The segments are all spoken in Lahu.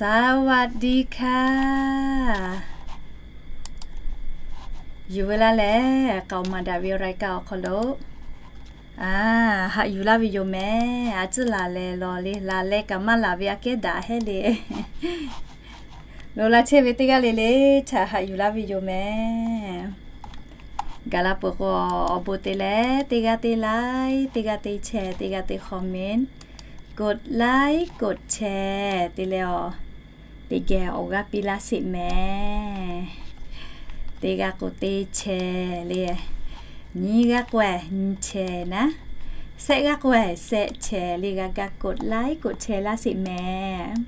สวัสดีค่ะ Yuˬ ve laˇ lehˬ, k'aoˍ maˍ daꞈ ve รายการ awˬ hk'aw lo, a, haꞈ yuˬ laˇ ve yoˬ mehˍ. A tcuhˉ laˬ lehˬ lawˬ le, laˬ leh kaꞈ maˇ laˬ ve aꞈ kehˉ daꞈ hehˉ le. Loꞈ la chehˇ ve teˇ g'aˇ le le htaꞈ haꞈ yuˬ laˇ ve yoˬ mehˍ. Gaˬ la peuˬ k'o, awˬ bon te leh teˇ g'aˇ teˇ like, teˇ g'aˇ teˇ share, teˇ g'aˇ teˇ comment, กดไลค์ กดแชร์ te leh awˬ, teˇ geh awˬ g'aˇ piˇ laˇ sheˍ mehˍ. Teˇ g'aˇ k'o teˇ share le, nyiˇ g'aˇ k'o nyiˇ share naˉ, shehˆ g'aˇ k'o shehˆ share le, g'a ga กดไลค์ กดแชร์ laˇ sheˍ mehˍ.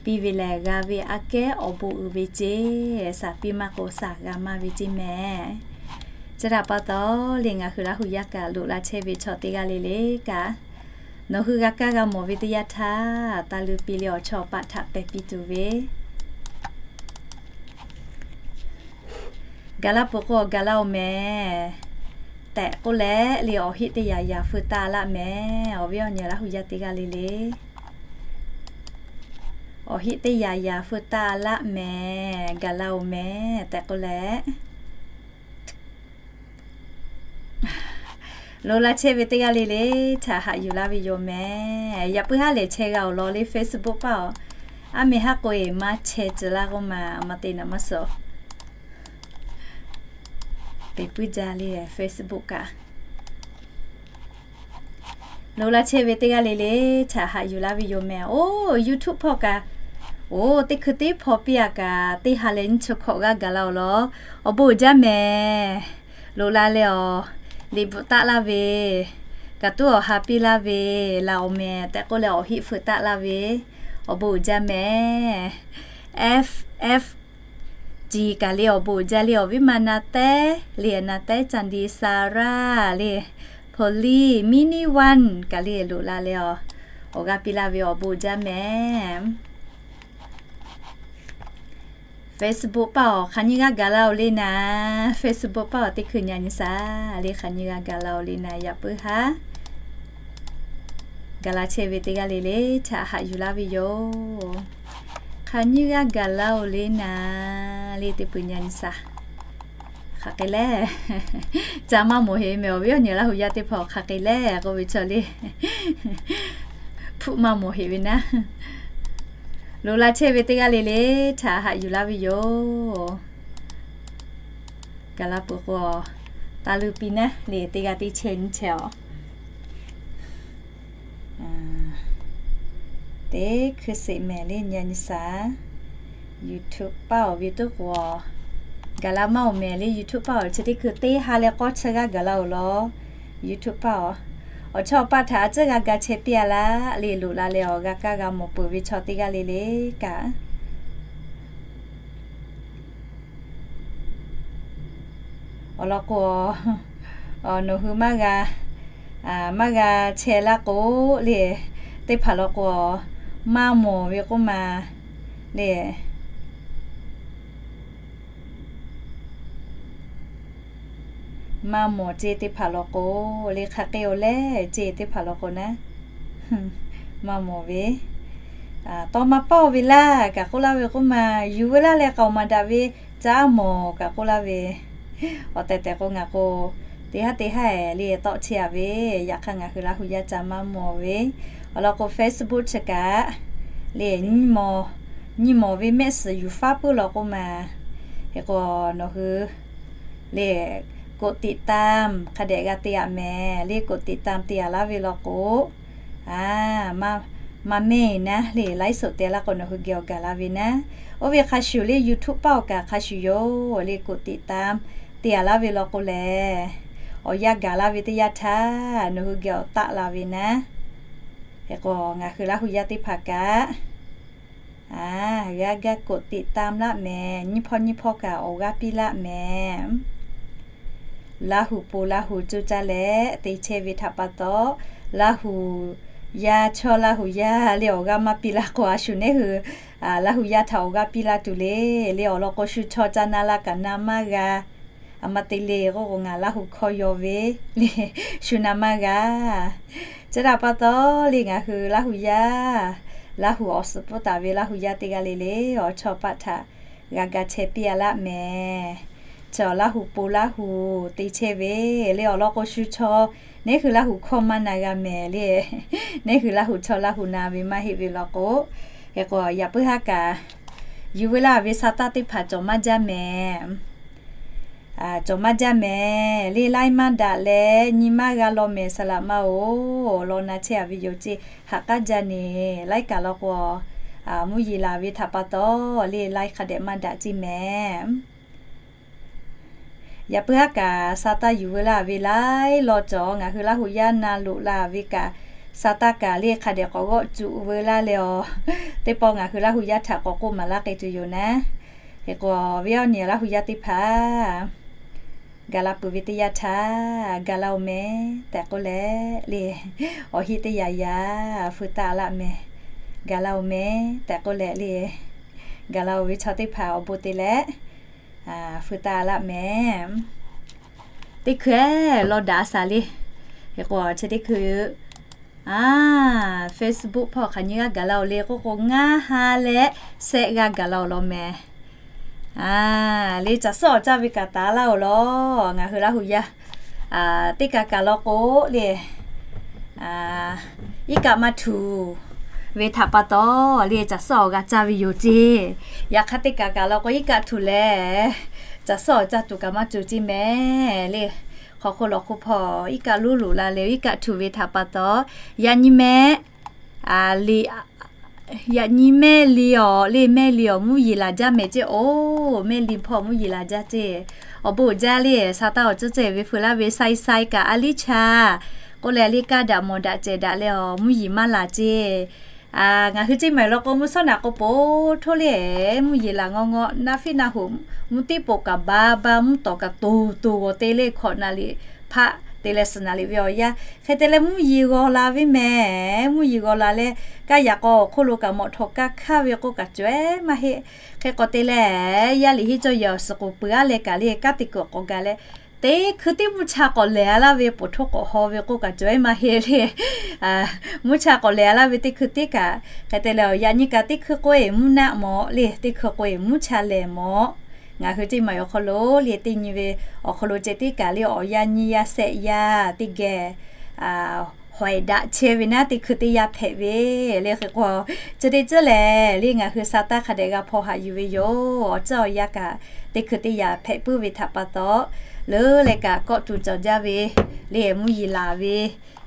Piˇ ve lehˬ g'a ve aꞈ kehˉ awˬ bon uiˍ ve ceˇ, shaˍ piˇ maˇ k'o shaˍ g'a maˇ ve ceˇ mehˍ. Chi htaꞈ pa taw le, ngaˬ hui Laˇ hu yaˇ kaꞈ loꞈ la chehˇ ve chaw teˇ g'aˇ le le kaꞈ, nawˬ hui g'a kaˇ g'a mawˬ ve teˇ yanˇ htaˇ, taˇ luˇ piˇ le, awˬ chawˇ paˆ htaꞈ pehˬ piˇ tuˬ ve. Gaˬ la peuˬ k'o gaˬ la-oˬ mehˍ tehꞈ k'oˆ leh le, awˬ heˆ teˇ yaꞈ yaꞈ feu taˆ laˆ mehˍ. Awˬ viˉ awˬ nyi Laˇ hu yaˇ teˇ g'aˇ le le, awˬ heˆ teˇ yaꞈ yaꞈ feu taˆ laˆ mehˍ. Gaˬ la-oˬ mehˍ tehꞈ k'oˆ leh, loꞈ la chehˇ ve teˇ g'aˇ le le htaꞈ haꞈ yuˬ laˇ ve yoˬ mehˍ. Yaꞈ puiˉ haˉ lehˬ chehˇ g'a awˬ lawn le, Facebook paˆ-oˬ. Aˉ meh haˉ k'o-e maˇ chehˇ tcuh laˇ k'oˆ ma, maˇ te naˍ maˇ suh. Te puiˉ jaˇ le Facebook kaꞈ. Loꞈ la chehˇ ve teˇ g'aˇ le le htaꞈ haꞈ yuˬ laˇ ve yoˬ mehˍ. Oˇ, YouTube hpawˇ kaꞈ, oˇ, teˇ hkui teˇ hpaw piˇ-a kaꞈ, teˇ ha leh nyiˇ chi hkawꞈ g'aˇ gaˬ la-oˬ law. Awˬ bon uiˍ jaˇ mehˍ. Loꞈ la leh awˬ, liꞈ bvuhꞈ taˆ laˇ ve, kaꞈ tuˉ awˬ ha piˇ laˇ ve, laˬ-oˬ mehˍ tehꞈ k'oˆ leh awˬ heˆ feu taˆ laˇ ve, awˬ bon uiˍ jaˇ mehˍ. F F G kaꞈ le awˬ bon uiˍ jaˇ le, awˬ viˉ ma Na Tehˉ le, Na Tehˉ, Candi, Sarah le, Polly, Mini One kaꞈ le loꞈ la leh awˬ, awˬ g'aˇ piˇ laˇ ve awˬ bon uiˍ jaˇ mehˍ. Facebook paˆ awˬ hk'aˬ nyiˇ g'aˇ gaˬ la-oˬ le naˍ. Facebook paˆ awˬ teˇ hkui nyi nyi shaˍ le, hk'aˬ nyiˇ g'aˇ gaˬ la-oˬ le naˍ. Yaꞈ puiˉ haˉ gaˬ la chehˇ ve teˇ g'aˇ le le htaꞈ haꞈ yuˬ laˇ ve yoˬ. Hk'aˬ nyiˇ g'aˇ gaˬ la-oˬ le naˍ le, teˇ hkui nyi nyi shaˍ. Hk'aˬ hk'e lehˬ, ca maˇ mawˬ heˆ mehˍ. Awˬ viˉ awˬ nyi Laˇ hu yaˇ teˇ hpaˍ hk'aˬ hk'e lehˬ k'oˆ ve chaw le, hpuˆ maˇ mawˬ heˆ ve naˉ. Loꞈ la chehˇ ve teˇ g'aˇ le le htaꞈ haꞈ yuˬ laˇ ve yoˬ. Gaˬ la peuˬ k'o, taˇ luˇ piˇ naˉ le, teˇ g'aˇ teˇ chehˇ nyiˇ chehˇ awˬ. Teˇ hkui sheˍ mehˍ le, nyi nyi shaˍ. YouTube paˆ awˬ ve tuˉ k'o, gaˬ la maˇ-oˬ mehˍ le. YouTube paˆ awˬ chi teˇ hkui teˇ ha leh k'awˇ chi g'aˇ gaˬ la-oˬ law. YouTube paˆ awˬ, awˬ chawˇ paˆ htaꞈ a ciˉ g'a ga chehˇ piˇ-a laˇ le, loꞈ la leh awˬ g'a kaˇ g'a mawˬ peuˬ ve chaw teˇ g'aˇ le le kaꞈ awˬ lawn k'o, nawˬ hui maˇ g'a, maˇ g'a chehˇ laˇ k'o le, teˇ hpaˍ law k'o, maˇ mawˬ ve k'oˆ ma le. Maˇ mawˬ ceˇ teˇ hpaˍ law k'o le, hk'aˬ hk'e-oˬ lehˬ ceˇ teˇ hpaˍ law k'o naˉ, maˇ mawˬ ve. Tawˇ maˇ paˇ-oˬ ve laˇ kaꞈ k'oˆ laˇ ve k'oˆ ma, yuˬ ve laˇ leh k'aoˍ maˍ daꞈ ve, caˉ mawˬ kaꞈ k'oˆ laˇ ve. Awˬ tehˬ tehˬ k'o ngaˬ k'o, teˇ haˉ teˇ haˉ-eˬ le tawˆ chehˇ-a ve, yaꞈ hk'aˇ ngaˬ hui Laˇ hu yaˇ ca maˇ mawˬ ve. Awˬ lawn k'o Facebook chi kaꞈ le, nyiˇ mawˬ ve mehˆ suhˍ yuˬ faˉ puiˉ law k'oˆ ma. Hk'e k'o nawˬ hui le กดติดตาม hk'a dehꞈ g'a te-a mehˍ le, กดติดตาม te-a laˇ ve law k'o, a, maˇ mehˇ naˉ le, ไลฟ์สด te-a laˇ k'o nawˬ hui geh awˬ gaˬ la ve naˉ. Oˇ ve hk'a shuˍ le YouTube paˆ awˬ kaꞈ hk'a shuˍ yoˬ le, กดติดตาม te-a laˇ ve law k'o lehˬ, awˬ yanˇ gaˬ laˇ ve teˇ yanˇ htaˇ nawˬ hui geh awˬ taˆ la ve naˉ. Hk'e k'o ngaˬ hui Laˇ hu yaˇ teˇ hpaˍ kaꞈ, a, g'a gaˇ กดติดตาม laˇ mehˍ. Nyiˇ hpawˇ nyiˇ hpawˇ kaꞈ awˬ g'aˇ piˇ laˇ mehˍ. Laˇ hu po Laˇ hu coˇ caˇ leh te chehˇ ve htaꞈ pa taw, Laˇ hu yaˇ, chaw Laˇ hu yaˇ le awˬ g'aˇ maˇ piˇ laˇ k'o, a shu neˉ hui Laˇ hu yaˇ htaꞈ awˬ g'aˇ piˇ laˇ tuˬ le. Le awˬ lawn k'o, shu chaw ca na la kaꞈ na maˇ g'a. A ma te le k'oˆ k'o, ngaˬ Laˇ hu hkawˇ yaw ve le, shu na maˇ g'a. Chi htaꞈ pa taw le, ngaˬ hui Laˇ hu yaˇ Laˇ huˍ awˬ suhˍ pfuhˇ taˍ ve Laˇ huˍ yaˇ teˇ g'aˇ le le, awˬ chawˇ paˆ htaꞈ g'a ga chehˇ piˇ a laˇ mehˍ. Chaw Laˇ huˍ po Laˇ huˍ te chehˇ ve le awˬ lawn k'o, shu chaw neˉ hui Laˇ huˍ hkawˇ maˇ na g'a mehˍ le. Neˉ hui Laˇ huˍ chaw Laˇ huˍ na ve maˇ heˆ ve law k'o, hk'e k'o yaꞈ puiˉ haˉ kaꞈ yuˬ veu laˇ ve sa taˇ teˇ hpaˍ cawˬ maˇ jaˇ mehˍ. Cawˬ maˇ jaˇ mehˍ le. Laiˉ maˇ daꞈ leh nyi maˇ g'a law mehˍ, saˍ laꞈ ma-oˬ, law na chehˇ a ve yoˬ ceˇ. Haꞈ k'aˉ jaˇ neˬ laiˉ kaꞈ law k'o, mvuhˇ yeˬ laˬ ve htaꞈ pa taw le, laiˉ hk'a dehꞈ maˇ daꞈ ceˇ mehˍ. Yaꞈ puiˉ haˉ kaꞈ sa taˇ yuˬ veu laˇ ve laiˉ law cawˬ. Ngaˬ hui Laˇ huˍ yaˇ na loꞈ la ve kaꞈ, sa taˇ kaꞈ le hk'a dehꞈ k'awꞈ g'awˆ cuꞈ veu laˇ leh awˬ, teˇ pawˆ ngaˬ hui Laˇ huˍ yaˇ htaꞈ k'awꞈ k'oˆ maˍ laˇ k'ai tuˬ yoˬ naˉ. Hk'e k'o, ve awˬ nyi Laˇ huˍ yaˇ teˇ hpaˍ gaˬ la peuˬ ve teˇ yanˇ htaˇ, ga laˇ-oˬ mehˍ tehꞈ k'oˆ leh le, awˬ heˆ teˇ yanˇ yanˇ feu taˆ laˇ mehˍ. Ga laˇ-oˬ mehˍ tehꞈ k'oˆ leh le, ga laˇ-oˬ ve chaw teˇ hpaˍ awˬ bon te leh feu taˆ laˇ mehˍ. Teˇ hkui-eˬ law daꞈ a shaˍ le. Hk'e k'o chi teˇ hkui Facebook hpawˇ hk'aˬ nyi g'aˇ gaˬ la-oˬ le k'oˆ k'o, ngaˇ ha leh shehˆ g'aˇ gaˬ la-oˬ law mehˍ. Le caˬ suhˉ awˬ caˇ ve kaꞈ taˍ laˇ-oˬ law. Ngaˬ hui Laˇ huˍ yaˇ teˇ kaꞈ kaꞈ law k'o le, iˉ kaˆ maˇ htuꞈ ve htaꞈ pa taw le, caˬ suhˉ awˬ g'a caˇ ve yoˬ ceˇ. Yaꞈ hk'aˇ teˇ kaꞈ kaꞈ law k'o, iˉ kaˆ htuꞈ leh caˬ suhˉ awˬ caˇ tuˬ kaꞈ maˇ cawˬ ceˇ mehˍ le. Hk'aw hk'oˆ lawˬ hk'oˆ hpawˇ iˉ kaˆ loˉ loꞈ la leh, iˉ kaˆ htuꞈ ve htaꞈ pa taw, yaꞈ nyi mehˆ, yaꞈ nyi mehˆ li awˬ le, mehˆ li awˬ mvuhˇ yeˬ laˬ jaˇ mehˍ ceˇ. Oˬ, mehˆ li hpawˇ mvuhˇ yeˬ laˬ jaˇ ceˇ. Awˬ bon uiˍ jaˇ le, sa taˇ awˬ cuˉ cehˬ ve feu laˇ ve sai sai kaꞈ a liˇ chaˇ k'oˆ leh le, kaˇ daꞈ mawˬ daꞈ cehˬ daꞈ leh awˬ mvuhˇ yeˬ maˇ laˬ ceˇ. Ngaˬ hui ceˇ maˬ law k'o, mvuhˇ shawˉ naꞈ k'o po htoˇ le, mvuhˇ yeˬ laˬ ngawˇ ngawˇ, naˆ fiˉ naˆ hoꞈ, mvuhˇ tiˉ poꞈ kaꞈ ba ba, mvuhˇ tawˍ kaꞈ toˬ toˬ g'awˬ te le, hkawꞈ naˍ liꞈ hpaˆ te leh suhˍ naˍ liꞈ ve awˬ yanˇ hk'e te leh mvuhˇ yeˬ g'awˬ la ve mehˍ. Mvuhˇ yeˬ g'awˬ la leh, kaˇ yaꞈ k'aw awˬ hk'oˆ lo kaꞈ mawꞈ htawꞈ kaˇ hk'aˇ ve k'oˆ kaꞈ cawˬ-eˬ maˇ heˆ. Hk'e k'o te leh, yaˇ liꞈ hiˉ cawˇ yehˬ awˬ suhˍ k'oˍ peuˬ aˉ leh kaꞈ le, kaˉ teꞈ kuiˬ k'awꞈ gaˬ leh, teˇ hkui tiˉ mvuhˇ cha k'awꞈ lehˬ a laˇ ve, poˬ htoˇ k'awꞈ haw ve k'oˆ kaꞈ cawˬ-eˬ maˇ heˆ le. Mvuhˇ cha k'awꞈ lehˬ a laˇ ve teˇ hkui tiˉ kaꞈ, hk'e te leh, yaꞈ nyi kaꞈ teˇ hkui k'oˆ-e mvuhˇ naˆ mawˬ le, teˇ hkui k'oˆ-e mvuhˇ cha lehˬ mawˬ. Ngaˬ hui ceˇ maˬ awˬ hk'aw lo le, teˇ nyi ve awˬ hk'aw lo ceh tiˉ kaꞈ le, awˬ yanˇ nyiˇ yanˇ shehˆ yanˇ teˇ geh hawehꞈ daꞈ chehˇ ve naˉ, teˇ hkui teˇ yanˇ hpehꞈ ve le. Hk'e k'o, chi teˇ ceuˬ lehˬ le, ngaˬ hui sa taˇ hk'a dehꞈ g'a hpaw haꞈ yuˬ ve yoˬ. Awˬ ceuˬ awˬ yanˇ kaꞈ teˇ hkui teˇ yanˇ hpehꞈ puiˉ ve htaꞈ pa taw, leuˉ leh kaꞈ kawˆ tuˬ cawˬ jaˇ ve le, mvuhˇ yeˬ laˬ ve,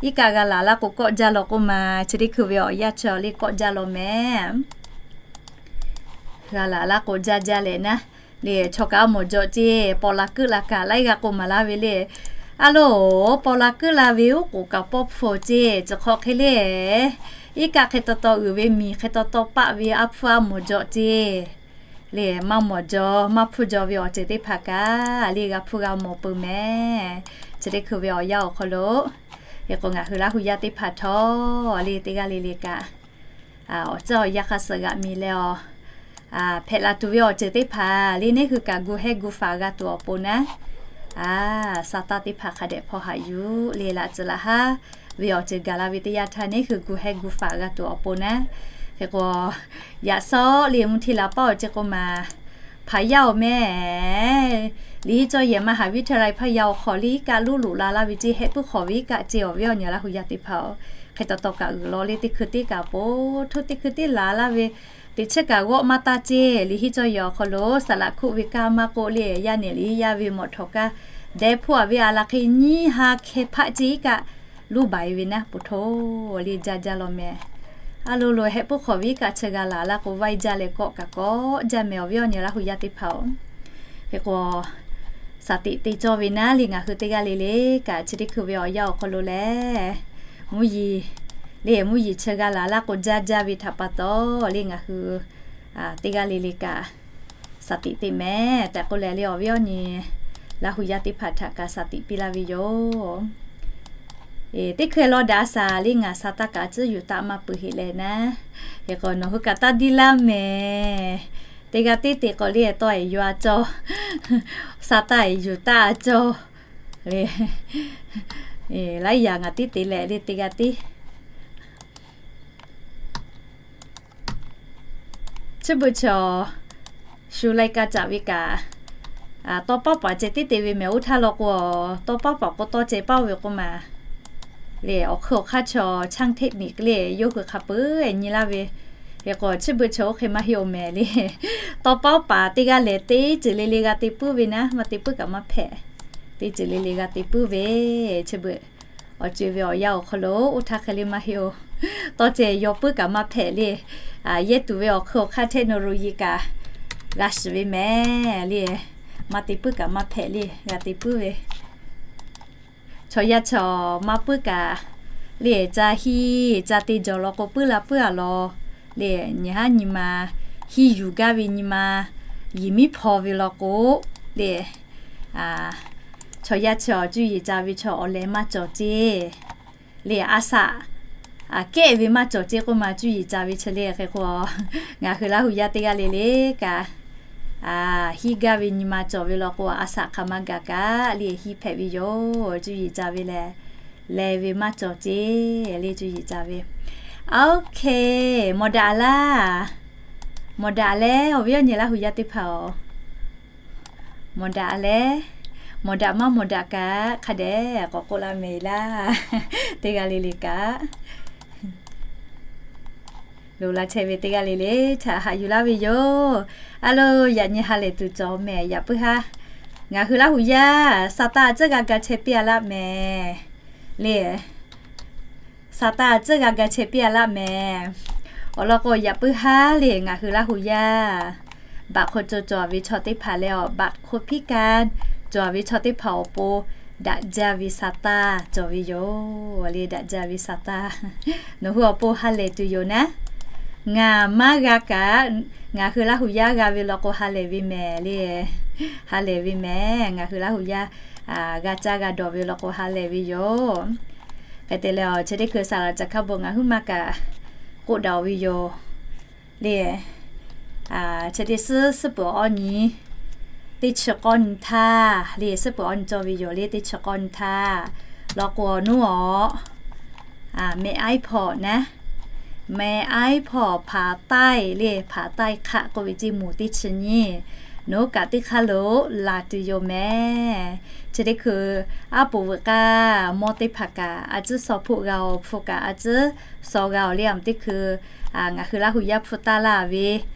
iˉ kaˆ g'a laˬ laˇ k'o kawˆ jaˇ law k'oˆ ma, chi teˇ hkui ve awˬ yanˇ chi le kawˆ jaˇ law mehˍ. G'a laˬ laˇ k'o jaˇ jaˇ leh naˉ, le chaw kaꞈ a mawˬ jaw ceˇ, paw la keuˆ la kaꞈ laiˉ g'aˇ k'oˆ maˍ laˇ ve le. A loˬ, paw la keuˆ la ve uˉ k'oˍ kaꞈ pawˇ hpfuhˇ ceˇ, chi hk'aw hk'e le, iˉ kaˆ hk'e taw taw uiˍ ve miˬ hk'e taw taw paˆ ve a hpfuhˇ a mawˬ jaw ceˇ. Le maˇ mawˬ jaw maˇ hpfuhˇ jaw ve awˬ ceuˬ teˇ hpaˍ kaꞈ le g'a hpfuhˇ g'a mawˬ peuˬ mehˍ. Chi teˇ hkui ve awˬ yanˇ awˬ hk'aw lo, hk'e k'o ngaˬ hui Laˇ huˍ yaˇ teˇ hpaˍ htawˇ le teˇ g'aˇ le le kaꞈ awˬ ceuˬ awˬ yanˇ hk'a suhˍ g'aꞈ miˬ leh awˬ hpehꞈ la tuˬ ve awˬ ceuˬ teˇ hpaˍ le, neˉ hui kaꞈ gu hehˇ gu faˍ g'a tuˬ awˬ pon naˉ, a, sa taˇ teˇ hpaˍ hk'a dehꞈ hpaw haꞈ yuˬ le, laꞈ tcuh laꞈ haˉ ve awˬ ceuˬ gaˬ la ve teˇ yanˇ htaˇ neˉ hui gu hehˇ gu faˍ g'a tuˬ awˬ pon naˉ. Hk'e k'o, yaꞈ sawˉ le mvuhˇ hteˇ la paˉ awˬ ceuˬ k'o maˬ, hpaˍ yaˇ awˬ mehˍ, liꞈ hiˉ cawˇ yehˬ maˇ haˍ viˉ htaˇ la hpaˇ yaˇ awˬ hk'aw le iˉ kaˆ loˉ loꞈ la laˇ ve ceˇ, hehˆ puiˉ hk'awꞈ ve iˉ kaˆ ceˇ awˬ viˉ awˬ nyi Laˇ huˍ yaˇ teˇ hpaˍ-oˬ. Hk'e taw taw kaꞈ uiˍ law le teˇ hkui teˇ kaꞈ po htoˇ teˇ hkui teˇ laˬ laˇ ve teꞈ chiˉ kaꞈ g'awˆ maˇ taˇ ceˇ. Liꞈ hiˉ cawˇ yehˬ awˬ hk'aw lo saˍ laꞈ hkuˆ ve kaˇ maˇ k'oˆ le, yaˇ nehˬ liꞈ hiˉ yaˇ ve mawꞈ htawꞈ kaˇ deh hpuˇ a ve a la hk'e nyiˇ ha hkeh hpaˆ ceˇ iˉ kaˆ loˉ baiˍ ve naˉ, po htoˇ le jaˇ jaˇ law mehˍ. A lo lo hehˆ puiˉ hk'awꞈ ve iˉ kaˆ chi g'a laˬ laˇ k'o vaiˇ jaˇ leh kawˆ kaꞈ kawˆ jaˇ mehˍ awˬ viˉ awˬ nyi Laˇ huˍ yaˇ teˇ hpaˍ-oˬ. Hk'e k'o, shaˍ tiꞈ te cawˇ ve naˉ le ngaˬ hui teˇ g'aˇ le le kaꞈ chi teˇ hkui ve awˬ yanˇ awˬ hk'aw lo lehˬ, mvuhˇ yeˬ le mvuhˇ yeˬ chi g'a laˬ laˇ k'o jaˇ jaˇ ve htaꞈ pa taw le ngaˬ hui teˇ g'aˇ le le kaꞈ shaˍ tiꞈ te mehˍ tehꞈ k'oˆ leh le awˬ viˉ awˬ nyi Laˇ huˍ yaˇ teˇ hpaˍ htaꞈ kaꞈ shaˍ tiꞈ piˇ laˇ ve yoˬ. Teˇ hkui law daꞈ a shaˍ le ngaˬ sa taˇ kaꞈ tcuhˉ yuˬ taˆ maˇ peuˬ heˆ leh naˉ. Hk'e k'o nawˬ hui kaꞈ taˇ diˇ laˇ mehˍ. Teˇ g'aˇ tiˉ te k'o le tawˇ eˬ yaw a cawˇ, sa taˇ eˬ yuˬ taˆ a cawˇ le. Laiˉ yaꞈ ngaˬ tiˉ te leh le teˇ g'aˇ tiˉ Chi beuꞈ chaw shu lai ka caꞈ ve kaꞈ, tawˇ paˉ paˍ ceh tiˉ te ve mehˍ. Oˇ htaˇ law k'o, tawˇ paˉ paˍ k'o tawˇ ceh paˇ ve k'oˆ ma le. Awˬ hk'eun awˬ hk'aˇ chaw ช่างเทคนิค le yawˇ hui hk'a peuˬ nyi laˇ ve. Hk'e k'o chi beuꞈ chaw oˇ hk'e maˇ heˆ-oˬ mehˍ le. Tawˇ paˉ paˍ teˇ g'aˇ lehˬ teˇ ceuˬ le le g'a te puiˉ ve naˉ, maˇ te puiˉ kaꞈ maˇ hpehꞈ. Teˇ ceuˬ le le g'a te puiˉ ve. Chi beuꞈ awˬ co-e ve awˬ yanˇ awˬ hk'aw lo oˇ htaˇ hk'e le maˇ heˆ-oˬ. Tawˇ ceh yaw puiˉ kaꞈ maˇ hpehꞈ le. Yehˇ tuˬ ve awˬ hk'eun awˬ hk'aˇ เทคโนโลยี kaꞈ g'a shiˍ ve mehˍ le. Maˇ te puiˉ kaꞈ maˇ hpehꞈ le, g'a te puiˉ ve. Chaw yaˇ chaw maˇ puiˉ kaꞈ le, ca hiˇ ca te jawˬ law k'o puiˉ la puiˉ-a law le. Nyi haˉ nyi ma hiˇ yuˬ gaˇ ve nyi ma yiˍ miˉ hpaw ve law k'o le, chaw yaˇ chaw cuˇ yiˍ ca ve chaw awˬ leh maˇ cawˬ ceˇ le. A shaꞈ kehˉ ve maˇ cawˬ ceˇ k'oˆ ma cuˇ yiˍ ca ve chi le. Hk'e k'o, ngaˬ hui Laˇ hu yaˇ teˇ g'aˇ le le kaꞈ, hiˇ gaˇ ve nyi ma cawˬ ve law k'o, a shaꞈ hk'aˬ ma gaˬ kaꞈ le hiˇ hpehꞈ ve yoˬ. Cuˇ yiˍ ca ve lehˬ, leh ve maˇ cawˬ ceˇ le cuˇ yiˍ ca ve. Oˇ hk'e, mawˬ daꞈ laˇ. Mawˬ daꞈ leh awˬ viˉ awˬ nyi Laˇ hu yaˇ teˇ hpaˍ-oˬ, mawˬ daꞈ leh, mawˬ daꞈ maˇ mawˬ daꞈ kaꞈ hk'a dehꞈ k'awꞈ k'oˆ laˇ mehˍ laˇ. Teˇ g'aˇ le le kaꞈ loꞈ la chehˇ ve teˇ g'aˇ le le htaꞈ haꞈ yuˬ laˇ ve yoˬ. A lo, yaꞈ nyi ha lehˬ tuˬ cawˬ mehˍ. Yaꞈ puiˉ haˉ ngaˬ hui Laˇ hu yaˇ sa taˇ a tcuhˉ g'a ga chehˇ piˇ-a laˇ mehˍ le. Sa taˇ a tcuhˉ g'a ga chehˇ piˇ-a laˇ mehˍ. Awˬ lawn k'o, yaꞈ puiˉ haˉ le ngaˬ hui Laˇ hu yaˇ บางคน co cawˬ ve chaw teˇ hpaˍ leh, บางคน พิการ cawˬ ve chaw teˇ hpaˍ awˬ pon daꞈ jaˇ ve sa taˇ cawˬ ve yoˬ le. Daꞈ jaˇ ve sa taˇ nawˬ hui awˬ pon ha lehˬ tuˬ yoˬ naˉ. Ngaˬ maˇ g'a kaꞈ, ngaˬ hui Laˇ hu yaˇ g'a ve law k'o ha lehˬ ve mehˍ le. Ha lehˬ ve mehˍ. Ngaˬ hui Laˇ hu yaˇ g'a caˇ g'a dawˬ ve law k'o ha lehˬ ve yoˬ. Hk'e te leh, chi teˇ hkui saˍ laˍ caˍ hkaˇ bon ngaˬ huiˉ maˇ kaꞈ k'oˆ daꞈ-oˬ ve yoˬ le. Chi teˇ suhˉ suhˉ peuˬ awˬ nyi, teˇ chi k'awˇ nyi htaˇ le, suhˉ peuˬ awˬ nyi cawˬ ve yoˬ le. Teˇ chi k'awˇ nyi htaˇ law k'o, awˬ nuˉ awˬ meh aiˉ hpawˇ naˉ, meh aiˉ hpawˇ hpaˍ taiˇ le, hpaˍ taiˇ hk'aˆ k'oˆ ve ceˇ moˍ teˇ chi nyi, nawˬ hui kaꞈ teˇ hk'aˇ lo laˬ tuˬ yoˬ mehˍ. Chi teˇ hkui aˉ poꞈ veuꞈ k'aˇ mawˇ teˇ hpaˍ kaꞈ a tcuhˉ saw hpoˆ g'a-oˬ, hpu kaꞈ a tcuhˉ saw g'a-oˬ le. Aˬ teˇ hkui ngaˬ hui Laˇ hu yaˇ hpu taˇ laˇ ve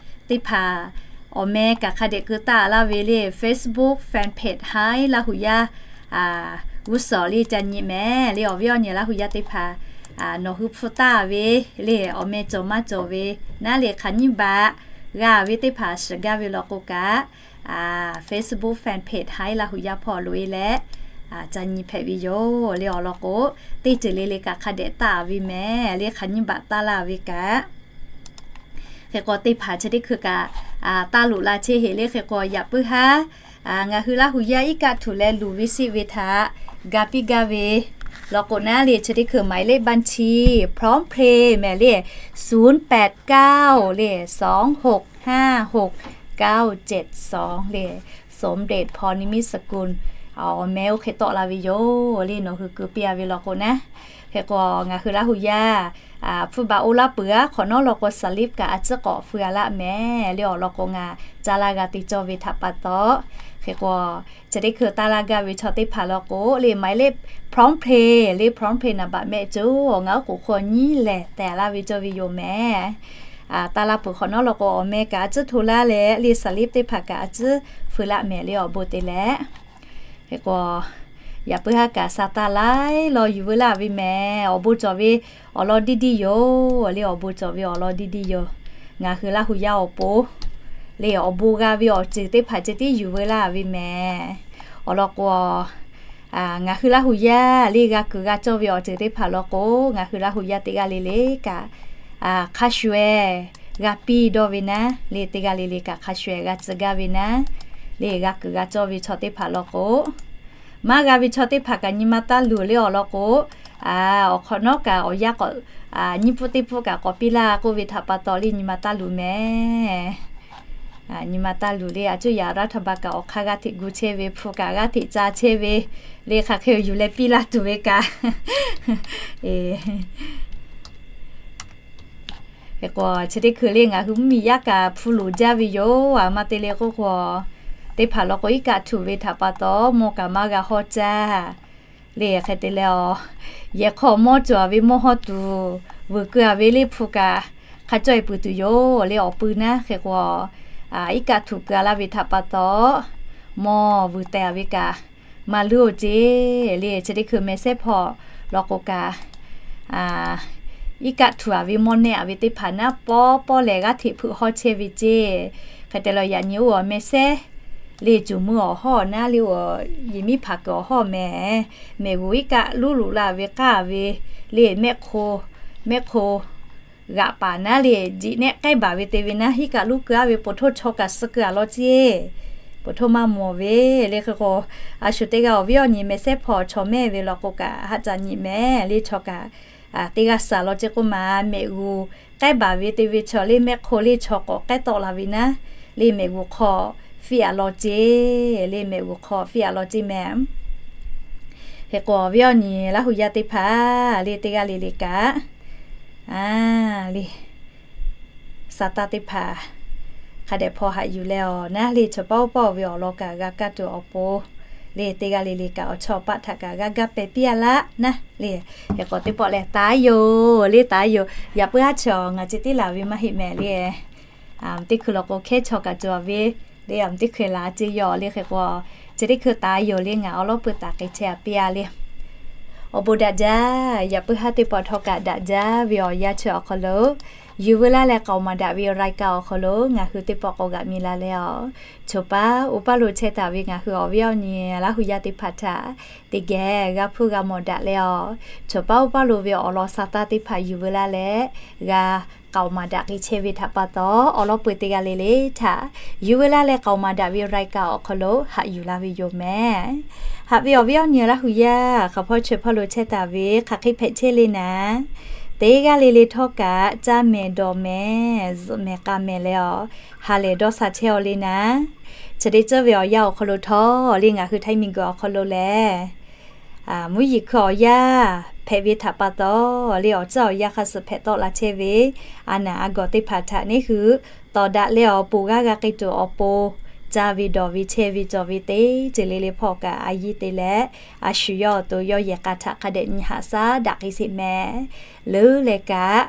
teˇ hpaˍ awˬ meh kaꞈ hk'a dehꞈ keu taˇ laˇ ve le. Facebook fan page haiˉ Laˇ hu yaˇ g'uˇ suhˍ le ca nyi mehˍ le. Awˬ viˉ awˬ nyi Laˇ hu yaˇ teˇ hpaˍ, nawˬ hui hpu taˇ ve le, awˬ meh cawˬ maˇ cawˬ ve naˉ le, hk'aˬ nyiˇ baꞈ g'a ve teˇ hpaˍ shiˍ gaˇ ve law k'o kaꞈ, Facebook fan page haiˉ Laˇ hu yaˇ hpawˇ loꞈ-e leh ca nyi hpehꞈ ve yoˬ le. Awˬ lawn k'o, teˇ ceuˬ le le kaꞈ hk'a dehꞈ taˇ ve mehˍ le, hk'aˬ nyiˇ baꞈ taˇ laˇ ve kaꞈ. Hk'e k'o, teˇ hpaˍ chi teˇ hkui kaꞈ taˇ loꞈ la chehˇ heˆ le. Hk'e k'o, yaꞈ puiˉ haˉ ngaˬ hui Laˇ hu yaˇ iˉ kaˆ htuˬ leh luˬ ve siˆ ve htaꞈ ga piˇ gaˇ ve law k'o naˉ le, chi teˇ hkui หมายเลขบัญชี PromptPay mehˍ le, ศูนย์แปดเก้า le สองหกห้าหกเก้าเจ็ดสอง le, สมเด็จ พรนิมิตรสกุล awˬ meh oˇ hk'e tawˆ la ve yoˬ le. Nawˬ hui keu piˇ-a ve law k'o naˉ. Hk'e k'o, ngaˬ hui Laˇ hu yaˇ hpu baꞈ oˇ laˇ peuˬ-a hk'awꞈ nawˉ law k'o, สลิป kaꞈ a tcuhˉ k'awꞈ feu-a laˇ mehˍ le. Awˬ lawn k'o, ngaˬ caˇ laˇ g'a te cawˇ ve htaꞈ pa taw. Hk'e k'o, chi teˇ hkui taˇ laˇ gaˇ ve chaw teˇ hpaˍ law k'o le, หมายเลข PromptPay le, PromptPay นามบัตร mehˆ coˬ ngaˬ oˉ k'oˍ hk'aw nyiˉ lehˬ tehˬ laˇ ve cawˇ ve yoˬ mehˍ. Taˇ laˇ peuˬ hk'awꞈ nawˉ law k'o, awˬ meh kaꞈ a tcuhˉ hto laˇ leh le, สลิป teˇ hpaˍ kaꞈ a tcuhˉ feu laˇ mehˍ le, awˬ bon te leh. Hk'e k'o, yaꞈ puiˉ haˉ kaꞈ sa taˇ laiˉ law yuˬ veu laˇ ve mehˍ. Awˬ bon cawˬ ve awˬ lawn diˇ diˇ yoˬ le, awˬ bon cawˬ ve awˬ lawn diˇ diˇ yoˬ. Ngaˬ hui Laˇ hu yaˇ awˬ pon le, awˬ bon g'a ve awˬ ceuˬ teˇ hpaˍ ceh tiˉ yuˬ veu laˇ ve mehˍ. Awˬ lawn k'o, ngaˬ hui Laˇ hu yaˇ le g'a kuiˬ g'a cawˇ ve awˬ ceuˬ teˇ hpaˍ law k'o, ngaˬ hui Laˇ hu yaˇ teˇ g'aˇ le le kaꞈ hk'a shuˍ-eh g'a piˇ dawˇ ve naˉ le, teˇ g'aˇ le le kaꞈ hk'a shuˍ-eh g'a tcuh gaˇ ve naˉ le, g'a kuiˬ g'a cawˇ ve chaw teˇ hpaˍ law k'o, maˇ g'a ve chaw teˇ hpaˍ kaꞈ nyi ma taˇ luˬ le. Awˬ lawn k'o, awˬ hk'awꞈ nawˉ kaꞈ awˬ yanˇ k'awꞈ nyiˇ pfuhˇ teˇ pfuhˇ kaꞈ k'awꞈ piˇ laˇ k'oˆ ve htaꞈ pa taw le nyi ma taˇ luˬ mehˍ. Nyi ma taˇ luˬ le, a cuˇ yaꞈ รัฐบาล kaꞈ awˬ hk'aˇ g'aˇ hteꞈ gu chehˇ ve, hpu kaꞈ g'aˇ hteꞈ ca chehˇ ve le, hk'aˬ hk'e yuˬ leh piˇ laˇ tuˬ ve kaꞈ Hk'e k'o, chi teˇ hkui le ngaˬ hui mvuhˇmiˬ yaˇ kaꞈ hpu loˍ jaˇ ve yoˬ. A ma te le k'oˆ k'o, teˇ hpaˍ law k'o iˉ kaˆ htuꞈ ve htaꞈ pa taw, mawˇ kaꞈ maˇ g'a hawˇ caˇ le. Hk'e te leh, yehˬ hk'aw mawˇ cawˬ ve mawˇ hawˇ tuˬ, vuiˬ keu-a ve le hpu kaꞈ hk'a cawˇ-e pui tuˬ yoˬ le. Awˬ pui naˉ hk'e k'o, iˉ kaˆ htuꞈ keu-a laˇ ve htaꞈ pa taw, mawˇ vuiˬ teh-a ve kaꞈ maˇ luˉ-oˬ ceˇ le. Chi teˇ hkui mehˬ sehˉ hpawˇ law k'o kaꞈ, iˉ kaˆ htuꞈ-a ve mawˇ nehˆ-a ve teˇ hpaˍ naˉ pawˇ pawˇ lehˬ g'aˇ hteꞈ hpeuꞈ hawˇ chehˇ ve ceˇ. Hk'e te leh yaꞈ nyi oˇ awˬ mehˬ sehˉ le, cuˬ meuˇ awˬ hawˇ naˉ le, oˬ, yehˬ miˉ hpaˍ kuiˬ awˬ hawˇ mehˍ, mehˬ g'uˬ iˉ kaˆ luˉ loꞈ la ve k'aˇ ve le, mehˆ hk'o, mehˆ hk'o g'aꞈ paˍ naˉ le, jiꞈ nehˆ k'ehˉ baˬ ve te ve naˉ, iˉ kaˆ luˉ keu-a ve poˬ htoˇ chaw kaꞈ suh keu-a law ceˇ. Poˬ htoˇ maˇ mawˬ ve le. Hk'e k'o, a shu teˇ g'aˇ awˬ viˉ awˬ nyi mehˬ sehˉ hpawˇ chaw mehˇ ve law k'o kaꞈ haˆ caꞈ nyi mehˍ le. Chaw kaꞈ teˇ g'aˇ suh-a law ceˇ k'oˆ ma, mehˬ g'uˬ k'ehˉ baˬ ve te ve chaw le, mehˆ hk'o le chaw k'awꞈ k'ehˉ tawˆ la ve naˉ le, mehˬ g'uˬ hk'aw fiˇ-a law ceˇ le. Mehˬ g'uˬ hk'aw fiˇ-a law ceˇ mehˍ. Hk'e k'o, awˬ viˉ awˬ nyi Laˇ huˍ yaˇ teˇ hpaˍ le, teˇ g'aˇ le le kaꞈ le, sa taˇ teˇ hpaˍ hk'a dehꞈ hpaw haꞈ yuˬ leh awˬ naˉ le, chaw paˉ oˇ paˇ oˇ ve awˬ lawn kaꞈ g'a kaˇ tuˬ awˬ pon le, teˇ g'aˇ le le kaꞈ awˬ chawˇ awˬ paˆ htaꞈ kaꞈ g'aˇ gaˇ pehˍ piˇ-a laˇ naˉ le. Hk'e k'o, teˇ pawˆ lehˬ taˍ yoˬ le, taˍ yoˬ. Yaꞈ puiˉ haˉ chaw ngaˬ ceh tiˉ laˬ ve maˇ heˆ mehˍ le. Teˇ hkui law k'o hkehˉ chaw kaꞈ cawˬ ve le, teˇ hkui laˬ ceˇ yoˬ le. Hk'e k'o, chi teˇ hkui taˍ yoˬ le, ngaˬ awˬ lawˉ peuˬ taˍ k'ai chehˇ-a piˇ-a le. Awˬ bon daꞈ jaˇ. Yaꞈ puiˉ haˉ teˇ pawˆ htawˇ kaꞈ daꞈ jaˇ ve awˬ yanˇ chi awˬ hk'aw lo, yuˬ veu laˇ leh k'aoˍ maˍ daꞈ ve รายการ awˬ hk'aw lo ngaˬ hui teˇ pawˆ k'awꞈ g'aꞈ mi la leh awˬ, choˬ paˉ oˇ paˇ lo chehˇ taˍ ve ngaˬ hui awˬ viˉ awˬ nyi Laˇ huˍ yaˇ teˇ hpaˍ htaꞈ teˇ geh g'a hpuˇ g'a mawˬ daꞈ leh awˬ, choˬ paˉ oˇ paˇ lo ve awˬ lawn sa taˇ teˇ hpaˍ yuˬ veu laˇ leh g'a k'aoˍ maˍ daꞈ k'ai chehˇ ve htaꞈ pa taw, awˬ lawn peu teˇ g'aˇ le le htaꞈ yuˬ veu laˇ leh k'aoˍ maˍ daꞈ ve รายการ awˬ hk'aw lo haꞈ yuˬ laˇ ve yoˬ mehˍ. Haꞈ ve awˬ viˉ awˬ nyi Laˇ huˍ yaˇ hk'aˬ hpawˇ chi hpawˇ lo chehˇ taˍ ve hk'aˬ hk'e hpehꞈ chehˇ le naˉ, teˇ g'aˇ le le htawˇ kaꞈ caˇ mehˍ dawˬ mehˍ zuhꞈ mehˍ k'a mehˍ leh awˬ, ha lehˬ dawˇ sha chehˇ-aw le naˉ, chi teˇ tcuhˉ ve awˬ yanˇ awˬ hk'aw lo htawˇ le ngaˬ hui Htaiˇ miˬguiˬ awˬ hk'aw lo lehˬ, mvuhˇ yeˬ hkui awˬ yaˇ hpehꞈ ve htaꞈ pa taw le, awˬ tcuhˉ awˬ yanˇ hk'a suhˍ hpehꞈ tawˆ la chehˇ ve, a naˍ a gawˬ teˇ hpaˍ htaꞈ neˇ hui tawˍ daꞈ leh awˬ pon g'aˇ g'a k'ai tuˬ awˬ pon, caˇ ve dawˬ ve chehˇ ve cawˬ ve teˇ ceuˬ le le hpawˇ kaꞈ a yiˇ te leh, a shu yawˇ awˬ to yawˇ yehˬ k'a htaꞈ hk'a dehꞈ nyi haꞈ shaˉ daꞈ k'ai sheˍ mehˍ. Leuˉ leh kaꞈ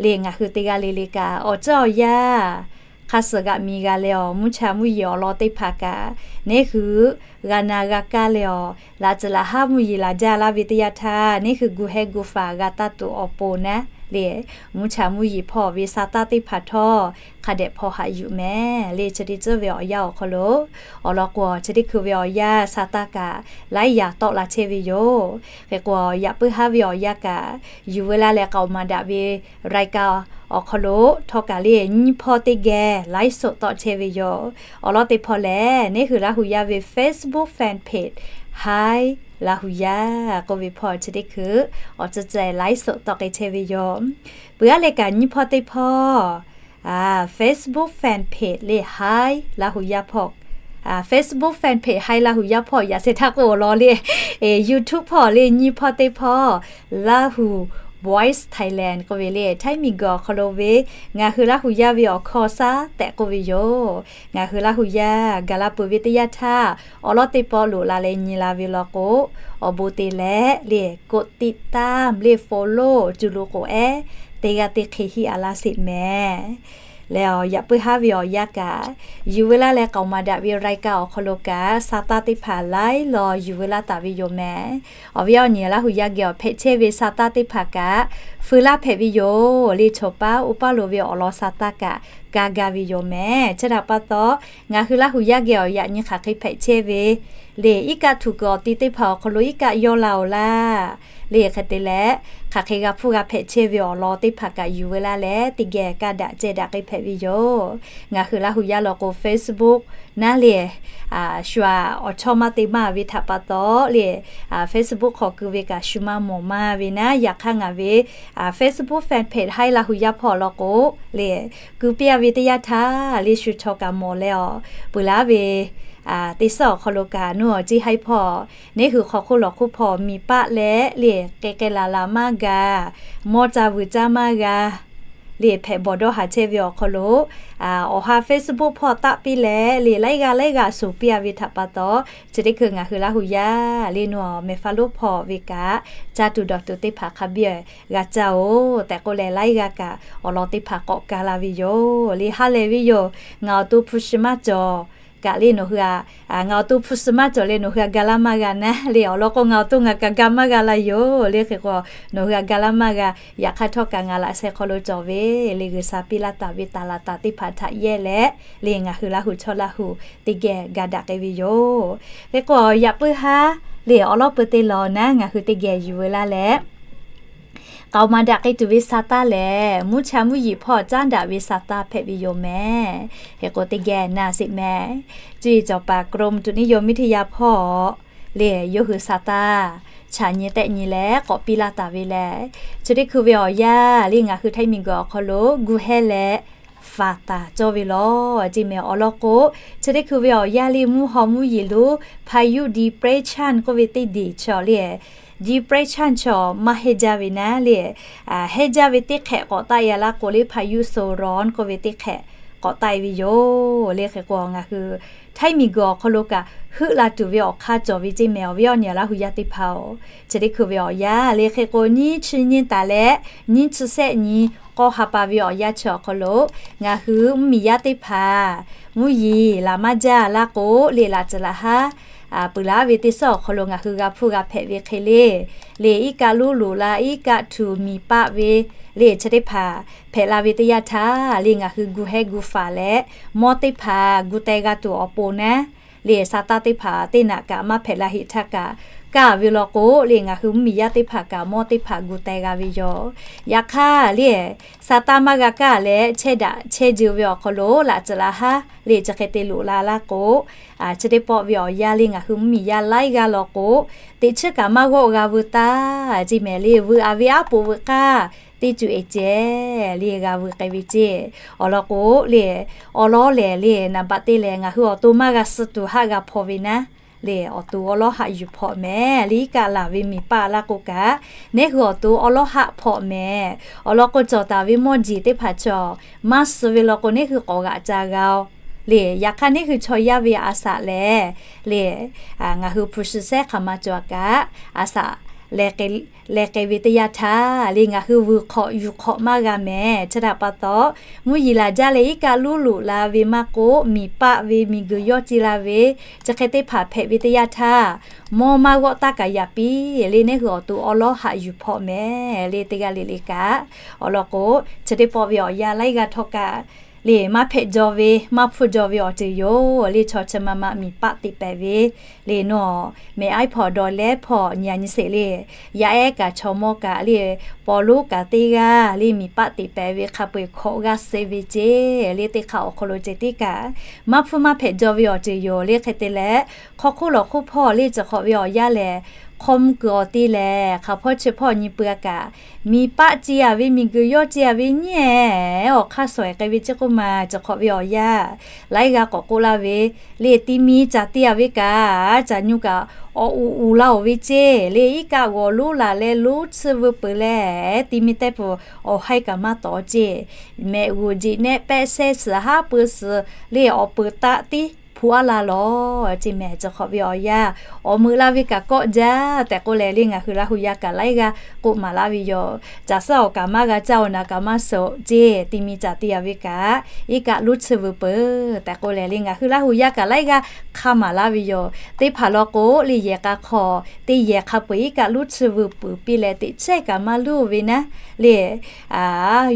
le ngaˬ hui teˇ g'aˇ le le kaꞈ awˬ ceuˬ awˬ yanˇ hk'a suhˍ g'aꞈ mi g'a leh awˬ, mvuhˇ cha mvuhˇ yeˬ awˬ lawn teˇ hpaˍ kaꞈ neˇ hui g'a na g'a kaˇ leh awˬ, laꞈ tcuhˍ laꞈ haˉ mvuhˇ yeˬ laˬ jaˇ laˇ ve teˇ yanˇ htaˇ, neˇ hui gu heh gu faˍ g'a taˇ tuˬ awˬ pon naˉ le, mvuhˇ cha mvuhˇ yeˬ hpawˇ ve sa taˇ teˇ hpaˍ htawˇ hk'a dehꞈ hpaw haꞈ yuˬ mehˍ le. Chi teˇ tcuhˉ ve awˬ yanˇ awˬ hk'aw lo awˬ lawn k'o, chi teˇ hkui ve awˬ yanˇ sa taˇ kaꞈ laiˉ yaꞈ tawˆ la chehˇ ve yoˬ. Hk'e k'o, yaꞈ puiˉ haˉ ve awˬ yanˇ kaꞈ yuˬ veu laˇ leh k'aoˍ maˍ daꞈ ve รายการ awˬ hk'aw lo htawˇ kaꞈ le nyiˇ hpawˇ teˇ geh laiˉ soꞈ tawˆ chehˇ ve yoˬ. Awˬ lawn teˇ hpawˇ lehˬ, neˇ hui Laˇ huˍ yaˇ ve Facebook fan page Hi Laˇ huˍ yaˇ k'oˆ ve hpawˇ chi teˇ hkui awˬ ceuˬ ceh laiˉ soꞈ tawˆ k'ai chehˇ ve yoˬ. Peuˬ aˉ leh kaꞈ nyiˇ hpawˇ teˇ hpawˇ Facebook fan page le Hi Laˇ huˍ yaˇ hpawˇ, Facebook fan page Hi Laˇ huˍ yaˇ hpawˇ yaꞈ sheh htaˇ k'oˆ awˬ lawn le, YouTube hpawˇ le nyiˇ hpawˇ teˇ hpawˇ Lahu Voice Thailand k'oˆ ve le, Htaiˇ miˬguiˬ awˬ hk'aw lo ve ngaˬ hui Laˇ huˍ yaˇ ve awˬ hkawˇ shaˉ tehꞈ k'oˆ ve yoˬ. Ngaˬ hui Laˇ huˍ yaˇ gaˬ la peuˬ ve teˇ yanˇ htaˇ, awˬ lawn teˇ pawˆ loꞈ la leh nyi la ve law k'o, awˬ bon te leh le กดติดตาม le follow cuˬ lo k'oˍ ehˉ teˇ g'aˇ teˇ hk'e hiˆ a laˇ sheˍ mehˍ. Leh awˬ yaꞈ puiˉ haˉ ve awˬ yanˇ kaꞈ yuˬ veu laˇ leh k'aoˍ maˍ daꞈ ve รายการ awˬ hk'aw lo kaꞈ sa taˇ teˇ hpaˍ laiˉ law yuˬ veu laˇ taˍ ve yoˬ mehˍ. Awˬ viˉ awˬ nyi Laˇ huˍ yaˇ geh awˬ hpehꞈ chehˇ ve sa taˇ teˇ hpaˍ kaꞈ feu laˇ hpehꞈ ve yoˬ le, chaw paˉ oˇ paˇ lo ve awˬ lawn sa taˇ kaꞈ ga ga ve yoˬ mehˍ. Chi htaꞈ pa taw, ngaˬ hui Laˇ huˍ yaˇ geh awˬ yaꞈ nyi hk'aˬ hk'e hpehꞈ chehˇ ve le, iˉ kaˆ htuꞈ kuiˬ awˬ ti teˇ hpaˍ awˬ hk'aw lo iˉ kaˆ yawˇ la-oˬ laˇ le. Hk'e te leh, hk'aˬ hk'e g'a hpfuhˇ g'a hpehꞈ chehˇ ve awˬ lawn teˇ hpaˍ kaꞈ yuˬ veu laˇ leh teˇ geh kaˇ daꞈ ceh daꞈ k'ai hpehꞈ ve yoˬ. Ngaˬ hui Laˇ huˍ yaˇ law k'o Facebook naˉ le, shu-aꞈ awˬ chawˇ maˇ te maˇ ve htaꞈ pa taw le, Facebook hk'aw keu ve kaꞈ shu maˇ mawˬ maˇ ve naˉ, yaꞈ hk'aˇ ngaˬ ve Facebook fan page Hi Laˇ huˍ yaˇ hpawˇ law k'o le, keu piˇ-a ve teˇ yanˇ htaˇ le shu chaw kaꞈ mawˬ leh awˬ peuˬ laˇ ve teˇ suhˉ awˬ hk'aw lo kaꞈ nuˇ awˬ ceˇ Hi hpawˇ neˇ hui hk'aw hk'oˆ lawˬ hk'oˆ hpawˇ miˬ paˆ leh le k'ai k'ai laˬ laˬ maˇ g'a, mawˇ caˇ vuiˬ caˇ maˇ g'a le hpehꞈ bawˬ dawˇ haˍ chehˇ ve awˬ hk'aw lo, awˬ ha Facebook hpawˇ taˆ piˇ leh le laiˉ g'aˇ laiˉ g'aˇ shuˍ piˇ a ve htaꞈ pa taw, chi teˇ hkui ngaˬ hui Laˇ hu yaˇ le nawˬ mehˬ fa lonˉ hpawˇ ve kaꞈ, caˇ tuˬ dawˬ tuˬ teˇ hpaˍ hk'a biˇ g'a caˇ oˬ tehꞈ k'oˆ leh, laiˉ g'aˇ kaꞈ awˬ lawn teˇ hpaˍ k'awꞈ ka la ve yoˬ. Le ha lehˬ ve yoˬ. Ngaˬ awˬ to hpu shi maˇ cawˬ kaꞈ le nawˬ hui a, ngaˬ awˬ to hpu shi maˇ cawˬ leh nawˬ hui a ga laˇ maˇ g'a naˉ le. Awˬ lawn k'o, ngaˬ awˬ to ngaˬ kaꞈ ga maˇ g'a la yoˬ. Le hk'e k'o, nawˬ hui a ga laˇ maˇ g'a. Yaꞈ hk'aˇ htawˇ kaꞈ ngaˬ laꞈ sheh hk'aw lo cawˬ ve le G'uiˬsha piˇ laˇ taˍ ve taˍ laˍ taˍ teˇ hpaˍ htaꞈ yehˇ leh, le ngaˬ hui Laˇ hu chaw Laˇ hu teˇ geh ga daꞈ k'ai ve yoˬ. Hk'e k'o, yaꞈ puiˉ haˉ le awˬ lawˉ peu te lawˬ naˉ ngaˬ hui teˇ geh yuˬ veu laˇ leh, k'aoˍ maˍ daꞈ k'ai tuˬ ve sa taˇ lehˬ, mvuhˇ cha mvuhˇ yeˬ hpawˇ caˉ daꞈ ve sa taˇ hpehꞈ ve yoˬ mehˍ. Hk'e k'o, teˇ geh na sheˍ mehˍ. Cuˇ yiˍ cawˬ paˍ กรมอุตุนิยมวิทยา hpawˇ le yawˇ hui sa taˇ chaꞈ nyi tehˆ nyi leh k'awꞈ piˇ laˇ taˍ ve lehˬ, chi teˇ hkui ve awˬ yanˇ le ngaˬ hui Htaiˇ miˬ guiˬ awˬ hk'aw lo gu hehˇ leh faˍ taˍ cawˇ ve lawˬ ceˇ mehˍ. Awˬ lawn k'o, chi teˇ hkui ve awˬ yanˇ le mvuhˇ haw mvuhˇ yeˬ lo พายุ depression k'oˆ ve teˇ deˬ chaw le depression chaw maˇ heˆ jaˇ ve naˉ le, heˆ jaˇ ve teˇ hk'ehꞈ k'awꞈ taˆ e a laˇ k'o le พายุโซนร้อน k'oˆ ve teˇ hk'ehꞈ k'awꞈ taˆ e ve yoˬ. Le hk'e k'o, ngaˬ hui Htaiˇ miˬ guiˬ awˬ hk'aw lo kaꞈ heuˆ la tuˬ ve awˬ hk'aˇ cawˬ ve ceˇ mehˍ. Awˬ viˉ awˬ nyi Laˇ hu yaˇ teˇ hpaˍ-oˬ, chi teˇ hkui ve awˬ yanˇ le hk'e k'o, nyiˇ chi nyiˇ taˍ leh nyiˇ chi shehˆ nyi k'awˇ ha pa ve awˬ yanˇ chi awˬ hk'aw lo, ngaˬ hui mvuhˇmiˬ yaˇ teˇ hpaˍ mvuhˇ yeˬ laˬ maˇ jaˇ laˇ k'o le, laꞈ tcuhˍ laꞈ haˉ puiˍ laˉ ve teˇ suhˉ awˬ hk'aw lo ngaˬ hui g'a hpuˇ g'a hpehꞈ ve hk'e le, le iˉ kaˆ luˉ loꞈ la, iˉ kaˆ htuꞈ miˬ paˆ ve le chi teˇ hpaˍ hpehꞈ la ve teˇ yanˇ htaˇ le, ngaˬ hui gu hehˇ gu faˍ leh mawˇ teˇ hpaˍ gu teh g'a tuˬ awˬ pon naˉ le, sa taˇ teˇ hpaˍ teˇ naꞈ kaꞈ maˇ hpehꞈ la heꞈ htaˇ kaꞈ, kaˇ ve law k'o le ngaˬ hui mvuhˇmiˬ yaˇ teˇ hpaˍ kaꞈ mawˇ teˇ hpaˍ gu teh g'a ve yoˬ. Yaꞈ hk'aˇ le sa taˇ maˇ g'a kaˇ leh chehˇ daꞈ chehˇ jeu ve awˬ hk'aw lo laꞈ tcuhˍ laꞈ haˉ le chi hk'e te loꞈ la laˇ k'o, chi teˇ pawˆ ve awˬ yanˇ le ngaˬ hui mvuhˇmiˬ yaˇ laiˉ g'aˇ law k'o, teꞈ chiˉ kaꞈ maˇ g'awˆ g'a veu taˇ ceˇ mehˍ. Le veu a ve aˉ poꞈ veu k'aˇ teˇ cuˬ e ceh le g'a veu k'ai ve ceˇ. Awˬ lawn k'o le, awˬ lawn lehˬ le naˍ baꞈ te lehˬ ngaˬ hui awˬ to maˇ g'a suh tuˬ haˆ g'a hpaw ve naˉ le, awˬ to awˉ lawˉ haˆ yuˬ hpawꞈ mehˍ. Le iˉ kaˆ laˬ ve miˬ paˆ laˇ k'o kaꞈ, neˉ hui awˬ to awˉ lawˉ haˆ hpawꞈ mehˍ. Awˬ lawn k'o, cawˬ taˍ ve mawˇ jeˬ teˇ hpaˍ chaw maˇ suh ve law k'o, neˉ hui k'awꞈ g'aꞈ ca g'a-oˬ le. Yaꞈ hk'aˇ neˉ hui chaw yaˇ ve a shaꞈ lehˬ le, ngaˬ hui hpu shi sehˉ hk'aˬ ma cawˬ kaꞈ, a shaꞈ leh k'ai ve teˇ yanˇ htaˇ le ngaˬ hui vuiˬ hk'awꞈ yuˬ hk'awꞈ maˇ g'a mehˍ. Chi htaꞈ pa taw, mvuhˇ yeˬ laˬ jaˇ leh iˉ kaˆ luˉ loꞈ la ve maˇ k'oˆ, miˬ paˆ ve miˬ guiˬ yawˇ ce la ve chi hk'e teˇ hpaˍ hpehꞈ ve teˇ yanˇ htaˇ, mawˇ maˇ g'awˆ taˇ kaꞈ yaꞈ piˇ le neˉ hui awˬ to awˉ lawˉ haˆ yuˬ hpawꞈ mehˍ. Le teˇ g'aˇ le le kaꞈ, awˬ lawn k'o, chi teˇ pawˆ ve awˬ yanˇ laiˉ g'aˇ htawˇ kaꞈ le maˇ hpehꞈ jaw ve maˇ hpfuhˇ jaw ve awˬ ceuˬ yoˬ. Le chaw chi ma ma miˬ paˆ teꞈ pehˍ ve le nawˬ mehˍ aiˉ hpawˇ dawˬ leh hpawˇ nyi a nyi sheˍ le, yaˇ ehˉ kaꞈ chaw mawˇ kaꞈ le, paw lonˉ kaꞈ teˇ g'aˇ le miˬ paˆ teꞈ pehˍ ve hk'a peu-eˬ hkawꞈ g'aˇ suh ve ceˇ. Le teˇ hk'aˇ awˬ hk'aw lo ceh tiˉ kaꞈ maˇ hpfuhˇ maˇ hpehꞈ jaw ve awˬ ceuˬ yoˬ. Le hk'e te leh, hk'aw hk'oˆ lawˬ hk'oˆ hpawˇ le cawˬ hk'awꞈ ve awˬ yanˇ lehˬ, hk'aw mvuh kuiˬ awˬ te lehˬ hk'aˬ hpawˇ chi hpawˇ nyi pui a kaꞈ, miˬ paˆ ce a ve miˬ guiˬ yawˇ ce a ve nyiˉ ehˉ awˬ hk'aˇ shawˍ ehˍ k'ai ve ceˇ k'oˆ ma. Cawˬ hk'awꞈ ve awˬ yanˇ laiˉ g'aˇ k'awꞈ k'oˆ laˇ ve le, ti mi caˬ te a ve kaꞈ caˬ nyu kaꞈ awˬ uˍ uˍ la oˬ ve ceˇ. Le iˉ kaˆ g'awˬ lonˉ laˬ leh lonˉ tsuhˇ veu peuˬ leh, ti mi tehˇ pfuhˍ awˬ haiˇ kaꞈ maˇ tawˍ ceˇ. Mehꞈ g'uˬ jeꞈ nehˆ pehˆ sehˇ suhˍ haˉ pui suhˍ le awˬ peuˬ taˆ tiˉ hpu aˉ la lawˬ ceˇ mehˍ. Cawˬ hk'awꞈ ve awˬ yanˇ awˬ meuꞈ la ve kaꞈ kawˆ jaˇ tehꞈ k'oˆ leh, le ngaˬ hui Laˇ hu yaˇ kaꞈ laiˉ g'aˇ k'oˆ maˍ laˇ ve yoˬ. Caˬ suhˉ awˬ kaꞈ maˇ g'a caˇ, awˬ naꞈ kaꞈ maˇ suhˍ ceˇ. Ti mi caˬ te a ve kaꞈ iˉ kaˆ lonˉ tsuhˇ veu peuˬ tehꞈ k'oˆ leh, le ngaˬ hui Laˇ hu yaˇ kaꞈ laiˉ g'aˇ hk'a maˍ laˇ ve yoˬ. Teˇ hpaˍ law k'o, le yehˬ k'a hk'aw teˇ yehˬ hk'a peu-eˬ iˉ kaˆ lonˉ tsuhˇ veu peuˬ piˇ leh teꞈ chehˇ kaꞈ maˇ luˇ ve naˉ le,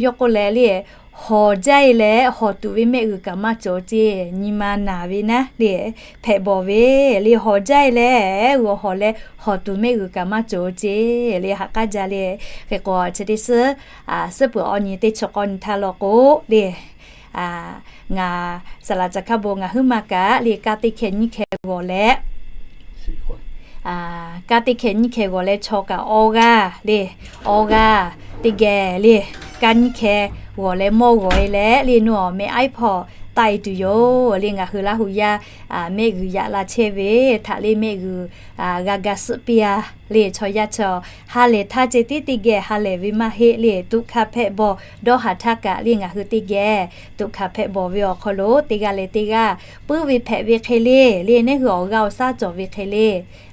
yawˇ k'oˆ leh le, hawˬ jaˇ e leh hawˬ tuˬ ve mehˆ g'uiˬ kaꞈ maˇ cawˬ ceˇ. Nyi ma naˬ ve naˉ le, hpehꞈ bawˬ ve le, hawˬ jaˇ e leh g'awˬ hawˬ leh hawˬ tuˬ mehˆ g'uiˬ kaꞈ maˇ cawˬ ceˇ. Le ha k'aˉ jaˇ le. Hk'e k'o, chi teˇ suhˉ suhˉ peuˬ awˬ nyi teˇ chi k'awˇ nyi htaˇ law k'o le, ngaˬ saˍ laꞈ caˬ hkaˇ bon ngaˬ huiˉ ma kaꞈ le, kaˇ teˇ hkeh nyiˇ hkeh g'awˬ leh, kaˇ teˇ hkeh nyiˇ hkeh g'awˬ leh chaw kaꞈ awˇ g'aˇ le, awˇ g'aˇ teˇ geh le, kaˇ nyiˇ hkeh g'awˬ leh mawˇ g'awˬ e leh le, nawˬ mehˍ aiˉ hpawˇ taˆ e tuˬ yoˬ. Le ngaˬ hui Laˇ hu yaˇ mehˆ g'uiˬ yaꞈ la chehˇ ve htaꞈ le mehˆ g'uiˬ g'a ga suhˆ piˇ a le chaw yaˇ chi ha lehˬ htaˇ ceh tiˉ teˇ geh ha lehˬ ve maˇ heˆ le. Tuꞈ hkanˍ hpehꞈ bawˬ dawˇ haˍ htaˇ kaꞈ le ngaˬ hui teˇ geh tuꞈ hkanˍ hpehꞈ bawˬ ve awˬ hk'aw lo teˇ g'aˇ leh teˇ g'aˇ puiˉ ve hpehꞈ ve hk'e le, le nehˉ hui awˬ g'aˇ awˬ shaˉ cawˬ ve hk'e le,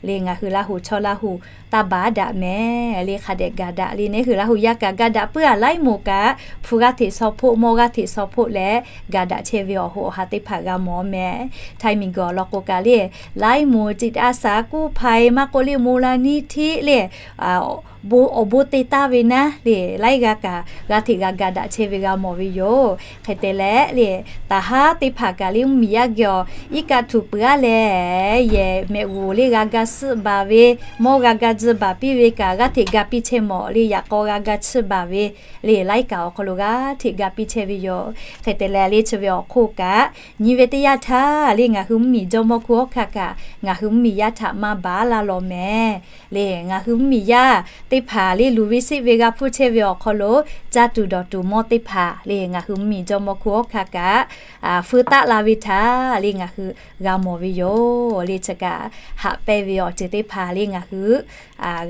le ngaˬ hui Laˇ huˍ chaw Laˇ huˍ taˇ baˬ daꞈ mehˍ le. Hk'a dehꞈ gaˬ daꞈ le, nehˉ hui Laˇ huˍ yaˇ kaꞈ gaˬ daꞈ puiˉ-a. Laiˉ moˍ kaꞈ hpu g'aˇ hteꞈ shaw hpoˆ, mawˇ g'aˇ hteꞈ shaw hpoˆ leh gaˬ daꞈ chehˇ ve awˬ hoꞈ awˬ ha teˇ hpaˍ g'a mawˬ mehˍ. Htaiˇ miˬguiˬ awˬ lawn k'o kaꞈ le, laiˉ moˍ ciˍ a shaˍ kuˇ hpaˍ-e maˇ k'oˆ le, moˍ la niˇ htiˆ le awˬ bon te taˍ ve naˉ le, laiˉ g'aˇ kaꞈ g'aˇ hteꞈ g'a gaˬ daꞈ chehˇ ve g'a mawˬ ve yoˬ. Hk'e te leh le, taˍ haˉ teˇ hpaˍ kaꞈ le mvuhˇmiˬ yaˇ geh awˬ iˉ kaˆ htuꞈ peuˬ-a leh, yehˬ mehꞈ g'uˬ le g'a ga suhˆ baˬ ve, mawˇ g'a ga tzuhˇ baˬ piˇ ve kaꞈ g'aˇ hteꞈ ga piˇ chehˇ mawˬ le, yaꞈ k'aw g'a ga tsuhˇ baˬ ve le, laiˉ kaꞈ awˬ hk'aw lo g'aˇ hteꞈ ga piˇ chehˇ ve yoˬ. Hk'e te leh le chi ve awˬ hk'oˆ kaꞈ nyi ve teˇ yanˇ htaˇ le ngaˬ hui mvuhˇmiˬ jawˇmawˇ hkunˉ hawˉ hkanˇ kaꞈ ngaˬ hui mvuhˇmiˬ yaˇ htaꞈ maˇ baˬ laˇ law mehˍ le. Ngaˬ hui mvuhˇmiˬ yaˇ teˇ hpaˍ le luˬ ve seˆ ve g'a hpuˇ chehˇ ve awˬ hk'aw lo caˇ tuˬ dawˬ tuˬ mawˇ teˇ hpaˍ le ngaˬ hui mvuhˇmiˬ jawˇmawˇ hkunˉ hawˉ hkanˇ kaꞈ feu taˆ la ve htaꞈ le ngaˬ hui g'a mawˬ ve yoˬ le. Chi kaꞈ haꞈ pehnˇ ve awˬ ceuˬ teˇ hpaˍ le ngaˬ hui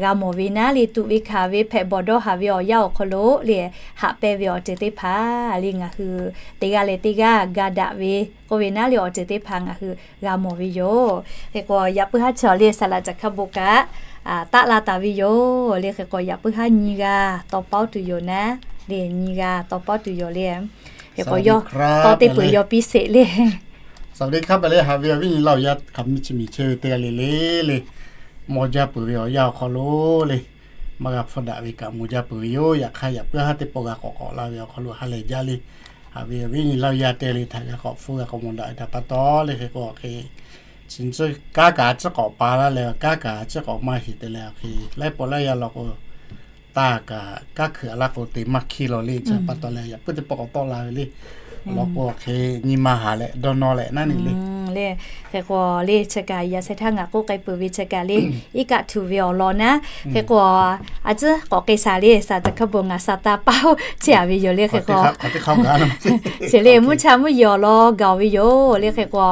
g'a mawˬ ve naˉ le, tuꞈ ve hkanˍ ve hpehꞈ bawˬ dawˇ haˍ ve awˬ yanˇ awˬ hk'aw lo le haꞈ pehnˇ ve awˬ ceuˬ teˇ hpaˍ le ngaˬ hui teˇ g'aˇ leh teˇ g'aˇ ga daꞈ ve k'oˆ ve naˉ le awˬ ceuˬ teˇ hpaˍ ngaˬ hui g'a mawˬ ve yoˬ. Hk'e k'o yaꞈ puiˉ haˉ chi awˬ le saˍ laꞈ caˬ hkaˇ bon kaꞈ taˆ la taˍ ve yoˬ le. Hk'e k'o yaꞈ puiˉ haˉ nyi g'a tawˇ pawˉ tuˬ yoˬ naˉ le, nyi g'a tawˇ pawˉ tuˬ yoˬ le. Hk'e k'o yawˇ tawˇ teˇ peuˬ yaw piˇ sheˍ le. สวัสดีครับ le haꞈ ve awˬ viˉ nyi Laˇ huˍ yaˇ hk'aˬ miˇ chi miˬ chehˇ ve teˇ g'aˇ le le le, mawˇ jaˇ peuˬ ve awˬ yanˇ awˬ hk'aw lo le maˇ g'a hpfuhˇ daꞈ ve kaꞈ mawˬ jaˇ peuˬ ve yoˬ. Yaꞈ hk'aˇ yaꞈ puiˉ haˉ teˇ pawˆ g'a k'awꞈ k'awꞈ la ve awˬ hk'aw lo ha lehˬ jaˇ le. Haꞈ ve awˬ viˉ nyi Laˇ huˍ yaˇ teˇ g'aˇ le htaꞈ g'a k'awꞈ hpfuhˇ g'a k'awꞈ mawˬ daꞈ ve htaꞈ pa taw le. Hk'e k'o hk'e chi kanˉ kaꞈ a ciˉ k'awꞈ pa laˇ leh kanˉ kaꞈ a ciˉ k'awꞈ maˇ heˍ te leh hk'e laiˉ pawˆ laiˉ yaˇ law k'o taˇ kaꞈ kanˉ hkui a laˇ k'o te maˇ hkiˇ law le. Chi pa taw leh yaꞈ puiˉ teˇ pawˆ k'awꞈ tawˆ la ve le. Awˬ lawn k'o hk'e nyi ma haˍ leh dawˇ nawˇ leh naˉ ne le. Hk'e k'o le chi kaꞈ yaꞈ sheh htaˇ ngaˬ k'oˆ k'ai peuˬ ve chi kaꞈ le iˉ kaˆ htuꞈ ve awˬ lawn naˉ. Hk'e k'o a ciˉ k'awꞈ k'ai shaˍ le, saˍ caˬ hkaˇ bon ngaˬ sa taˇ paˇ-oˆ chehˇ-a ve yoˬ le. Hk'e k'o chi le mvuhˇ cha mvuhˇ yeˬ awˬ lawn gaˬ-oˬ ve yoˬ le. Hk'e k'o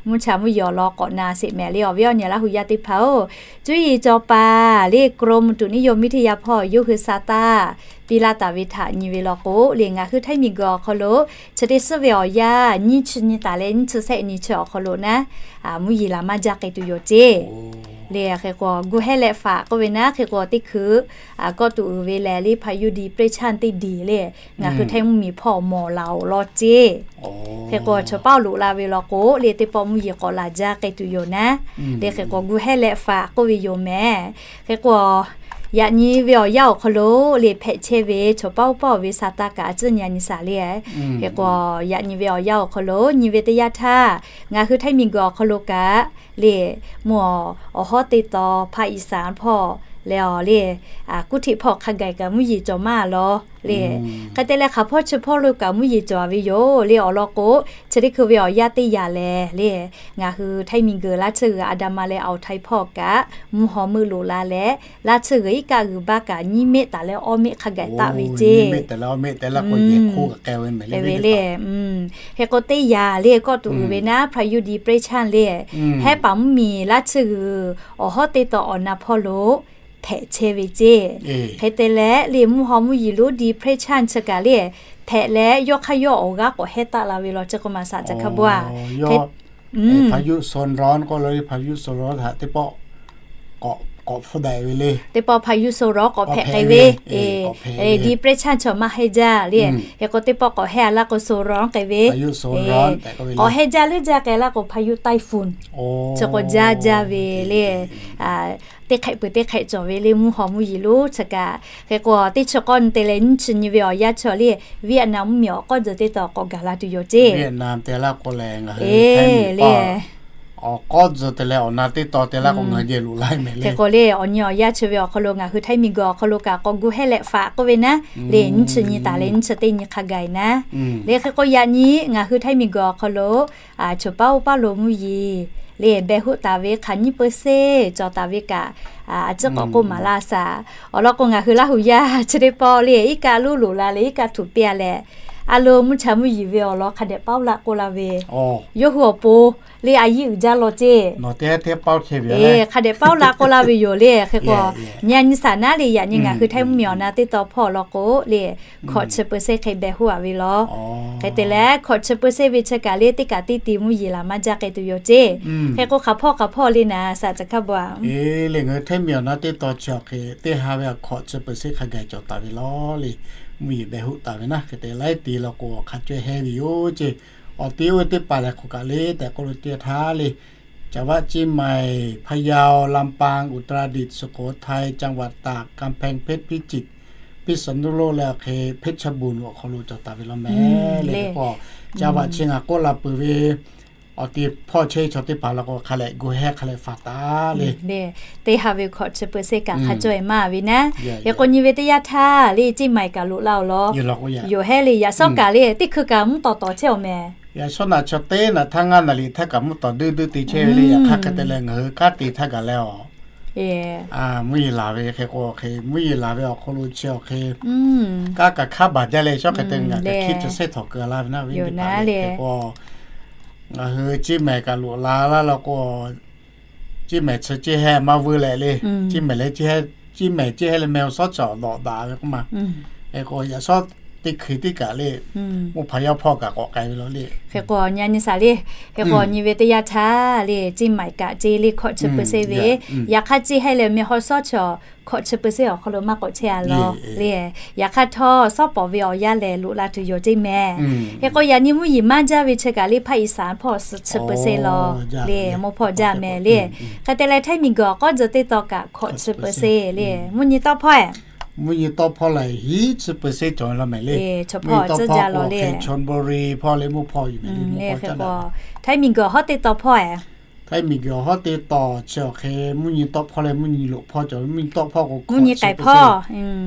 mvuhˇ cha mvuhˇ yeˬ awˬ lawn k'awꞈ na sheˍ mehˍ le. Awˬ viˉ awˬ nyi Laˇ huˍ yaˇ teˇ hpaˍ-oˬ, cuˇ yiˍ cawˬ paˍ le กรมอุตุนิยมวิทยา hpawˇ yawˇ hui sa taˇ piˇ laˇ taˍ ve htaꞈ nyi ve law k'o le ngaˬ hui Htaiˇ miˬguiˬ awˬ hk'aw lo chi teˇ suhˉ ve awˬ yanˇ nyiˇ chi nyi taˍ leh nyiˇ chi shehˆ nyi chi awˬ hk'aw lo naˉ mvuhˇ yeˬ laˬ maˇ jaˇ k'ai tuˬ yoˬ ceˇ. Le hk'e k'o gu hehˇ leh faꞈ k'oˆ ve naˉ hk'e k'o teˇ hkui kawˆ tuˬ uiˍ ve leh le พายุดีเปรสชัน teˇ diˬ le ngaˬ hui Htaiˇ mvuhˇmiˬ hpawˇ mawˬ laˬ-oˬ law ceˇ. Hk'e k'o chaw paˇ loꞈ la ve law k'o le teˇ pawˆ mvuhˇ yeˬ k'awꞈ laˬ jaˇ k'ai tuˬ yoˬ naˉ. Le hk'e k'o gu hehˇ leh faꞈ k'oˆ ve yoˬ mehˍ. Hk'e k'o yaꞈ nyi ve awˬ yanˇ awˬ hk'aw lo le hpehꞈ chehˇ ve chaw paˇ oˇ paˇ-oˬ ve sa taˇ kaꞈ a ciˉ nyi a nyi shaˍ le. Hk'e k'o yaꞈ nyi ve awˬ yanˇ awˬ hk'aw lo nyi ve teˇ yanˇ htaˇ ngaˬ hui Htaiˇ miˬguiˬ awˬ hk'aw lo kaꞈ le mvuhˇ awˬ hawˉ teˇ taw ภาคอีสาน hpawˇ leh awˬ le kuˉ htiˆ hpawˇ hk'a gaˬ kaꞈ mvuhˇ yeˬ cawˬ maˇ law le. Hk'e te leh hk'aˬ hpawˇ chi hpawˇ lo kaꞈ mvuhˇ yeˬ cawˬ ve yoˬ le. Awˬ lawn k'o chi teˇ hkui ve awˬ yanˇ teˇ yanˇ lehˬ le ngaˬ hui Htaiˇ miˬguiˬ laˇ tsuhˇ g'uiˬ อันดามัน leh อ่าวไทย hpawˇ kaꞈ mvuhˇ haw meuˆ loꞈ la leh laˇ tsuhˇ g'uiˬ iˉ kaˆ g'uiˬ baˆ kaꞈ nyiˇ mehˆ taˍ leh awˇ mehˆ hk'a gaˬ taˆ ve ceˇ. Hk'e ve le. Hk'e k'o teˇ yanˇ le kawˆ tuˬ uiˍ ve naˉ พายุดีเปรสชัน le hehˉ paˍ mvuhˇmiˬ laˇ tsuhˇ g'uiˬ awˬ hawˉ teˇ taw awˬ na hpawˇ lo hpehꞈ chehˇ ve ceˇ. Hk'e te leh le mvuhˇ haw mvuhˇ yeˬ lo ดีเปรสชัน chi kaꞈ le hpehꞈ leh yawˇ hk'aˇ yawˇ awˬ g'aˇ k'awꞈ hehˇ taˆ la ve law chi k'o maˍ saˍ caˬ hkaˇ bon-a พายุโซนร้อน k'oˆ lo le พายุโซนร้อน htaꞈ teˇ pawˆ k'awꞈ hpfuhˇ daꞈ ve le. Teˇ pawˆ พายุโซนร้อน k'awꞈ hpehꞈ k'ai ve ดีเปรสชัน chaw maˇ hehˇ jaˇ le. Hk'e k'o teˇ pawˆ k'awꞈ hehˇ a laˇ k'o โซนร้อน k'ai ve. K'awꞈ hehˇ jaˇ leuˉ jaˇ k'ai laˇ k'o พายุไต้ฝุ่น chi k'o jaˇ jaˇ ve le. Teˇ hk'ehꞈ peuˬ teˇ hk'ehꞈ cawˬ ve le mvuhˇ haw mvuhˇ yeˬ lo chi kaꞈ. Hk'e k'o teˇ chi k'awˇ nyi te leh nyiˇ chi nyi ve awˬ yanˇ chi le Vietnam mvuhˇmiˬ awˬ k'awˇ tzuhˬ teˇ taw k'awꞈ gaˬ la tuˬ yoˬ ceˇ. Awˬ k'awˇ tzuhˬ te leh awˬ na teˇ taw te laˇ k'o ngaˬ hui jehˬ loꞈ la mehˍ le. Hk'e k'o le awˬ nyi awˬ yanˇ chi ve awˬ hk'aw lo ngaˬ hui Htaiˇ miˬguiˬ awˬ hk'aw lo kaꞈ k'awꞈ gu hehˇ leh faꞈ k'oˆ ve naˉ le nyiˇ chi nyi taˍ leh nyiˇ chi teˇ nyi hk'a gaˬ naˉ le. Hk'e k'o yaꞈ nyi ngaˬ hui Htaiˇ miˬguiˬ awˬ hk'aw lo chaw paˇ oˇ paˇ lo mvuhˇ yeˬ le behˬ hoˆ taˍ ve hk'aˬ nyiˇ peu seˇ cawˬ taˍ ve kaꞈ a ciˉ k'awꞈ k'oˆ maˍ laˇ shaˍ. Awˬ lawn k'o ngaˬ hui Laˇ huˍ yaˇ chi teˇ pawˆ le iˉ kaˆ loˉ loꞈ la leh iˉ kaˆ htuꞈ piˇ-a leh A lo, mvuhˇ cha mvuhˇ yiˍ ve awˬ lawn hk'a dehꞈ paoˇ laˇ k'oˆ laˇ ve, yawˇ hui awˬ pon le a yiˉ uiˍ jaˇ law ceˇ. Hk'a dehꞈ paoˇ laˇ k'oˆ laˇ ve yoˬ le. Hk'e k'o, nyi a nyi saˍ naˉ le, yaꞈ nyi ngaˬ hui Htaiˇ mvuhˇ miˬ awˬ na teˇ taw hpawˇ law k'o le, hkawꞈ chi peuˬ seˇ hk'e beh hoˆ a ve law. Hk'e te leh, hkawꞈ chi peuˬ seˇ ve chi kaꞈ le, teˇ kaꞈ teˇ ti mvuhˇ yiˍ laˬ maˇ jaˇ k'ai tuˬ yoˬ ceˇ. Hk'e k'o, hk'aˬ hpawˇ hk'aˬ hpawˇ le naˍ, saˍ ca hk'a bvuhꞈ a. E le, ngaˬ hui Htaiˇ miˬ awˬ na teˇ taw chi awˬ hk'e teˇ ha ve hkawꞈ chi peuˬ seˇ hk'a gaˬ cawˬ taˍ ve law le, mvuhˇ yiˍ beh hoˆ taˍ ve naˉ. Hk'e te laiˉ ti law k'o, hk'a caweh heh ve yoˬ ceˇ. Awˬ ti oˇ ve teˇ hpaˍ lehˬ, hk'oˆ kaꞈ le tehꞈ k'oˆ lo teˇ htaˇ le, จังหวัดเชียงใหม่ พะเยา ลำปาง อุตรดิตถ์ สุโขทัย จังหวัดตาก กำแพงเพชร พิจิตร พิษณุโลก leh awˬ hk'e เพชรบูรณ์ awˬ hk'aw lo cawˬ taˍ ve law meh le. Hk'e k'o, จังหวัดเชียงใหม่ k'oˆ la peuˬ ve awˬ ti hpawˇ chehˇ chaw teˇ hpaˍ law k'o, hk'a lehꞈ gu heh hk'a lehꞈ faˍ taˍ le. Teˇ ha ve hkawꞈ chi peuˬ seˇ kaꞈ hk'a caweh maˇ ve naˉ. Hk'e k'o, nyi ve teˇ yanˇ htaˇ le, Ciˇ maiˍ kaꞈ loꞈ la awˬ lawn yoˬ hehˉ le. Yaꞈ shawˉ kaꞈ le, teˇ hkui kaꞈ mvuhˇ tawˍ tawˍ chehˇ awˬ meh. Yaꞈ shawˉ naꞈ chaw teˇ naꞈ htaˇ ngaˇ naˍ riˍ htaˇ kaꞈ mvuhˇ tawˍ duˇ duˇ te chehˇ ve le. Yaꞈ hk'aˇ hk'e te leh ngaˬ hui kanˉ te htaˇ gaˬ leh awˬ mvuhˇ yeˬ laˬ ve. Hk'e k'o, hk'e mvuhˇ yeˬ laˬ ve awˬ hk'aw lo chi awˬ hk'e kanˉ kaꞈ hk'aˇ baˬ jaˇ leh, shawˉ hk'e te ngaˬ kaꞈ hkiˇ chi sehˉ htawꞈ keu laˇ ve naˉ ve teˇ hpaˍ le. Hk'e k'o, ngaˬ hui Ciˇ maiˍ kaꞈ loꞈ la laˇ law k'o, Ciˇ maiˍ chi ceˇ heh maˇ vuiˇ leh le. Ciˇ maiˍ leh, Ciˇ maiˍ ceˇ heh leh meh awˬ shawˉ chaw dawꞈ daꞈ ve k'oˆ ma. Hk'e k'o, yaꞈ shawˉ teˇ hkui teˇ kaꞈ le, mvuhˇ hpaˍ yawˇ hpawˇ kaꞈ k'awꞈ k'ai ve law le. Hk'e k'o, nyi a nyi saˍ le. Hk'e k'o, nyi ve teˇ yanˇ htaˇ le, Ciˇ maiˍ kaꞈ ceˇ le, hkawꞈ chi peuˬ seˇ ve. Yaꞈ hk'aˇ, ceˇ heh leh meh awˬ shawˉ chaw hkawꞈ chi peuˬ seˇ awˬ hk'aw lo maˇ k'awꞈ chehˇ a law le. Yaꞈ hk'aˇ htawˇ, shawˉ pawˍ ve awˬ yanˇ lehˬ loꞈ la tuˬ yoˬ ceˇ meh. Hk'e k'o, yaꞈ nyi mvuhˇ yeˬ maˇ jaˇ ve chi kaꞈ le, ภาคอีสาน hpawˇ suhˍ chi peuˬ seˇ law le, mvuhˇ hpawˇ jaˇ meh le. Hk'e te leh, Htaiˇ miˬguiˬ awˬ k'awˇ tcuh teˇ taw kaꞈ hkawꞈ chi peuˬ seˇ le, mvuhˇ nyi tawˆ hpawˇ e mvuhˇ nyi tawˆ hpawˇ lehˬ, hiˉ chi peuˬ seˇ cawˬ ve law meh le. Mvuhˇ nyi tawˆ hpawˇ k'o, hk'e ชลบุรี hpawˇ le mvuhˇ hpawˇ yoˬ meh le. Htaiˇ miˬguiˬ hawˉ teˇ taw hpawˇ e Htaiˇ miˬguiˬ hawˉ teˇ taw chi awˬ hk'e mvuhˇ nyi tawˆ hpawˇ leh mvuhˇ nyi loꞈ hpawˇ cawˬ ve. Mvuhˇ nyi tawˆ hpawˇ k'o, mvuhˇ nyi k'ai hpawˇ,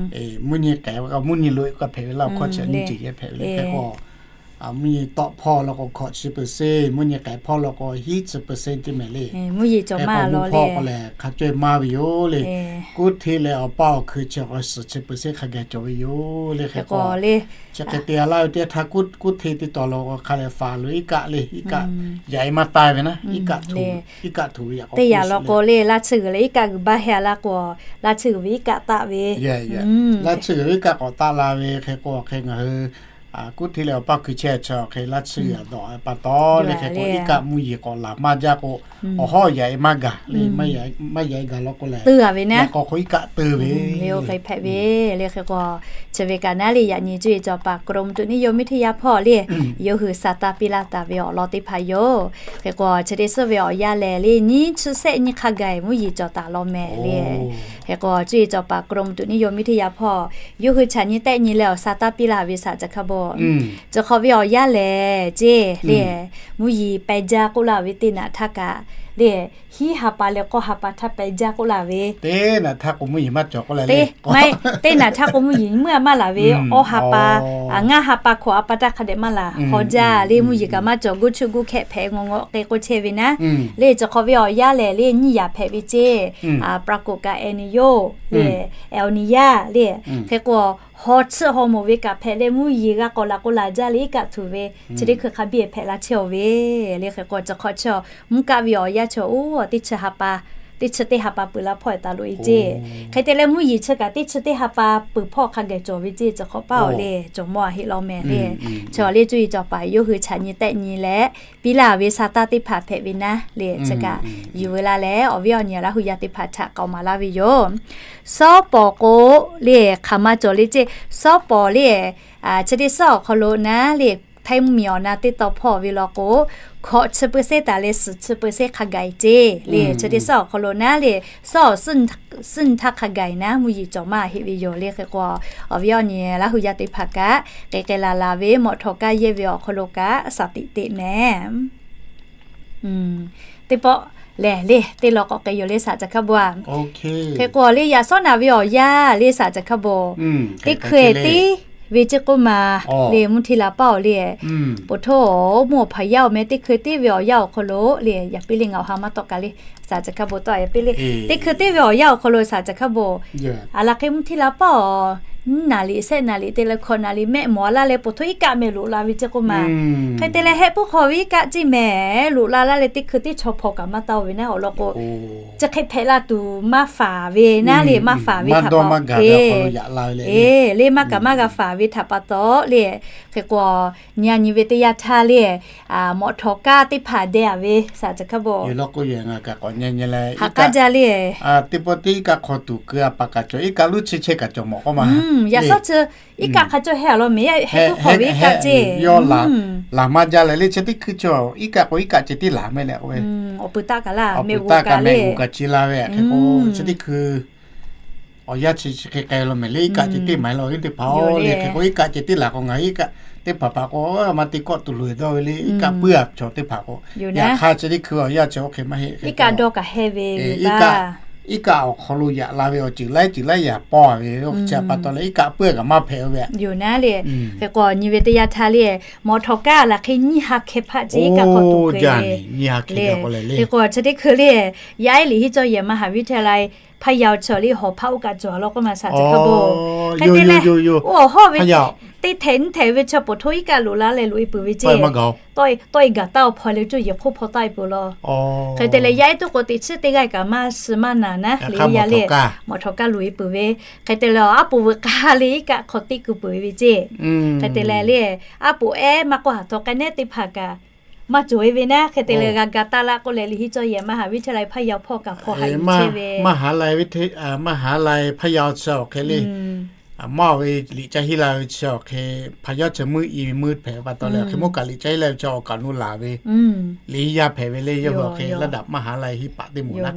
mvuhˇ nyi k'ai, mvuhˇ nyi loꞈ k'o hpehꞈ ve laˇ, hkawꞈ chi nyiˇ ceuˬ hpehꞈ ve le. Hk'e k'o, mvuhˇ nyi tawˆ hpawˇ law k'o hkawꞈ chi peuˬ seˇ, mvuhˇ nyi k'ai hpawˇ law k'o hiˉ chi peuˬ seˇ ceˇ meh le. Mvuhˇ yeˬ cawˬ maˇ law le. Hk'e k'o, mvuhˇ hpawˇ k'o lehˬ hk'a caweh maˇ ve yoˬ le. Kuˉ hteˇ leh awˬ paˇ awˬ hkui chi k'o suhˍ chi peuˬ seˇ hk'a gaˬ cawˬ ve yoˬ le. Hk'e k'o, chi hk'e te laˇ ve teˇ htaˇ, kuˉ hteˇ teˇ taw law k'o hk'a lehꞈ faˍ lo iˉ kaˆ le, iˉ kaˆ yaꞈ e maˇ taˇ ve naˉ, iˉ kaˆ htoꞈ, iˉ kaˆ htoꞈ ve yaꞈ k'o teˇ yanˇ law k'o le, laˇ tsuhˇ g'uiˬ leh iˉ kaˆ g'uiˬ baˇ heh laˇ k'o, laˇ tsuhˇ g'uiˬ ve iˉ kaˆ taˆ ve, laˇ tsuhˇ g'uiˬ ve iˉ kaˆ k'awꞈ taˆ la ve. Hk'e k'o, hk'e ngaˬ hui kuˉ hteˇ leh awˬ paˇ hkui chehˇ chi awˬ hk'e laˇ tsuhˇ g'uiˬ dawꞈ pa taw le. Hk'e k'o, iˉ kaˆ mvuhˇ yeˬ k'awꞈ laˬ maˇ jaˇ k'o, awˬ hawˉ yaꞈ e maˇ gaˬ le. Maˇ yaꞈ e gaˬ law k'o lehˬ, teu a ve naˉ, k'awꞈ k'o iˉ kaˆ teu ve le. Oˇ hk'e hpehꞈ ve le. Hk'e k'o, chi ve kaꞈ naˉ le, yaꞈ nyi cuˇ yiˍ cawˬ paˍ กรมอุตุนิยมวิทยา hpawˇ le, yawˇ hui sa taˇ piˇ laˇ taˍ ve awˬ lawn teˇ hpaˍ yoˬ. Hk'e k'o, chi teˇ suhˉ ve awˬ yanˇ lehˬ le, nyiˇ chi sehˆ nyi hk'a gaˬ mvuhˇ yeˬ cawˬ taˍ law meh le. Hk'e k'o, cuˇ yiˍ cawˬ paˍ กรมอุตุนิยมวิทยา hpawˇ yawˇ hui chaꞈ nyi tehˆ nyi leh awˬ sa taˇ piˇ laˇ ve saˍ ca hk'a bvuhꞈ, chi hk'awꞈ ve awˬ yanˇ lehˬ ceˇ le, mvuhˇ yeˬ peh jaˇ k'oˆ laˇ ve teˇ naꞈ htaˇ kaꞈ le, hiˉ ha pa leh k'awˇ ha pa htaˇ peh jaˇ k'oˆ laˇ ve, teˇ naꞈ htaˇ k'o mvuhˇ yeˬ maˇ cawˬ k'oˆ laˇ le. Teˇ naꞈ htaˇ k'o mvuhˇ yeˬ meuˇ a maˇ laˬ ve, awˇ ha pa, ngaˇ ha pa hkawꞈ a pa htaˇ hk'a dehꞈ maˇ laˬ, haw jaˇ le. Mvuhˇ yeˬ kaꞈ maˇ cawˬ, guˇ chuˆ guˇ hkehˆ hpehꞈ ngawˬ ngawˬ k'e k'oˆ chehˇ ve naˉ le. Chi hk'awꞈ ve awˬ yanˇ lehˬ le, nyiˇ yaꞈ hpehꞈ ve ceˇ, ปรากฏการณ์ El Niño le, El Niña le. Hk'e k'o, haw tsuhˆ haw moˍ ve kaꞈ hpehꞈ leh mvuhˇ yeˬ g'a k'awꞈ laˬ k'o laˬ jaˇ le, iˉ kaˆ htuꞈ ve chi teˇ hkui hk'a biˇ hpehꞈ la chehˇ aˬ ve le. Hk'e k'o, chi hk'awꞈ chi mvuhˇ kaˆ ve awˬ yanˇ chi oˇ teˇ chi ha pa, teˇ chi teˇ ha pa peuˬ la hpawˇ taˍ loꞈ e ceˇ. Hk'e te leh mvuhˇ yeˬ chi kaꞈ teˇ chi teˇ ha pa peuˬ hpawˇ hk'a gaˬ cawˬ ve ceˇ. Chi hk'awꞈ paˇ awˬ le cawˬ mawˇ a heˆ law meh le. Chi awˬ le cuˇ yiˍ cawˬ paˍ yawˇ hui chaꞈ nyi tehˆ nyi leh piˇ laˇ ve sa taˇ teˇ hpaˍ hpehꞈ ve naˉ le. Chi kaꞈ yuˬ veu la leh awˬ viˉ awˬ nyi Laˇ hu yaˇ teˇ hpaˍ htaꞈ k'aoˍ maˍ laˇ ve yoˬ. Shawˉ pawˍ k'o le, hk'aˬ ma cawˬ le ceˇ. Shawˉ pawˍ le, chi teˇ suhˉ awˬ hk'aw lo naˉ le, Htaiˇ mvuhˇ miˬ awˬ na teˇ taw hpawˇ ve law k'o, hkawꞈ chi peuˬ seˇ taˍ leh suhˍ chi peuˬ seˇ hk'a gaˬ e ceˇ le. Chi teˇ suhˉ awˬ hk'aw lo naˉ le, suhˉ awˬ suhˉ nyi htaˇ hk'a gaˬ e naˉ, mvuhˇ yeˬ cawˬ maˇ heˆ ve yoˬ le. Hk'e k'o, awˬ viˉ awˬ nyi Laˇ hu yaˇ teˇ hpaˍ kaꞈ k'ai k'ai laˬ laˬ ve mawꞈ htawꞈ kaˇ yehˇ ve awˬ hk'aw lo kaꞈ saˍ tiꞈ teꞈ meh. Teˇ pawˆ lehˬ le, teˇ law k'awꞈ k'ai yoˬ le, saˍ ca hk'a bvuhꞈ a. Hk'e k'o le, yaꞈ shawˉ naꞈ ve awˬ yanˇ le, saˍ ca hk'a bvuhꞈ, teˇ hkui teˇ ve ceˇ k'oˆ ma le, mvuhˇ hteˇ la paˇ awˬ le, poˬ htoˇ mvuhˇ awˬ hpaˍ yaˇ awˬ meh teˇ hkui teˇ ve awˬ yanˇ awˬ hk'aw lo le, yaꞈ piˇ le, ngaˬ awˬ ha maˇ tawˆ kaꞈ le, saˍ ca hk'a bvuhꞈ tawˆ yaꞈ piˇ le. Teˇ hkui teˇ ve awˬ yanˇ awˬ hk'aw lo saˍ ca hk'a bvuhꞈ, aˬ laˬ hk'e mvuhˇ hteˇ la paˇ awˬ naˍ riˍ shehˆ naˍ riˍ te leh hkawꞈ naˍ riˍ mehˆ mawˬ a laˇ leh poˬ htoˇ iˉ kaˆ meh loꞈ la ve ceˇ k'oˆ ma. Hk'e te leh hehˆ puiˉ hk'aw ve iˉ kaˆ ceˇ meh loꞈ la laˇ leh teˇ hkui teˇ chaw hpaw kaꞈ maˇ taˇ ve naˉ awˬ lawn k'o, chi hk'e hpehꞈ la tuˬ maˇ faˍ ve naˉ le, maˇ faˍ ve htaꞈ pa, e, le maˇ kaꞈ maˇ g'a faˍ ve htaꞈ pa taw le, hk'e k'o, nyi a nyi ve teˇ yanˇ htaˇ le, mawꞈ htawˍ kaˇ teˇ hpaˍ deh a ve shaˍ caˬ hkaˇ bo, haꞈ k'aˉ jaˇ le. Teˇ pawˆ teˇ iˉ kaˆ hk'aw tuˬ keu a pa kaꞈ cawˬ, iˉ kaˆ luˇ chi chehˇ kaꞈ cawˬ mawˬ k'oˆ ma. Yaꞈ shawˉ chi iˉ kaˆ hk'a cawˇ hehˆ a law meh, hehˆ puiˉ hk'aw ve iˉ kaˆ ceˇ, yawˇ laˬ maˇ jaˇ leh le chi teˇ hkui cawˬ iˉ kaˆ k'o iˉ kaˆ ceh tiˉ laˬ meh leh k'o ve, awˬ pui taˆ kaꞈ laˇ, awˬ pui taˆ kaꞈ meh g'uˬ kaꞈ ci la ve hk'e k'o, chi teˇ hkui awˬ yanˇ chi chi hk'e k'ai lo meh le, iˉ kaˆ ceh tiˉ maˍ laˇ ve teˇ hpaˍ-oˬ le, hk'e k'o iˉ kaˆ ceh tiˉ laˬ k'o ngaˬ hui iˉ kaˆ teˇ hpaˍ hpaˍ k'o maˇ te kawˆ tuˬ loꞈ-e dawˇ ve le, iˉ kaˆ puiˉ a chaw teˇ hpaˍ k'o, yaꞈ hk'aˇ chi teˇ hkui awˬ yanˇ chi oˇ hk'e maˇ heˆ, iˉ kaˆ dawˇ kaꞈ hehˆ ve, iˉ kaˆ awˬ hk'aw lo yaꞈ la ve awˬ ceuˬ laiˉ ceuˬ laiˉ yaꞈ paw ve, chi pa taw leh iˉ kaˆ puiˉ kaꞈ maˇ hpehꞈ-o ve yoˬ naˉ le. Hk'e k'o nyi ve teˇ yanˇ htaˇ le, mawꞈ htawˍ kaˇ laˬ hk'e nyiˇ ha hkeh hpaˆ ceˇ iˉ kaˆ hk'aw tuˬ keu le. Hk'e k'o chi teˇ hkui le, yaˇ ehˉ liꞈ hiˉ cawˇ yehˬ มหาวิทยาลัยพะเยา chaw le hawˬ hpaˆ oˇ kaꞈ cawˬ a law k'oˆ ma shaˍ caˬ hkaˇ bo. Hk'e te leh, oˇ awˬ hawˉ ve teˇ htehꞈ nyiˇ htehꞈ ve chaw poˬ htoˇ iˉ kaˆ loꞈ la leh loꞈ-e peuˬ ve ceˇ. Tawˆ-e gaˬ taˇ-o hpaw leh cuˇ yehˬ hk'oˆ hpaw taˇ-e peuˬ law. Hk'e te leh yaˇ ehˉ tuˉ k'o teꞈ chiˉ teˇ g'aˇ kaꞈ maˇ suh maˇ naˍ naˉ le, yaˇ le mawꞈ htawˍ kaˇ loꞈ-e peuˬ ve. Hk'e te leh aˉ poꞈ veuꞈ k'aˇ le iˉ kaˆ hk'aw teˇ keu peuˬ ve ceˇ. Hk'e te leh le, aˉ poꞈ ehˉ maˇ k'oˆ haꞈ htawꞈ k'ai nehˉ teˇ hpaˍ kaꞈ maˇ cawˬ-e ve naˉ. Hk'e te leh g'a ga taˇ laˇ k'oˆ leh liꞈ hiˉ cawˇ yehˬ มหาวิทยาลัยพะเยา hpawˇ kaꞈ hpawˇ ha ve ceˇ ve มหาลัยพะเยา chi awˬ hk'e le, maˇ ve liꞈ caˇ hiˉ la ve chi awˬ hk'e, hpaˍ yawˇ chi meuˇ i ve meuˇ hpehꞈ ve pa taw leh hk'e mawˇ kaꞈ liꞈ caˇ hiˉ la ve chi awˬ kaꞈ nu laˬ ve liꞈ hiˉ yaˇ hpehꞈ ve le, yawˇ hui awˬ hk'e laˇ daꞈ maˇ ha la hiˉ paˍ teˇ moˍ naˉ.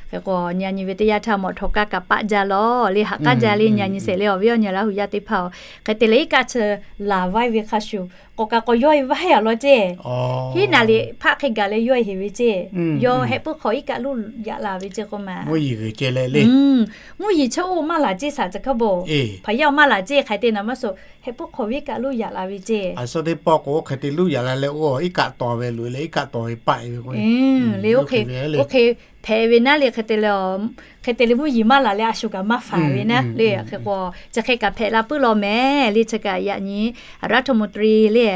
Hk'e k'o nyi a nyi ve teˇ yanˇ htaˇ mawꞈ htawˍ kaˇ kaꞈ paˆ jaˇ law le, haꞈ k'aˉ jaˇ le, nyi a nyi sheˍ le awˬ viˉ awˬ nyi Laˇ huˍ yaˇ teˇ hpaˍ-oˬ. Hk'e te leh iˉ kaˆ chi laˬ vaiˇ ve hk'a shuˍ k'awꞈ kaꞈ k'awꞈ yawˇ-e vaiˇ a law ceˇ. Hiˉ naˍ liꞈ hpaˆ hk'e gaˬ leh yawˇ-e heˍ ve ceˇ. Yawˇ hehˆ puiˉ hk'aw iˉ kaˆ luˇ yaꞈ la ve ceˇ k'oˆ ma. Mvuhˇ yiˍ chehˇ-oˆ maˇ laˬ ceˇ shaˍ caˬ hkaˇ bo. Hpaˍ yaˇ-oˬ maˇ laˬ ceˇ hk'aˬ hk'e te naˍ maˇ suh, hehˆ puiˉ hk'aw ve iˉ kaˆ luˇ yaꞈ la ve ceˇ. Aˬ suhˉ teˇ pawˆ k'o oˇ hk'e te luˇ yaꞈ la leh oˇ iˉ kaˆ tawˍ ve loꞈ-e leh iˉ kaˆ tawˍ ve paˆ-e ve k'o, le oˇ hk'e hpehꞈ ve naˉ le. Hk'e te leh mvuhˇ yiˍ maˇ laˬ leh a shu kaꞈ maˇ faˍ ve naˉ le. Hk'e k'o chi hk'e kaꞈ hpehꞈ la puiˉ law mehˍ le. Chi kaꞈ yaꞈ nyi รัฐมนตรี le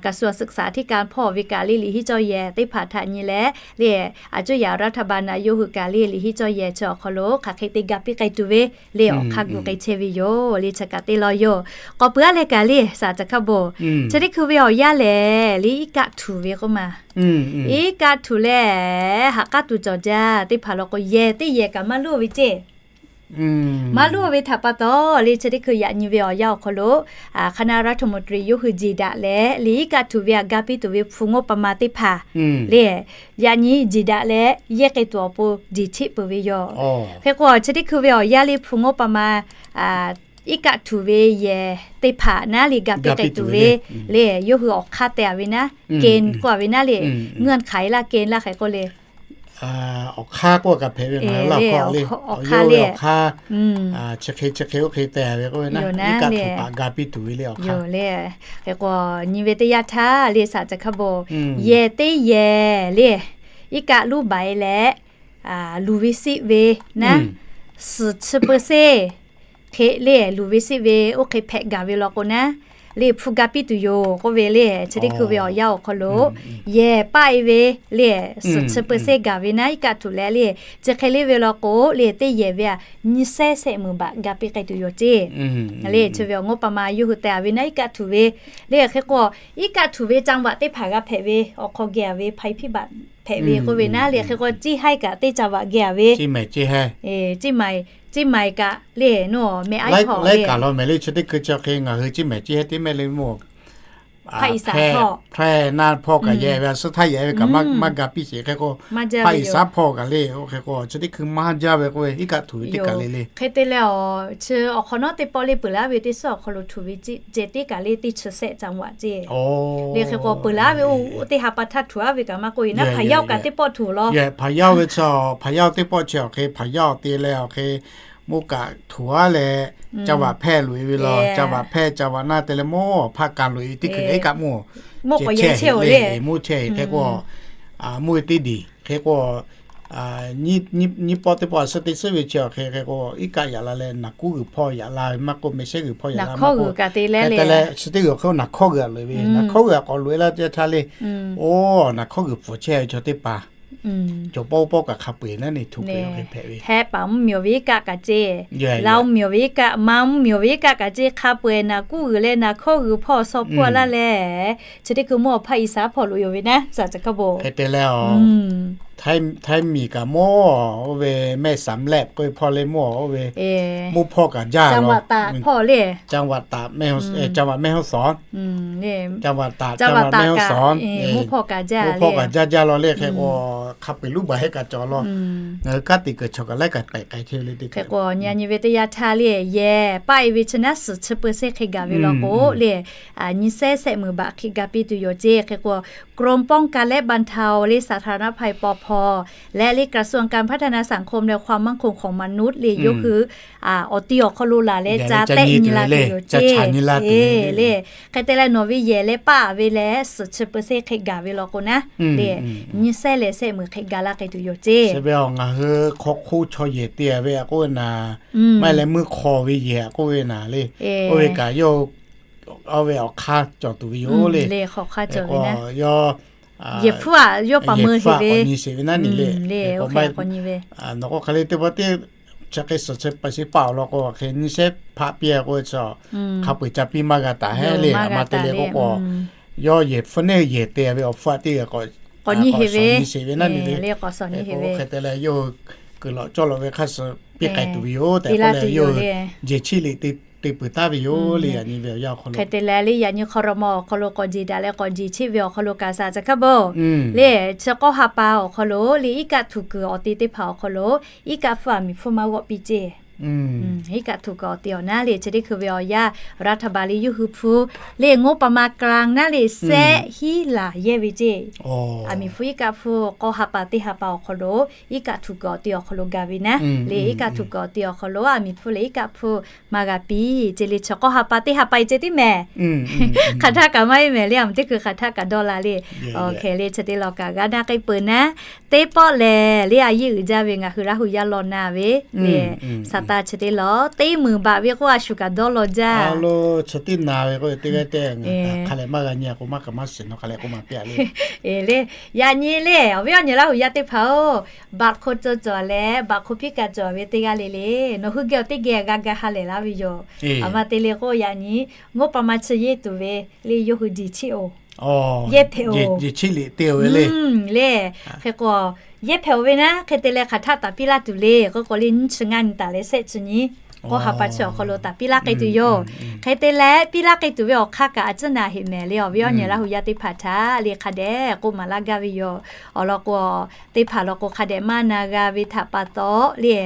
กระทรวงศึกษาธิการ hpawˇ ve kaꞈ le liꞈ hiˉ cawˇ yehˬ teˇ hpaˍ htaꞈ nyi leh le, aˬ cuˇ yaꞈ รัฐบาล naꞈ yawˇ hui kaꞈ le liꞈ hiˉ cawˇ yehˬ chi awˬ hk'aw lo hk'aˬ hk'e te ga piˇ k'ai tuˬ ve le awˬ hk'aˇ gu k'ai chehˇ ve yoˬ le. Chi kaꞈ te law yoˬ. K'awꞈ peuˬ-a leh kaꞈ le shaˍ caˬ hkaˇ bo, chi teˇ hkui ve awˬ yanˇ lehˬ le iˉ kaˆ htuˬ ve k'oˆ ma. Iˉ kaˆ htuˬ leh haꞈ k'aˉ tuˬ cawˬ jaˇ teˇ hpaˍ law k'o yehˬ teˇ yehˬ kaꞈ maˇ luˇ ve ceˇ. Maˇ luˇ ve htaꞈ pa taw le chi teˇ hkui yaꞈ nyi ve awˬ yanˇ awˬ hk'aw lo คณะรัฐมนตรี yawˇ hui jeˬ daꞈ leh le iˉ kaˆ htuˬ ve aꞈ ga piˇ tuˬ ve hpu ngawˇ pa ma teˇ hpaˍ le yaꞈ nyi jeˬ daꞈ leh yehˇ k'ai tuˬ awˬ pon jeˬ cheˆ peuˬ ve yoˬ. Hk'e k'o chi teˇ hkui ve awˬ yanˇ le hpu ngawˇ pa ma iˉ kaˆ htuˬ ve yehˬ teˇ hpaˍ naˉ le ga piˇ k'ai tuˬ ve le yawˇ hui awˬ hk'aˇ te-a ve naˉ, เกณฑ์ k'oˆ-a ve naˉ le, เงื่อนไข laˇ เกณฑ์ laˇ hk'e k'oˆ le awˬ hk'aˇ k'oˆ kaꞈ hpehꞈ ve ngaˬ hui laˇ hk'aw le, awˬ hk'aˇ le, chi hk'e chi hk'e oˇ hk'e te-a ve k'oˆ ve naˉ, iˉ kaˆ htuˬ paˍ ga piˇ tuˬ ve le awˬ hk'aˇ. Hk'e k'o nyi ve teˇ yanˇ htaˇ le shaˍ caˬ hkaˇ bo, yehˬ teˇ yehˬ le iˉ kaˆ luˇ baˬ-e leh luˬ ve siˆ ve naˉ, suhˍ chi peu seˇ hk'e le luˬ ve siˆ ve oˇ hk'e hpehꞈ gaˬ ve law k'o naˉ, le hpu ga piˇ tuˬ yoˬ k'oˆ ve le. Chi teˇ hkui ve awˬ yanˇ awˬ hk'aw lo yehˬ paˆ-e ve le suhˍ chi peu seˇ gaˬ ve naˉ iˉ kaˆ htuˬ leh le, chi hk'e le ve law k'o le teˇ yehˬ ve aꞈ nyiˇ sehˉ sehˆ meunˍ baꞈ ga piˇ k'ai tuˬ yoˬ ceˇ. Le chi ve awˬ ngawˇ pa ma yawˇ hui te-a ve naˉ iˉ kaˆ htuˬ ve le. Hk'e k'o iˉ kaˆ htuˬ ve จังหวัด teˇ hpaˍ g'a hpehꞈ ve awˬ hk'aw geh-a ve hpaˍ iˉ hpiˇ baꞈ hpehꞈ ve k'oˆ ve naˉ le. Hk'e k'o ciˇ haiˉ kaꞈ teˇ จังหวัด geh-a ve, ciˇ maiˍ kaꞈ le, no meh aiˉ hk'aw le kaꞈ law meh le. Chi teˇ hkui chi hk'e ngaˬ hui ciˇ maiˍ ciˇ haiˉ teˇ mehˆ le mawˬ. Hpaˇ iˍ saˍ hpawˇ kaꞈ yehˬ ve, suhˉ htaˇ yehˬ ve kaꞈ maˇ ga piˇ sheˍ. Hk'e k'o hpaˇ iˍ saˍ hpawˇ kaꞈ le, hk'e k'o chi teˇ hkui maˇ jaˇ ve k'oˆ ve iˉ kaˆ htuˬ ve teˇ kaˬ le le. Hk'e te leh awˬ chi awˬ hk'awꞈ nawˉ teˇ pawˆ le peuˬ laˇ ve teˇ suhˉ awˬ hk'aw lo htuˬ ve ceˇ, ceh teˇ kaˬ le teˇ chi sehˆ จังหวัด ceˇ. Le hk'e k'o peuˬ laˇ ve oˇ teˇ ha pa htaˇ htuˬ-a ve kaꈈ maˇ k'oˆ-e naˉ, hpaˍ yaˇ-oˬ kaꞈ teˇ pawˆ htuˬ law. Hpaˍ yaˇ ve chi, hpaˍ yaˇ teˇ pawˆ chi awˬ hk'e hpaˍ yaˇ-oˬ te leh awˬ hk'e mawˇ kaꞈ htuˬ-a leh จังหวัด hpehˇ loꞈ-e ve law. จังหวัด hpehˇ จังหวัด naˉ te leh mawˇ hpaˇ kaꞈ loꞈ-e ve teˇ hkui kaꞈ iˉ kaˆ mawˇ k'awꞈ yehˬ chehˇ le, mawˇ chehˇ. Hk'e k'o mawˇ ve teˇ diˬ hk'e k'o nyiˇ pawˆ teˇ pawˆ a suhˉ teˇ suhˉ ve chi awˬ hk'e hk'e k'o, iˉ kaˆ yaꞈ la leh naˬ kuˉ g'uiˬ hpawˇ yaꞈ la ve maˇ k'oˆ, mehˬ shehˉ g'uiˬ hpawˇ yaꞈ la maˇ k'oˆ, hk'e te leh chi teˇ g'uiˬ hk'e naˬ hkawˇ g'uiˬ a loꞈ ve, naˬ hkawˇ g'uiˬ a k'awꞈ loꞈ e laˇ teˇ yanˇ htaˇ le, oˇ naˬ hkawˇ g'uiˬ pfuhˍ chehˇ ve chaw teˇ hpaˍ cawˬ pawˆ pawˆ kaꞈ hk'a peu-eˬ naˉ neˬ htuꞈ peuˬ hk'e hpehꞈ ve. Hehˆ paˍ mvuhˇ miˬ awˬ ve iˉ kaˆ kaꞈ ceˇ, la mvuhˇ miˬ awˬ ve iˉ kaˆ, ma mvuhˇ miˬ awˬ ve iˉ kaˆ kaꞈ ceˇ, hk'a peu-eˬ naˬ kuˉ g'uiˬ leh naˬ hkawˇ g'uiˬ hpawˇ shaw hpawˇ a laˇ leh, chi teˇ hkui mawˇ awˬ hpaˇ i saˍ hpawˇ loꞈ yoˬ ve naˉ, saˍ caˬ hkaˇ bon. Hk'e te leh, Htaiˇ miˬ kaꞈ mawˇ oˇ ve mehˆ saˍ lehˆ k'oˆ ve hpawˇ le mawˇ oˇ ve mawˇ hpawˇ kaꞈ jaˇ lawˬ. Caˇ vaꞈ taꞈ mehˆ hawˉ shawˍ, caˇ vaꞈ mehˆ hawˉ shawˍ, caˇ vaꞈ taꞈ mehˆ hawˉ shawˍ, mawˇ hpawˇ kaꞈ jaˇ jaˇ lawˬ le. Hk'e k'o, hk'a peu-eˬ luˉ baˬ hehˆ kaꞈ cawˬ lawˬ. Ngaˬ hui kanˉ te kuiˬ chaw kaꞈ laiˉ kaꞈ pehꞈ k'ai chehˇ ve le teˇ hk'e k'o, nyi nyi ve teˇ yanˇ htaˇ le, yehˬ paˆ e ve chi naˉ suhˍ chi เปอร์เซ็นต์ hk'e gaˬ ve law k'o le, nyi shehˉ shehˆ meunˍ baꞈ hk'e gaˬ piˇ tuˬ yoˬ ceˇ. Hk'e k'o, กรมป้องกันและบรรเทา le สาธารณภัย ปภ leh le กระทรวงการพัฒนาสังคมและความมั่นคงของมนุษย์ le yawˇ hui awˬ ti awˬ hk'aw lo laˬ leh ca tehˆ nyi la tuˬ yoˬ ceˇ. Le hk'e te leh nawˬ ve yehˬ leh paˆ ve leh suhˍ chi เปอร์เซ็นต์ hk'e gaˬ ve law k'o naˉ le, nyi shehˉ leh shehˆ meunˍ hk'e gaˬ laˇ k'ai tuˬ yoˬ ceˇ. Chi ve ngaˬ hui hk'aw hk'oˆ chaw yehˬ te ve k'oˆ ve naˬ, maˇ heˆ leh meuˇ hk'aw ve yehˬ k'oˆ ve naˬ le, oˇ ve kaꞈ yawˇ oˇ ve awˬ hk'aˇ cawˬ tuˬ ve yoˬ le. Yawˇ yehˬ hpfuhˇ a yawˇ paˍ meuˇ heˆ ve, nyi sheˍ ve naˉ nyi le. Nawˬ k'o hk'aˬ le teˇ pawˆ teˇ chi hk'e suhˍ chi เปอร์เซ็นต์ paˆ awˬ lawn k'o, hk'e nyi shehˉ hpaˆ piˇ k'oˆ ve chi hk'a peu-eˬ ca piˇ maˇ g'a taˍ heˆ le. A ma te le k'oˆ k'o, yawˇ yehˬ hpfuhˇ neˉ yehˬ te ve awˬ hpfuhˇ teˇ g'aˇ k'awꞈ nyi sheˍ ve naˉ nyi le. Hk'e te leh yawˇ hui kuiˬ lawꞈ cawˇ lawꞈ ve hk'a suhˍ piˇ k'ai tuˬ ve yoˬ tehꞈ k'oˆ leh, yawˇ hui jeˬ cheˆ liꞈ te peuˬ taˍ ve yoˬ le. Yaꞈ nyi ve awˬ yanˇ awˬ hk'aw lo hk'e te leh le, yaꞈ nyi hk'aw raw ma awˬ hk'aw lo k'awꞈ jeˬ daꞈ leh k'awꞈ jeˬ cheˆ ve awˬ hk'aw lo kaꞈ saˍ caˬ hkaˇ bon le, chi k'awˇ ha pa awˬ hk'aw lo le, iˉ kaˆ htuꞈ kuiˬ awˬ te teˇ hpaˍ awˬ hk'aw lo iˉ kaˆ hpfuhˇ aˬ miˍ hpfuhˇ maˇ g'awˆ piˇ ceˇ. Iˉ kaˆ htuꞈ kuiˬ awˬ te awˬ naˉ le chi teˇ hkui ve awˬ yanˇ รัฐบาล le yawˇ hui hpu le งบประมาณกลาง naˉ le shehˆ hiˉ laˬ yehˇ ve ceˇ. Aˬ miˍ hpfuhˇ iˉ kaˆ hpfuhˇ k'awˇ ha pa teˇ ha pa awˬ hk'aw lo iˉ kaˆ htuꞈ kuiˬ awˬ te awˬ hk'aw lo gaˬ ve naˉ le, iˉ kaˆ htuꞈ kuiˬ awˬ te awˬ hk'aw lo aˬ miˍ hpfuhˇ leh iˉ kaˆ hpfuhˇ maˇ g'a piˇ ceˇ le. Chi k'awˇ ha pa teˇ ha pa e ceˇ tiˉ mehˍ. Hk'aˬ htaˇ kaꞈ maˇ heˆ mehˍ le, aˬ miˍ teˇ hkui hk'aˬ htaˇ kaꞈ dawˇ la le. Hk'e le chi teˇ law kaꞈ g'a naˆ k'ai peuˬ naˉ, teˇ pawˆ lehˬ le a yeˇ uiˍ jaˇ ve ngaˬ hui Laˇ hu yaˇ law na ve le, saˍ taˍ chi teˇ law teˇ meunˍ baꞈ ve k'oˆ a shu kaꞈ dawˇ law jaˇ. Chi teˇ na ve k'o teˇ g'aˇ tehꞈ hk'aˬ lehˬ maˇ g'a nyi k'o maˇ kaꞈ maˇ shiˍ nawˬ hk'aˬ lehˬ k'oˆ maˍ piˇ a le. Eˬ le, yaꞈ nyi le awˬ viˉ awˬ nyi Laˇ hu yaˇ teˇ hpaˍ-oˬ, baꞈ hk'o co cawˬ leh baꞈ hk'o hpiˇ kaꞈ cawˬ ve teˇ g'aˇ le le, nawˬ hui geh awˬ teˇ geh g'a ga ha lehˬ laˇ ve yoˬ. Aˬ ma te le k'o yaꞈ nyi งบประมาณ chi yeˇ tuˬ ve le yawˇ hui jeˬ cheˆ-oˬ, yehˇ hpehꞈ-oˬ le. Hk'e k'o yehˇ hpehꞈ-oˬ ve naˉ hk'e te leh hk'aˬ htaˇ taˍ piˇ laˇ tuˬ le k'oˆ k'o le nyiˇ chi ngaˇ nyi taˍ leh shehˆ chi nyi k'awˇ ha pa chi awˬ hk'aw lo taˍ piˇ laˇ k'ai tuˬ yoˬ. Hk'e te leh piˇ laˇ k'ai tuˬ ve awˬ hk'aˇ kaꞈ a ciˉ na heꞈ mehˍ le awˬ viˉ awˬ nyi Laˇ hu yaˇ teˇ hpaˍ htaꞈ le hk'a dehꞈ k'oˆ maˍ laˇ gaˇ ve yoˬ. Awˬ lawn k'o, teˇ hpaˍ law k'o hk'a dehꞈ maˇ na g'a ve htaꞈ pa taw le,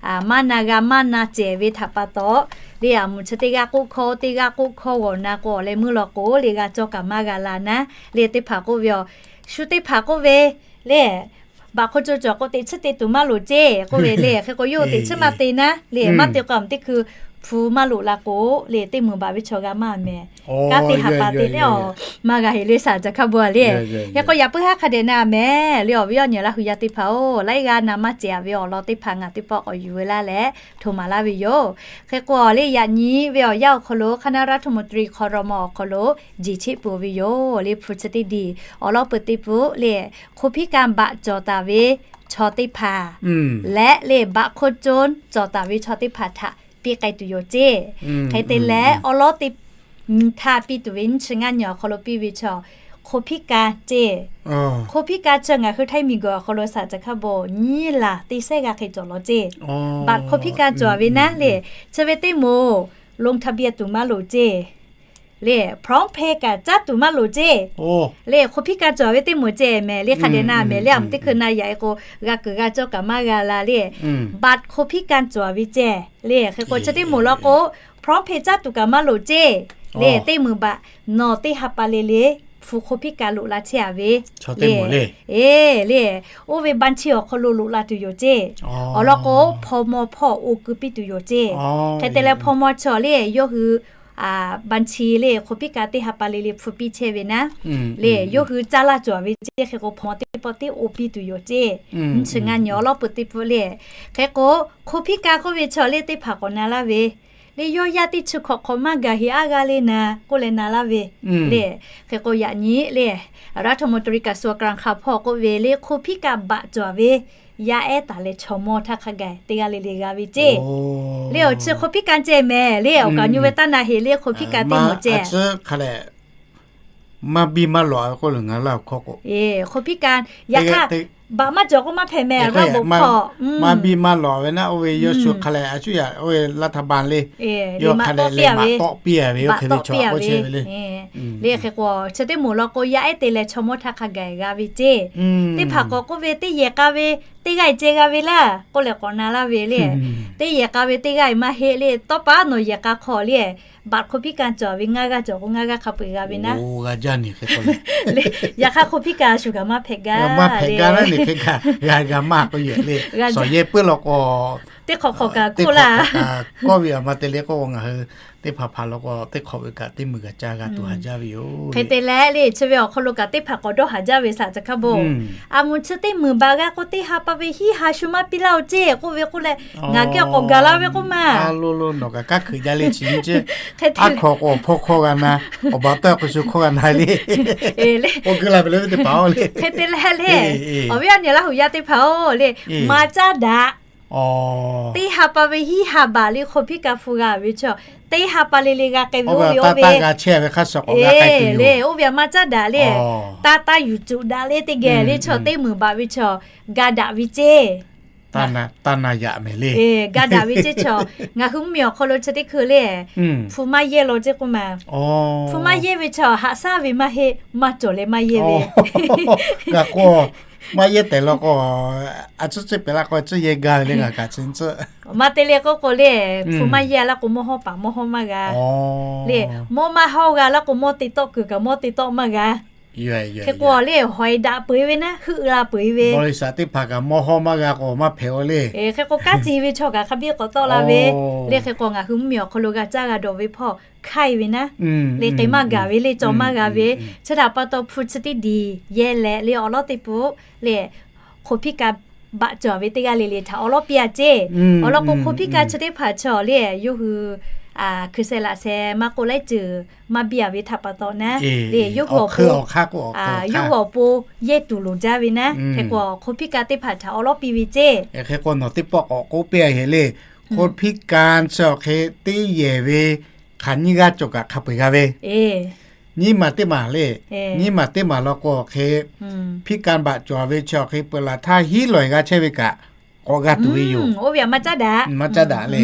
maˇ na g'a maˇ na cehˬ ve htaꞈ pa taw le, aˬ mvuhˬ chi teˇ g'aˇ k'oˆ hkawˇ teˇ g'aˇ k'oˆ hkawˇ g'awˬ na k'o awˬ leh meuˇ law k'o le g'a cawˇ kaꞈ maˇ g'a la naˉ le. Teˇ hpaˍ k'oˆ ve aˬ, shu teˇ hpaˍ k'oˆ ve le, baꞈ hk'o co cawˬ k'o teꞈ chiˉ te tuˬ maˇ loˍ ceˇ k'oˆ ve le. Hk'e k'o yawˇ hui teꞈ chiˉ maˇ te naˉ le, maˇ te k'o aˬ miˍ teˇ hkui hpu maˇ loꞈ la k'o le, teˇ meunˍ baꞈ ve chaw g'a maˇ mehˍ. Kanˉ te ha pa te le a, maˇ g'a heꞈ le saˍ caˬ hk'a bon a le. Hk'e k'o yaꞈ puiˉ haˉ hk'a dehꞈ na mehˍ le awˬ viˉ awˬ nyi Laˇ hu yaˇ teˇ hpaˍ-oˬ, laiˉ g'aˇ na maˇ cehˬ a ve awˬ lawn teˇ hpaˍ ngaˬ teˇ pawˆ k'awꞈ yuˬ ve laˇ leh hto maˍ laˇ ve yoˬ. Hk'e k'o le yaꞈ nyi ve awˬ yanˇ awˬ hk'aw lo คณะรัฐมนตรี ครม. awˬ hk'aw lo jeˬ cheˆ peuˬ ve yoˬ le. Hpu chi teˇ diˬ awˬ lawn peuˬ te peuˬ le, hk'o hpiˇ kaˆ baꞈ cawˬ taˍ ve chaw teˇ hpaˍ leh le baꞈ hk'oˆ co cawˬ taˍ ve chaw teˇ hpaˍ htaꞈ piˇ k'ai tuˬ yoˬ ceˇ. Hk'e te leh awˬ lawn teˇ nyi htaˇ piˇ tuˬ ve nyiˇ chi ngaˇ nyi awˬ hk'aw lo piˇ ve chaw hk'o hpiˇ kaˆ ceˇ. Hk'o hpiˇ kaˆ chi ngaˬ hui Htaiˇ miˬ guiˬ awˬ hk'aw lo saˍ caˬ hk'a bon nyiˇ laˬ teˇ sehˉ g'a hk'e cawˬ law ceˇ. Baꞈ hk'o hpiˇ kaˆ cawˬ ve naˉ le, chi ve teˇ moˍ ลงทะเบียน tuˬ maˇ loˍ ceˇ. Le พร้อมเพย์ kaꞈ caˉ tuˬ maˇ loˍ ceˇ. Le hk'o hpiˇ kaˆ cawˬ ve teˇ moˍ ceˇ mehˍ le hk'a dehꞈ na mehˍ le aˬ miˍ teˇ hkui na yaꞈ e k'o g'a kuiˬ g'a cawˇ kaꞈ maˇ g'a la le. Baꞈ hk'o hpiˇ kaˆ cawˬ ve ceˇ le. Hk'e k'o chi teˇ moˍ law k'o พร้อมเพย์ caˉ tuˬ kaꞈ maˇ loˍ ceˇ. Le teˇ meunˍ baꞈ nawˬ teˇ ha pa le le hpu hk'o hpiˇ kaˆ loꞈ la chehˇ a ve le. Eˬ le, oˇ ve บัญชี awˬ hk'aw lo loꞈ la tuˬ yoˬ ceˇ. Awˬ lawn k'o hpaw maw hpawˇ oˇ keu piˇ tuˬ yoˬ ceˇ. Hk'e te leh hpaw maw chaw le yawˇ hui บัญชี le hk'oˆ piˉ ka teˇ ha pa le le hpu piˇ chehˇ ve naˉ. Le yawˇ hui caˇ laˇ cawˬ ve ceˇ. Hk'e k'o hpawnˬ teˇ pawˆ teˇ oˇ piˇ tuˬ yoˬ ceˇ. Nyiˇ chi ngaˇ nyi awˬ lawˉ peuˬ teˇ pfuhˆ le. Hk'e k'o hk'oˆ piˉ ka k'oˆ ve chaw le teˇ hpaˍ k'awꞈ na laˇ ve le, yawˇ yaˇ teˇ chi hk'awꞈ hk'awꞈ maˇ gaˬ heˍ aˉ g'a le naˍ k'oˆ leh na laˇ ve le. Hk'e k'o yaꞈ nyi le รัฐมนตรีกระทรวงการคลัง hpawˇ k'oˆ ve le, hk'oˆ piˉ ka baꞈ cawˬ ve yaˇ ehˉ taˍ leh chaw mawˇ htaˇ hk'a gaˬ teˇ g'aˇ le le g'a ve ceˇ. Le awˬ chi hk'oˆ piˉ ka ceh mehˍ le, awˬ kaꞈ nyi ve taˇ na heˍ le, hk'oˆ piˉ ka teˇ mawˬ ceh. Maˇ biˇ maˇ lawꞈ ve k'oˆ le, ngaˬ laˇ awˬ hkawˇ k'o, hk'oˆ piˉ ka yaꞈ hk'aˇ baꞈ maˇ cawˬ k'oˆ maˇ hpehꞈ mehˍ, g'a bawˬ hk'awꞈ. Maˇ biˇ maˇ lawꞈ ve naˉ, oˇ ve yawˇ shu hk'a lehˬ a shu yaꞈ oˇ ve รัฐบาล le, yawˇ hk'a lehˬ leh baꞈ tawˆ piˇ a ve, oˇ hk'e ve chaw k'oˆ chehˇ ve le. Le hk'e k'o chi teˇ moˍ law k'o yaˇ ehˉ te leh chaw mawˇ htaˇ hk'a gaˬ g'a ve ceˇ. Teˇ hpaˍ k'awꞈ k'oˆ ve, teˇ yehˬ k'a ve teˇ g'aˇ ceh g'a ve laˇ k'oˆ leh k'awꞈ na laˇ ve le. Teˇ yehˬ k'a ve teˇ g'aˇ maˇ heˆ le, tawˇ pa nawˬ yehˬ k'a hk'aw le baꞈ hk'oˆ piˉ ka cawˬ ve ngaˇ g'aˇ cawˬ k'o ngaˇ g'aˇ hk'a peu-eˬ g'a ve naˉ. Yaꞈ hk'aˇ hk'oˆ piˉ ka shu kaꞈ maˇ hpehꞈ gaˇ le. Maˇ hpehꞈ gaˇ naˉ, le hk'e kaꞈ g'a g'a maˇ k'oˆ yoˬ le. Shawˍ yehˬ puiˉ law k'o teˇ hk'awꞈ hk'awꞈ kaꞈ k'oˆ laˇ. Kawˇ ve aˬ ma te le k'o, ngaˬ hui teˇ hpaˍ hpaˍ law k'o teˇ hk'awꞈ ve kaꞈ teˇ meunˍ g'a caˇ g'a tuˬ haˍ jaˇ ve yoˬ. Hk'e te leh le chi ve awˬ hk'aw lo kaꞈ teˇ hpaˍ k'awꞈ dawˇ haˍ jaˇ ve shaˍ ca hk'a bon. A moˍ chi teˇ meunˍ baꞈ g'a k'o teˇ ha pa ve hiˉ ha shu maˇ piˇ laˇ-oˬ ceˇ k'oˆ ve k'oˆ leh, ngaˬ geh k'awꞈ gaˬ la ve k'oˆ ma. Nawˬ kaꞈ kaˇ hkeuꞈ jaˇ le chi nyi ceˇ. Aˉ hkawꞈ k'o awˬ hpawˇ hkawˇ g'a na, awˬ baꞈ tawˆ k'o shu hkawˇ g'a na le. K'oˆ keu la ve le teˇ hpaˍ-oˬ le. Hk'e te leh le, awˬ viˉ awˬ nyi Laˇ huˍ yaˇ teˇ hpaˍ-oˬ le, maˇ caˉ daꞈ. Teˇ ha pa ve hiˉ ha baꞈ le hk'oˆ piˉ ka hpu g'a ve chaw, teˇ ha pa le le g'a k'ai ve oˇ ve, oˇ ve g'a chehˇ ve hk'a shuˍ k'awꞈ g'a k'ai tuˬ yoˬ le. Oˇ ve aˬ maˇ caˉ daꞈ le, taˇ taˇ yuˬ cuˬ daꞈ le teˇ geh le chaw teˇ meunˍ baꞈ ve chaw, ga daꞈ ve ceˇ. Taˇ na yaꞈ mehˍ le. Ga daꞈ ve ceˇ chaw, ngaˬ hui mvuhˇmiˬ awˬ hk'aw lo chi teˇ hkui le, hpu maˇ yehˇ law ceˇ k'oˆ ma. Hpu maˇ yehˇ ve chaw haꞈ shaˉ ve maˇ heˆ, maˇ cawˬ leh maˇ yehˇ ve. G'a k'o, maˇ yehˇ tehꞈ law k'o, a tcuhˉ tcuhˉ pehꞈ la k'o tcuhˉ yehˇ gaˇ ve le ngaˬ kaꞈ chi tcuhˉ. Maˇ te le k'oˆ k'o le, hpu maˇ yehˇ laˇ k'o mawˇ hawˇ paˍ mawˇ hawˇ maˇ g'a. Le mawˇ maˇ hawˇ g'a laˇ k'o mawˇ te tawˆ kuiˬ kaꞈ mawˇ te tawˆ maˇ g'a. Hk'e k'o le, hawˍ-e daꞈ peuˬ-e ve naˉ, heuˆ la peuˬ-e ve. บริษัท teˇ hpaˍ kaꞈ mawˇ hawˇ maˇ g'a k'o maˇ hpehꞈ-o le. Hk'e k'o kanˉ ci ve chaw kaꞈ hk'a biˇ k'awꞈ tawˆ la ve. Le hk'e k'o ngaˬ hui mvuhˇmiˬ awˬ hk'aw lo g'a caˇ g'a dawˬ ve hpawˇ hk'aiˇ ve naˉ, le k'ai maˇ gaˬ ve le, cawˬ maˇ g'a ve. Chi htaꞈ pa taw hpu chi teˇ diˬ yehˇ leh le awˬ lawˉ teˇ pfuhˆ le hk'oˆ piˉ ka baꞈ cawˬ ve teˇ g'aˇ le le htaꞈ awˬ lawˉ piˇ-a ceˇ. Awˬ lawn k'o hk'oˆ piˉ ka chi teˇ hpaˍ chaw le yawˇ hui hkui sheh laꞈ sheh maˇ k'oˆ laiˉ ceuˬ maˇ biˇ-a ve htaꞈ pa taw naˉ, le yawˇ hui awˬ pon, yawˇ hui awˬ pon yehˇ tuˬ loˍ jaˇ ve naˉ. Hk'e k'o hk'oˆ piˉ ka teˇ hpaˍ htaꞈ awˬ lawˉ piˇ ve ceˇ. Hk'e k'o nawˬ teˇ pawˆ k'awꞈ k'oˆ piˇ-a heˍ le. Hk'oˆ piˉ ka chi awˬ hk'e teˇ yehˬ ve hk'aˬ nyiˇ g'aˇ cawˬ kaꞈ hk'a peu-eˬ g'a ve nyiˇ maˬ teˇ maˬ le. Nyiˇ maˬ teˇ maˬ law k'o awˬ hk'e, piˉ ka baꞈ cawˬ ve chi awˬ hk'e peuˬ laˬ htaˇ hiˉ lawˬ-eˬ g'a chehˇ ve kaꞈ k'awꞈ g'a tuˬ ve yoˬ. Oˇ ve aˬ maˇ caˉ daꞈ, maˇ caˉ daꞈ le.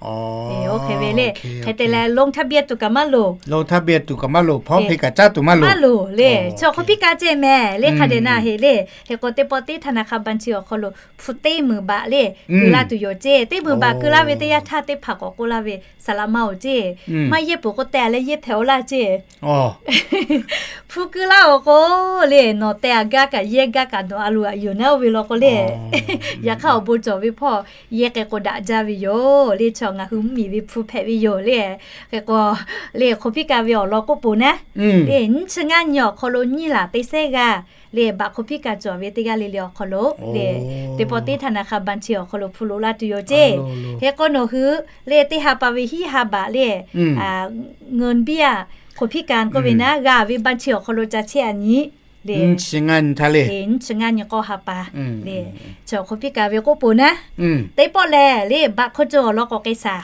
Oˇ hk'e ve le. Hk'e te leh ลงทะเบียน tuˬ kaꞈ maˇ loˍ. ลงทะเบียน tuˬ kaꞈ maˇ loˍ, พร้อมเพย์ kaꞈ caˉ tuˬ maˇ loˍ. Maˇ loˍ le. Chi awˬ hk'oˆ piˉ ka ceh mehˍ le hk'a dehꞈ na heˍ le. Hk'e k'o teˇ pawˆ teˇ ธนาคารบัญชี awˬ hk'aw lo hpu teˇ meunˍ baꞈ le keu laˇ tuˬ yoˬ ceˇ. Teˇ meunˍ baꞈ keu laˇ ve teˇ yanˇ htaˇ teˇ hpaˍ k'awꞈ k'oˆ laˇ ve, saˍ laꞈ ma-oˬ ceˇ, maˇ yehˇ peuˬ k'o teh-a leh yehˇ hpehꞈ-o laˇ ceˇ. Hpu keu laˇ-oˬ k'o le, nawˬ teh-a gaˇ kaꞈ yehˇ gaˇ kaꞈ nawˬ a loˍ aꞈ yoˬ naˉ oˇ ve law k'o le. Yaꞈ hk'aˇ awˬ bon cawˬ ve hpawˇ yehˇ k'ai k'o daꞈ jaˇ ve yoˬ le. Chaw ngaˬ hui mvuhˇmiˬ ve hpu hpehꞈ ve yoˬ le. Hk'e k'o le hk'oˆ piˉ ka ve awˬ lawn k'oˆ poˬ naˉ le, nyiˇ chi ngaˇ nyi awˬ hk'aw lo nyiˇ laˬ teˇ sehˉ g'aˇ le baꞈ hk'oˆ piˉ ka cawˬ ve teˇ g'aˇ le le awˬ hk'aw lo le, teˇ pawˆ teˇ ธนาคารบัญชี awˬ hk'aw lo hpu loꞈ laˇ tuˬ yoˬ ceˇ. Hk'e k'o nawˬ hui le teˇ ha pa ve hiˉ ha baꞈ le ngaˬ biˇ-a hk'oˆ piˉ ka k'oˆ ve naˉ g'a ve บัญชี awˬ hk'aw lo ca chehˇ-a nyi le. Nyiˇ chi ngaˇ nyi k'awˇ ha pa le, chaw hk'oˆ piˉ ka ve k'oˆ poˬ naˉ. Teˇ pawˆ lehˬ le baꞈ hk'oˆ co awˬ lawn k'awꞈ k'ai shaˍ.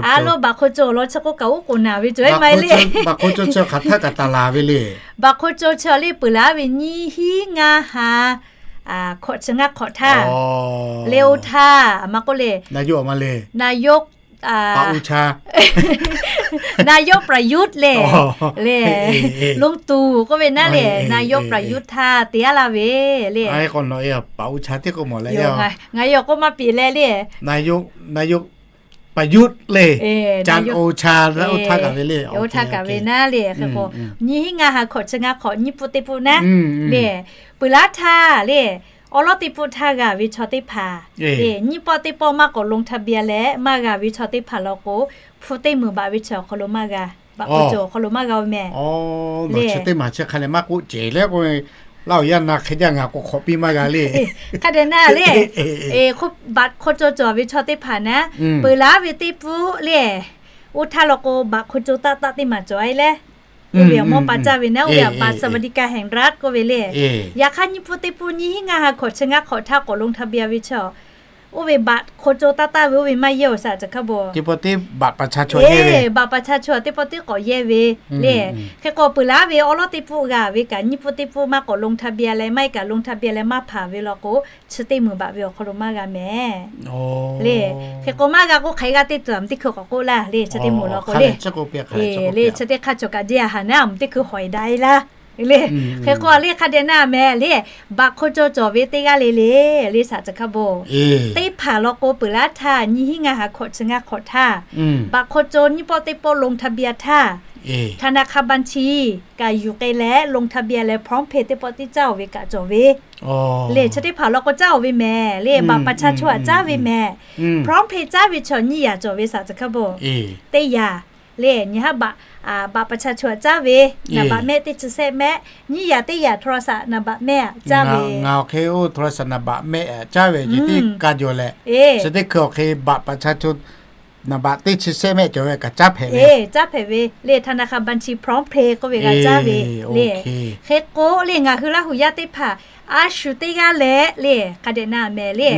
A lo baꞈ hk'oˆ co awˬ lawn chi k'oˆ kaꞈ oˉ k'oˍ naˍ ve cawˬ-e maˇ heˆ le. Baꞈ hk'oˆ co chi hk'aˬ htaˇ kaꞈ taˍ laˬ ve le. Baꞈ hk'oˆ co chi le peuˬ laˇ ve nyiˇ hinˉ ngaˇ ha hkawꞈ chi ngaˇ hk'awꞈ htaˇ le oˇ htaˇ aˬ ma k'oˆ le, นายก นายกประยุทธ์ le, le ลุงตู่ k'oˆ ve naˉ le, นายกประยุทธ์ htaˇ te-a laˇ ve le. Ngaˬ hui awˬ k'oˆ maˇ piˍ leh le, นายก ประยุทธ์ le, จันทร์โอชา oˇ htaˇ kaꞈ ve le, oˇ htaˇ kaꞈ ve naˉ le. Hk'e k'o nyiˇ hinˉ ngaˇ ha hkawꞈ chi ngaˇ hk'awꞈ nyiˇ pfuhˆ teˇ pfuhˆ naˉ le, peuˬ laˇ htaˇ le Awˉ lawˉ teˇ pawˆ htaˇ g'a ve chaw teˇ hpaˍ, nyiˇ pawˆ teˇ pawˆ maˇ k'awꞈ ลงทะเบียน leh maˇ g'a ve chaw teˇ hpaˍ law k'o, hpu teˇ meunˍ baꞈ ve chi awˬ hk'aw lo maˇ g'a, baꞈ hk'aw cawˬ awˬ hk'aw lo maˇ g'a oˇ meh. Chi teˇ maˬ chi hk'a leh maˇ k'oˆ cehˬ leh k'o, Laˇ huˍ yaˇ na hk'e jaˇ ngaˬ k'o hk'awꞈ piˇ maˇ g'a le. Hk'a dehꞈ na le, baꞈ hk'aw cawˬ cawˬ ve chaw teˇ hpaˍ naˉ, peuˬ laˉ ve teˇ pawˆ le, oˇ htaˇ law k'o baꞈ hk'aw cawˬ taˆ taˆ teˇ maˬ cawˬ a le. Oˇ ve awˬ mawˇ pa caˇ ve naˉ, oˇ ve baꞈ บัตรสวัสดิการแห่งรัฐ k'oˆ ve le. Yaꞈ hk'aˇ nyiˇ pawˆ teˇ pawˆ nyiˇ hinˉ ngaˇ ha hkawꞈ chi ngaˇ hk'awꞈ htaˇ k'awꞈ ลงทะเบียน ve chaw, oˇ ve baꞈ hk'aw cawˬ taˆ taˇ ve oˇ ve maˇ yehˇ awˬ shaꞈ caˬ hkaˇ bo. Teˇ pawˆ teˇ baꞈ pa caˇ chaw yehˇ ve, baꞈ pa caˇ chaw teˇ pawˆ teˇ k'awꞈ yehˇ ve le. Hk'e k'o peuˬ laˉ ve awˉ lawˉ teˇ pawˆ g'a ve kaꞈ nyiˇ pawˆ teˇ pawˆ maˇ k'awꞈ ลงทะเบียน leh maˇ heˆ kaꞈ ลงทะเบียน leh maˇ hpanˍ ve law k'o, chi teˇ meunˍ baꞈ ve awˬ hk'aw lo maˇ g'a meh le. Hk'e k'o maˇ g'a k'oˆ hk'aˬ hk'e g'a teˇ tuˬ a mvuhˇ teˇ hkui k'awꞈ k'oˆ laˇ le, chi teˇ moˍ law k'o le. Le chi teˇ hk'aˇ cawˬ kaꞈ jeˇ a haˍ naˉ a mvuhˇ teˇ hkui hawˍ e daꞈ e laˇ le. Hk'e k'o a le hk'a dehꞈ na meh le, baꞈ hk'aw cawˬ cawˬ ve teˇ g'aˇ le le, le shaꞈ caˬ hkaˇ bo. Teˇ hpaˍ law k'o peuˬ laˉ htaˇ nyiˇ hinˉ ngaˇ ha hkawꞈ chi ngaˇ hk'awꞈ htaˇ, baꞈ hk'aw cawˬ nyiˇ pawˆ teˇ pawˆ ลงทะเบียน htaˇ, ธนาคารบัญชี kaꞈ yuˬ k'ai leh ลงทะเบียน leh พร้อมเพย์ teˇ pawˆ teˇ caˇ oˬ ve kaꞈ cawˬ ve le. Chi teˇ hpaˍ law k'o caˇ oˬ ve meh le, baꞈ pa caˇ chaw a caˇ ve meh. พร้อมเพย์ caˇ ve chaw nyiˇ yaꞈ cawˬ ve shaꞈ caˬ hkaˇ bo. Teˇ yaꞈ le, nyi haˉ baꞈ, baꞈ pa caˇ chaw a caˇ ve, naˍ baꞈ mehˆ teˇ chi sehˆ mehˆ, nyiˇ yaꞈ teˇ yaꞈ โทรศัพท์ naˍ baꞈ mehˆ a caˇ ve. Ngaˬ awˬ hk'e oˇ โทรศัพท์ naˍ baꞈ mehˆ a caˇ ve ce teˇ ka jaw leh, chi teˇ hkui awˬ hk'e baꞈ pa caˇ chaw naˍ baꞈ teˇ chi sehˆ mehˆ cawˬ ve kaꞈ caˇ hpehꞈ ve, caˇ hpehꞈ ve le. ธนาคารบัญชี พร้อมเพย์ k'oˆ ve g'a caˇ ve le. Hk'e k'o le ngaˬ hui Laˇ huˍ yaˇ teˇ hpaˍ a shu teˇ g'aˇ leh le hk'a dehꞈ na meh le,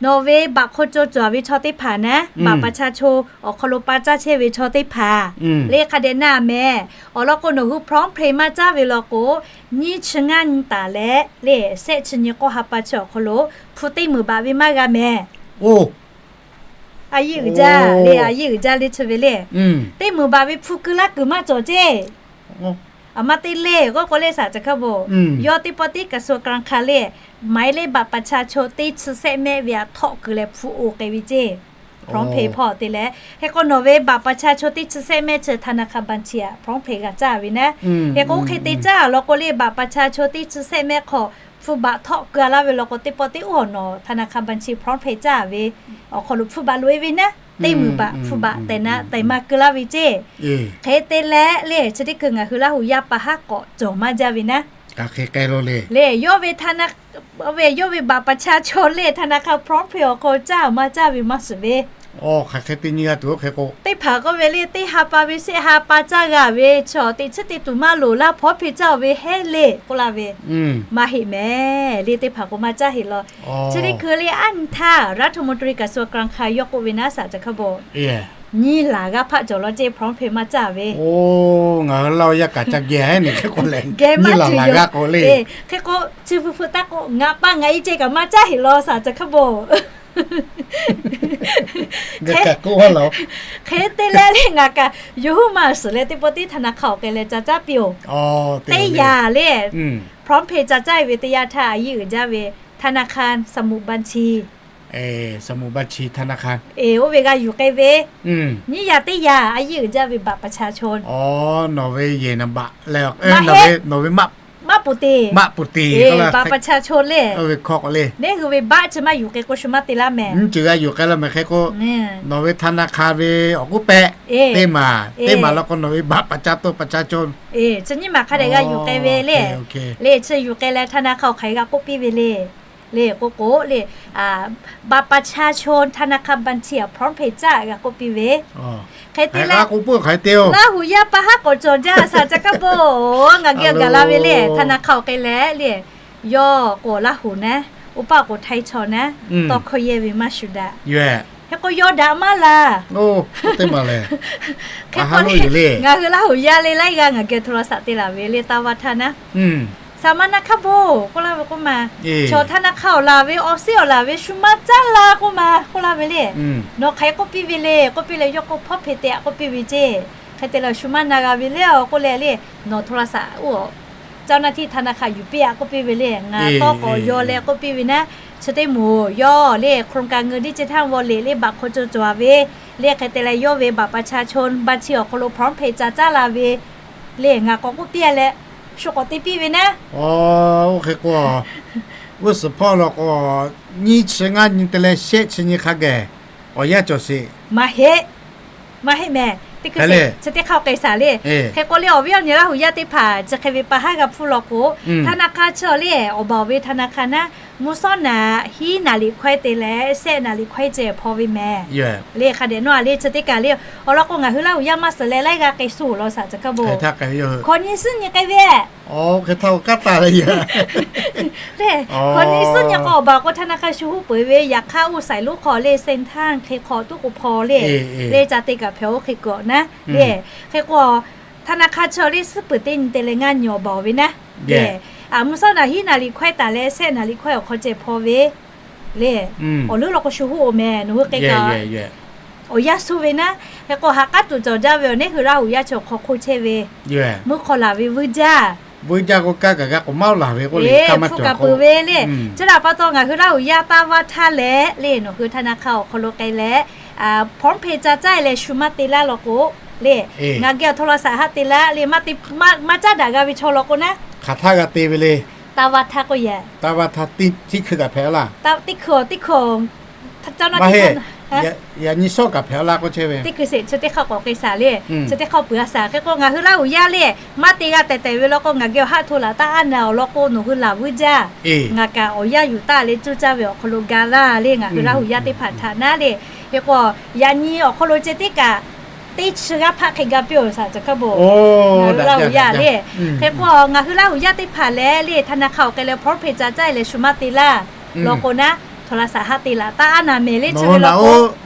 nawˬ ve baꞈ hk'aw cawˬ cawˬ ve chaw teˇ hpaˍ naˉ, baꞈ pa caˇ chaw awˬ hk'aw lo pa caˇ chehˇ ve chaw teˇ hpaˍ le hk'a dehꞈ na meh. Awˬ lawn k'o nawˬ hui พร้อมเพย์ maˇ caˇ ve law k'o, nyiˇ chi ngaˇ nyi taˍ leh le, sehˆ chi nyi k'awˇ ha pa chi awˬ hk'aw lo hpu teˇ meunˍ baꞈ ve maˇ g'a meh. A yeˇ uiˍ jaˇ le, a yeˇ uiˍ jaˇ le chi ve le. Teˇ meunˍ baꞈ ve hpu keu laˇ kuiˬ maˇ cawˬ ceˇ. A ma te le k'oˆ k'o le shaꞈ caˬ hkaˇ bo, yawˇ teˇ pawˆ teˇ กระทรวงการคลัง le, หมายเลขบัตรประชาชน teˇ chi sehˆ mehˆ ve a htawˆ keu leh hpu oˬ k'ai ve ceˇ. พร้อมเพย์ hpawˇ te leh, hk'e k'o nawˬ ve บัตรประชาชน teˇ chi sehˆ mehˆ chi ธนาคารบัญชี a พร้อมเพย์ g'a caˇ ve naˉ. Hk'e k'o oˇ hk'e te caˇ law k'o le บัตรประชาชน teˇ chi sehˆ mehˆ hk'aw hpu baꞈ htawˆ keu a laˇ ve law k'o, teˇ pawˆ teˇ oˇ awˬ nawˬ ธนาคารบัญชี พร้อมเพย์ caˇ ve awˬ hk'aw lo hpu baꞈ loꞈ e ve naˉ, teˇ meunˍ baꞈ hpu baꞈ tehꞈ na tehꞈ maˇ keu laˇ ve ceˇ. Hk'e te leh le chi teˇ hkui ngaˬ hui Laˇ huˍ yaˇ pa haˉ k'awꞈ cawˬ maˇ jaˇ ve naˉ. Le yawˇ ve, yawˇ ve บัตรประชาชน le ธนาคาร พร้อมเพย์ awˬ hk'aw caˇ maˇ caˇ ve maˇ shiˍ ve. Teˇ hpaˍ k'oˆ ve le, teˇ ha pa ve shehˆ ha pa caˇ g'a ve chaw teꞈ chiˉ te tuˬ maˇ loˍ laˇ, พร้อมเพย์ caˇ oˬ ve heˆ le k'oˆ laˇ ve. Maˇ heˆ meh le, teˇ hpaˍ k'o maˇ caˇ heˆ law. Chi teˇ hkui le aˉ nyi htaˇ รัฐมนตรีกระทรวงการคลัง yawˇ k'oˆ ve naˉ shaꞈ caˬ hkaˇ bo, nyiˇ laˬ g'aˇ hpaˆ cawˬ law ceˇ พร้อมเพย์ maˇ caˇ ve. Ngaˬ hui Laˇ huˍ yaˇ kaꞈ ca geh heˉ ne hk'e k'o leh, nyiˇ laˬ laˬ g'aˇ k'o le. Hk'e k'o chi hpu hpu taˇ k'o ngaˬ pa ngaˬ e ceˇ kaꞈ maˇ caˇ heˆ law shaꞈ caˬ hkaˇ bo. Hk'e te leh le ngaˬ kaꞈ yawˇ huiˉ maˬ suhˍ leh teˇ pawˆ teˇ ธนาคาร awˬ k'ai leh ca caˇ piˇ oˬ. Teˇ yaꞈ le, พร้อมเพย์ ca caˇ ve teˇ yanˇ htaˇ a yeˇ uiˍ jaˇ ve ธนาคาร สมุดบัญชี สมุดบัญชีธนาคาร oˇ ve g'a yuˬ k'ai ve. Nyiˇ yaꞈ teˇ yaꞈ a yeˇ uiˍ jaˇ ve บัตรประชาชน. Nawˬ ve yehˬ naˍ baꞈ leh, nawˬ ve maˆ pu te, maˆ pu te, บัตรประชาชน le, ve hkawˇ k'o le, neˇ hui ve baˆ chi maˇ yuˬ k'ai k'o shu maˇ te laˇ meh. Nyiˇ ceuˬ g'a yuˬ k'ai laˇ meh hk'e k'o, nawˬ ve ธนาคาร ve awˬ k'oˆ pehˆ teˇ maˬ, teˇ maˬ law k'o nawˬ ve บัตรประชาชน chi nyiˇ maˬ hk'a dehꞈ g'a yuˬ k'ai ve le. Le chi yuˬ k'ai leh ธนาคาร awˬ hk'aˬ hk'e g'a k'oˆ piˇ ve le. Le k'o k'o le, บัตรประชาชน ธนาคาร บัญชี a พร้อมเพย์ caˇ g'a k'oˆ piˇ ve. Hk'e te leh Laˇ huˍ yaˇ pa haˉ k'awꞈ cawˬ jaˇ shaꞈ caˬ hkaˇ bo. Ngaˬ geh gaˬ la ve le, ธนาคาร awˬ k'ai leh le, yawˇ k'o Laˇ huˍ naˉ, oˇ paˆ k'o Htaiˇ chaw naˉ, tawˇ hkawˇ yehˇ ve maˇ shuˍ daꞈ. Hk'e k'o yawˇ daꞈ maˇ laˬ. Hk'e k'o ngaˬ hui Laˇ huˍ yaˇ le laiˉ g'aˇ ngaˬ geh โทรศัพท์ te laˬ ve le, taˇ vaˇ htaˇ naˉ, shaˍ ma naˉ hkaˇ bo k'oˆ laˇ ve k'oˆ ma, chaw ธนาคาร awˬ laˬ ve, awˬ seˉ awˬ laˬ ve shu maˇ caˇ la k'oˆ ma k'oˆ laˇ ve le. Nawˬ hk'aˬ hk'e k'oˆ piˇ ve le k'oˆ piˇ leh yawˇ k'o พร้อมเพย์ te a k'oˆ piˇ ve ceˇ. Hk'e te leh shu maˇ na g'a ve le a k'oˆ leh le, nawˬ โทรศัพท์ oˇ เจ้าหน้าที่ธนาคาร yuˬ piˇ a k'oˆ piˇ ve le. Ngaˬ tawˇ k'awꞈ yaw leh k'oˆ piˇ ve naˉ, chi teˇ moˍ yawˇ le โครงการเงินดิจิทัลวอลเล็ต le บัตรคนจนจ๋อ ve le, hk'e te leh yawˇ ve บัตรประชาชน บัญชี awˬ hk'aw lo พร้อมเพย์ ca caˇ la ve le, ngaˬ k'awꞈ k'oˆ piˇ a leh shu k'awꞈ te piˇ ve naˉ. Oˇ hk'e k'o G'uˇ suhˍ hpawˇ law k'o, nyiˇ chi ngaˇ nyi te leh shehˆ chi nyi hk'a geh awˬ yanˇ cawˬ sheˍ. Maˇ heˆ. Maˇ heˆ mehˍ. Teˇ hkui sheˍ chi teˇ hk'aˇ k'ai shaˍ le. Hk'e k'o le, awˬ viˉ awˬ nyi Laˇ huˍ yaˇ teˇ hpaˍ chi hk'e ve pa haˉ g'a hpfuhˇ law k'o, ธนาคาร chi le awˬ baˬ awˬ ve ธนาคาร naˉ, mvuhˇ shawˉ naꞈ hiˉ naˍ liꞈ hkawehˉ te leh shehˆ naˍ liꞈ hkawehˉ ceh hpaw ve mehˍ. Le hk'a dehꞈ nawˇ a le chi teˇ kaˬ le, awˬ lawn k'o ngaˬ hui Laˇ huˍ yaˇ maˇ suhˍ leh laiˉ g'aˇ k'ai suh law shaˍ chi hk'a bo. Hkawꞈ nyi suhˉ nyi k'ai ve. Hkawꞈ nyi suhˉ nyi k'o awˬ baˬ k'o ธนาคาร shu huˉ peuˬ ve, yaꞈ hk'aˇ oˇ saiˍ lonˉ hk'aw le เซ็นทรัล hk'e hk'aw tuˉ k'o hpaw le. Le ca te kaꞈ hpehꞈ oˇ hk'e kawꞈ naˉ le. Hk'e k'o ธนาคาร chi le suhˉ peuˬ teˇ nyi te leh ngaˇ nyi awˬ baˬ awˬ ve naˉ le. Mvuhˇ shawˉ naꞈ hiˉ naˍ liꞈ hkawehˉ taˍ leh shehˆ naˍ liꞈ hkawehˉ awˬ hk'aw ceh hpaw ve le. Awˬ leuˉ law k'o shu huˉ oˬ mehˍ, nawˬ hui k'ai kaꞈ awˬ yanˇ suh ve naˉ. Hk'e k'o ha k'aˉ tuˬ cawˬ jaˇ ve awˬ neˉ hui Laˇ huˍ yaˇ chi awˬ hk'aw hk'oˆ chehˇ ve, mvuhˇ hk'aw laˬ ve vuiˇ jaˇ. Vuiˇ jaˇ k'o kaˇ kaꞈ g'a k'oꞈ maˇ laˬ ve k'oˆ le, hpu kaꞈ peuˬ ve le. Chi htaꞈ pa taw ngaˬ hui Laˇ huˍ yaˇ taˇ vaˇ htaˇ leh le, nawˬ hui ธนาคาร awˬ hk'aw lo k'ai leh พร้อมเพย์ ca caˇ e leh shu maˇ te laˇ law k'o le, ngaˬ geh awˬ โทรศัพท์ haˆ te laˇ le, maˇ caˉ daꞈ g'a ve chaw law k'o naˉ, hk'aˬ htaˇ g'a te ve le. Taˇ vaˇ htaˇ k'oˆ yehˬ, taˇ vaˇ htaˇ teˇ hkui kaꞈ hpehꞈ laˇ. Teˇ hkui teˇ hkui, maˇ heˆ, yaꞈ nyi shawˉ kaꞈ hpehꞈ laˇ k'oˆ chehˇ ve. Teˇ hkui sheˍ chi teˇ hk'aˇ k'awꞈ k'ai shaˍ le. Chi teˇ hk'aˇ peuˬ a shaˍ. Hk'e k'o ngaˬ hui Laˇ huˍ yaˇ le maˇ te g'a tehˬ tehˬ ve law k'o, ngaˬ geh awˬ haˆ hto laꞈ taˇ aˉ na awˬ lawn k'o, nawˬ hui laˬ vuiˇ jaˇ. Ngaˬ kaꞈ awˬ yanˇ yuˬ taˇ le cuˇ caˇ ve awˬ hk'aw lo ga laˇ le, ngaˬ hui Laˇ huˍ yaˇ teˇ hpaˍ htaꞈ naˉ le. Hk'e k'o yaꞈ nyi awˬ hk'aw lo ceh teˇ kaꞈ teˇ chi g'aˇ hpaˆ hk'e ga piˇ-oˬ shaˍ, caˬ hkaˇ bo. Ngaˬ hui Laˇ huˍ yaˇ le. Hk'e k'o ngaˬ hui Laˇ huˍ yaˇ teˇ hpaˍ leh le ธนาคาร awˬ k'ai leh พร้อมเพย์ ca caˇ e leh shu maˇ te laˇ law k'o naˉ, โทรศัพท์ haˆ te laꞈ taˇ aˉ na mehˍ le. Chi ve law k'o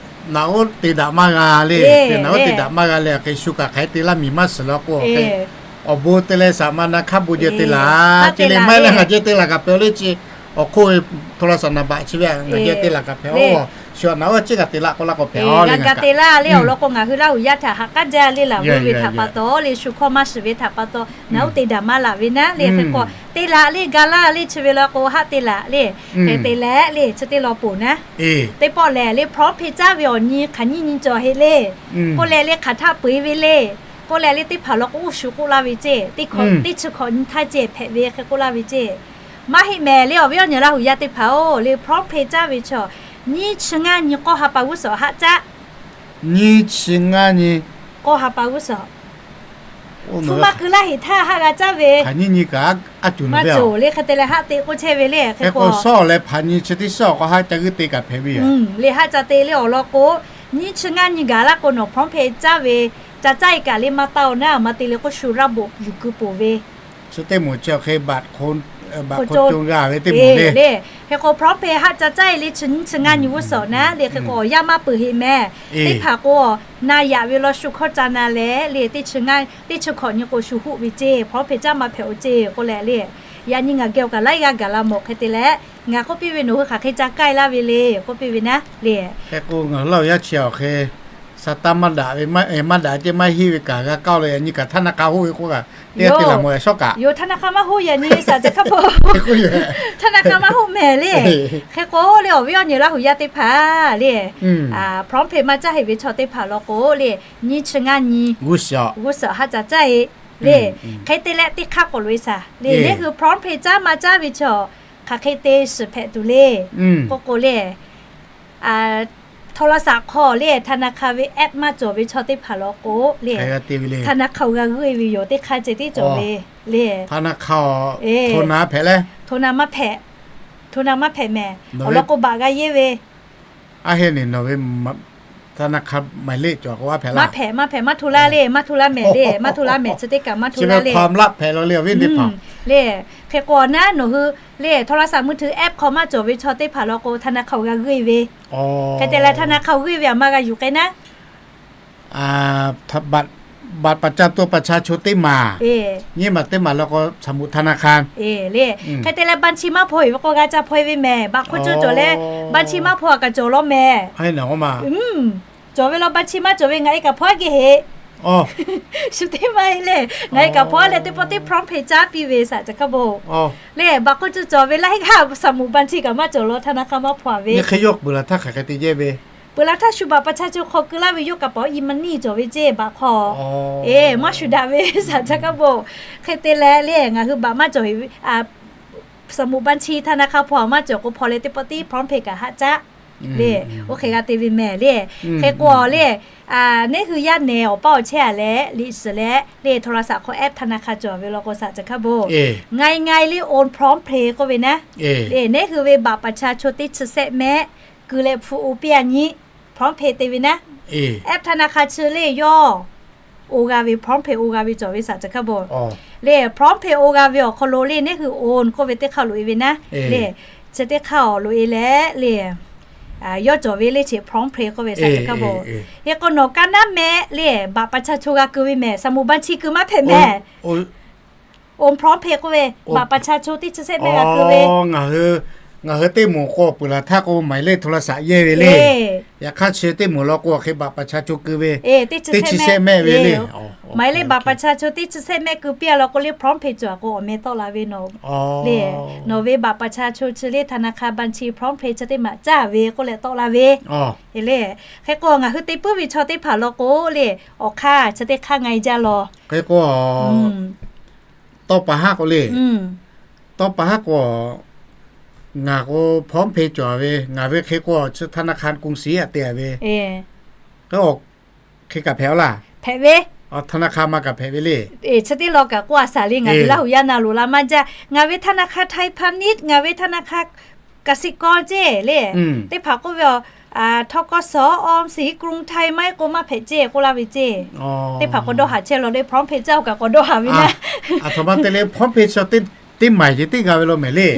naꞈ oˉ te daꞈ maˇ g'a le, naꞈ oˉ te daꞈ maˇ g'a le, hk'e shu kaꞈ hk'aˬ hk'e te laˇ miˬ maˇ shiˍ law k'o, awˬ bon te leh saˍ ma na hk'aˇ bon jeh te laˬ, te leh maˇ heˆ leh ngaˬ jeh te laˬ kaꞈ hpehꞈ le chi. Awˬ hk'oˆ ve โทรศัพท์ naˍ baꞈ chi ve ngaˬ jeh te laˬ kaꞈ hpehꞈ-oˬ. Shu naꞈ oˉ ciˉ kaꞈ te laˇ k'oˆ laˇ k'o hpehꞈ-oˬ le. Ga te laˇ le awˬ lawn k'o ngaˬ hui Laˇ huˍ yaˇ htaꞈ ha k'aˉ jaˇ le, laˬ vuiˇ ve htaꞈ pa taw le, shu hkawˇ maˇ shiˍ ve htaꞈ pa taw naꞈ oˉ te daꞈ maˇ laˬ ve naˉ le. Hk'e k'o te laˬ le, ga laˇ le, chi ve law k'o haˆ te laˬ le. Hk'e te leh le chi teˇ law ponˬ naˉ, teˇ pawˆ lehˬ le พร้อมเพย์ caˇ ve awˬ nyi hk'aˬ nyiˇ nyi cawˬ heˆ le. K'oˆ leh le hk'aˬ htaˇ peu eˬ ve le. K'oˆ leh le teˇ hpaˍ law k'o uˉ shu k'oˆ laˇ ve ceˇ, teˇ chi hkawꞈ nyi htaˇ ceh hpehꞈ ve hk'e k'oˆ laˇ ve ceˇ. Maˇ heˆ mehˍ le, awˬ viˉ awˬ nyi Laˇ huˍ yaˇ teˇ hpaˍ-oˬ le, พร้อมเพย์ caˇ ve chaw nyiˇ chi ngaˇ nyi k'awˇ ha pa g'uˇ suhˍ haˆ caˉ. Nyiˇ chi ngaˇ nyi k'awˇ ha pa g'uˇ suhˍ hpu maˇ keu laˇ heˍ htaˇ haˆ g'a caˇ ve. Hk'aˬ nyiˇ nyi kaꞈ aˉ cuˬ naˬ ve le, hk'e te leh haˆ te k'oˆ chehˇ ve le. Hk'e k'o shawˉ leh hpaˍ nyi chi teˇ shawˉ k'awꞈ haˆ ca g'uiˇ te kaꞈ hpehꞈ ve yoˬ le. Haˆ ca te le awˬ lawn k'o nyiˇ chi ngaˇ nyi gaˬ laˇ k'o nawˬ พร้อมเพย์ caˇ ve ca caˇ e kaꞈ le maˇ taˇ-oˬ naˉ, maˇ te le k'oˆ shu raˇ boꞈ yuˬ keu poˬ ve. Chi teˇ moˍ chi awˬ hk'e baꞈ hk'o, baꞈ hk'o co gaˬ ve teˇ moˍ le. Hk'e k'o พร้อมเพย์ haˆ ca caˇ e le chi nyiˇ chi ngaˇ nyi g'uˇ suhˍ naˉ le. Hk'e k'o awˬ yanˇ maˇ peuˬ heˆ mehˍ. Teˇ hpaˍ k'o na yaꞈ ve law shu hkawˇ ca na leh le, teˇ chi ngaˇ teˇ chi hkawꞈ nyi k'o shu hoˆ ve ceˇ, พร้อมเพย์ caˇ maˇ hpehꞈ-oˬ ceˇ k'oˆ leh le. Yaꞈ nyi ngaˬ geh awˬ kaꞈ laiˉ g'aˇ gaˬ la mawˬ hk'e te leh, ngaˬ k'oˆ piˇ ve nawˬ hui hk'aˬ hk'e ca k'ai laˇ ve le k'oˆ piˇ ve naˉ le. Hk'e k'o ngaˬ hui Laˇ huˍ yaˇ chi awˬ hk'e saˍtanˍ maˇ daꞈ ve, maˇ daꞈ ceˇ maˇ heˆ ve kaꞈ g'a kaˇ-oˬ leh, yaꞈ nyi kaꞈ ธนาคาร hoˆ ve k'oˆ kaꞈ teˇ g'aˇ te laˬ mawˬ yaꞈ shawˉ kaꞈ. Yoˬ, ธนาคาร maˇ hoˆ yaꞈ nyi shaˍ caˬ hkaˇ bo. ธนาคาร maˇ hoˆ mehˍ le. Hk'e k'o le awˬ viˉ awˬ nyi Laˇ huˍ yaˇ teˇ hpaˍ le, พร้อมเพย์ maˇ caˇ heˆ ve chaw teˇ hpaˍ law k'o le, nyiˇ chi ngaˇ nyi g'uˇ suhˍ haˆ ca caˇ e le. Hk'e te leh teˇ hk'aˇ k'awꞈ loꞈ e shaˍ le, neˇ hui พร้อมเพย์ caˇ maˇ caˇ ve chaw hk'aˬ hk'e te shiˍ hpehꞈ tuˬ le k'oˆ k'o le, โทรศัพท์ hk'aw le ธนาคาร ve app maˇ cawˬ ve chaw teˇ hpaˍ law k'o le, ธนาคาร awˬ g'a g'euˆ e ve yoˬ, teˇ hk'aˇ ceh tiˉ cawˬ ve le. ธนาคาร hpehꞈ leh โทรศัพท์ maˇ hpehꞈ, โทรศัพท์ maˇ hpehꞈ mehˍ. Awˬ lawn k'o baꞈ g'a yeˇ ve. Aˉ heˆ neˬ nawˬ ve ธนาคาร หมายเลข cawˬ k'o a hpehꞈ laˇ. Maˇ hpehꞈ, maˇ hpehꞈ, maˇ hto laˇ le, maˇ hto laˇ mehˍ le, maˇ hto laˇ mehˍ, chi teˇ kaꞈ maˇ hto laˇ le. Hk'e k'o naˉ nawˬ hui le โทรศัพท์มือถือ app hk'aw maˇ cawˬ ve chaw teˇ hpaˍ law k'o ธนาคาร awˬ g'a g'euˆ e ve. Hk'e te leh ธนาคาร awˬ g'euˆ e ve aˬ ma g'a yuˬ k'ai naˉ บัตร บัตรประจำตัวประชาชน teˇ maˬ, nyiˇ maˬ teˇ maˬ law k'o สมุดธนาคาร le. Hk'e te leh บัญชี maˇ hpaw heˆ ve k'o g'a ca hpaw e ve mehˍ. Baꞈ hk'oˆ co cawˬ leh บัญชี maˇ hpaw a kaꞈ cawˬ law mehˍ. Cawˬ ve law บัญชี maˇ cawˬ ve ngaˬ e kaꞈ hpaw a geh heˆ. Shu teˇ maˇ heˆ le, ngaˬ e kaꞈ hpaw a leh teˇ pawˆ teˇ พร้อมเพย์ caˇ piˇ ve shaˍ caˬ hkaˇ bo. Le baꞈ hk'oˆ co cawˬ ve laˇ heˆ g'aˇ สมุดบัญชี kaꞈ maˇ cawˬ law ธนาคาร maˇ hpaw a ve. Hk'e yawˇ peuˬ laˬ htaˇ hk'aˬ hk'e te jehˇ ve. Peuˬ laˬ htaˇ shu baꞈ ประชาชน hk'aw keu laˇ ve yawˇ kaꞈ paˍ e-money cawˬ ve ceˇ baꞈ hk'aw. Eˬ, maˇ shu daꞈ ve shaˍ caˬ hkaˇ bo. Hk'e te leh le ngaˬ hui baꞈ maˇ cawˬ heˆ ve สมุดบัญชีธนาคาร hpawˇ a maˇ cawˬ k'o hpaw leh teˇ pawˆ tiˉ PromptPay kaꞈ haˆ caˆ le. Oˇ hk'e g'a te ve mehˍ le. Hk'e k'o le, neˇ hui yaˇ nehˬ awˬ paˇ awˬ chehˇ a leh liꞈ shiˍ leh le โทรศัพท์ hk'aw app ธนาคาร cawˬ ve law k'o saꞈ caˬ hkaˇ bon, ง่ายๆ le own PromptPay k'oˆ ve naˉ le, neˇ hui ve บัตรประชาชน teˇ chi sehˆ mehˆ keu leh hpu o piˇ a nyi PromptPay te ve naˉ, app ธนาคาร chi le yawˇ oˇ g'a ve PromptPay oˇ g'a ve cawˬ ve saꞈ caˬ hkaˇ bon le. PromptPay oˇ g'a ve awˬ hk'aw lo le neˇ hui own k'oˆ ve teˇ hk'aˇ loꞈ e ve naˉ le, chi teˇ hk'aˇ awˬ loꞈ e leh le yawˇ cawˬ ve le chi PromptPay k'oˆ ve saꞈ caˬ hkaˇ bon. Hk'e k'o nawˬ kaˇ naˉ mehˆ le บัตรประชาชน g'a keu ve mehˍ, สมุดบัญชี keu maˇ hpehꞈ mehˍ. Own PromptPay k'oˆ ve บัตรประชาชน teˇ chi sehˆ mehˆ g'a keu ve. Ngaˬ hui teˇ moˍ k'o peuˬ laˬ htaˇ k'o หมายเลขโทรศัพท์ yehˇ ve le. Yaꞈ hk'aˇ chi teˇ moˍ law k'o hk'e บัตรประชาชน keu ve teˇ chi sehˆ mehˆ ve le. หมายเลข บัตรประชาชน teˇ chi sehˆ mehˆ keu piˇ a law k'o le PromptPay cawˬ k'o awˬ meh tawˆ la ve nawˬ le. Nawˬ ve บัตรประชาชน chi le ธนาคาร บัญชี PromptPay chi teˇ maˬ caˇ ve k'oˆ leh tawˆ la ve le. Hk'e k'o ngaˬ hui te puiˉ ve chaw teˇ hpaˍ law k'o le, awˬ hk'aˇ chi teˇ hk'aˇ ngaˬ e jaˇ law. Hk'e k'o tawˇ pa haˉ k'o le, tawˇ pa haˉ k'o ngaˬ k'o PromptPay cawˬ ve, ngaˬ ve hk'e k'o chi ธนาคารกรุงศรี a te a ve, hk'e kaꞈ hpehꞈ a laˇ. Hpehꞈ ve, ธนาคาร maˇ kaꞈ hpehꞈ ve le. Chi teˇ law kaꞈ k'oˆ a shaˍ le, ngaˬ hui Laˇ huˍ yaˇ na loꞈ la maˇ jaˇ. Ngaˬ ve ธนาคารไทยพาณิชย์, ngaˬ ve ธนาคารกสิกร ceˇ le. Teˇ hpaˍ k'oˆ ve a, ทกส, ออมสิน, กรุงไทย maˇ heˆ k'o maˇ hpehꞈ ceˇ k'oˆ laˇ ve ceˇ. Teˇ hpaˍ k'o dawˇ haˍ chehˇ law le, PromptPay caˇ oˬ kaꞈ k'awꞈ dawˇ haˍ ve naˉ. A htoꞈ ma te le, PromptPay chi teˇ maˬ yeˬ teˇ g'a ve law mehˍ le.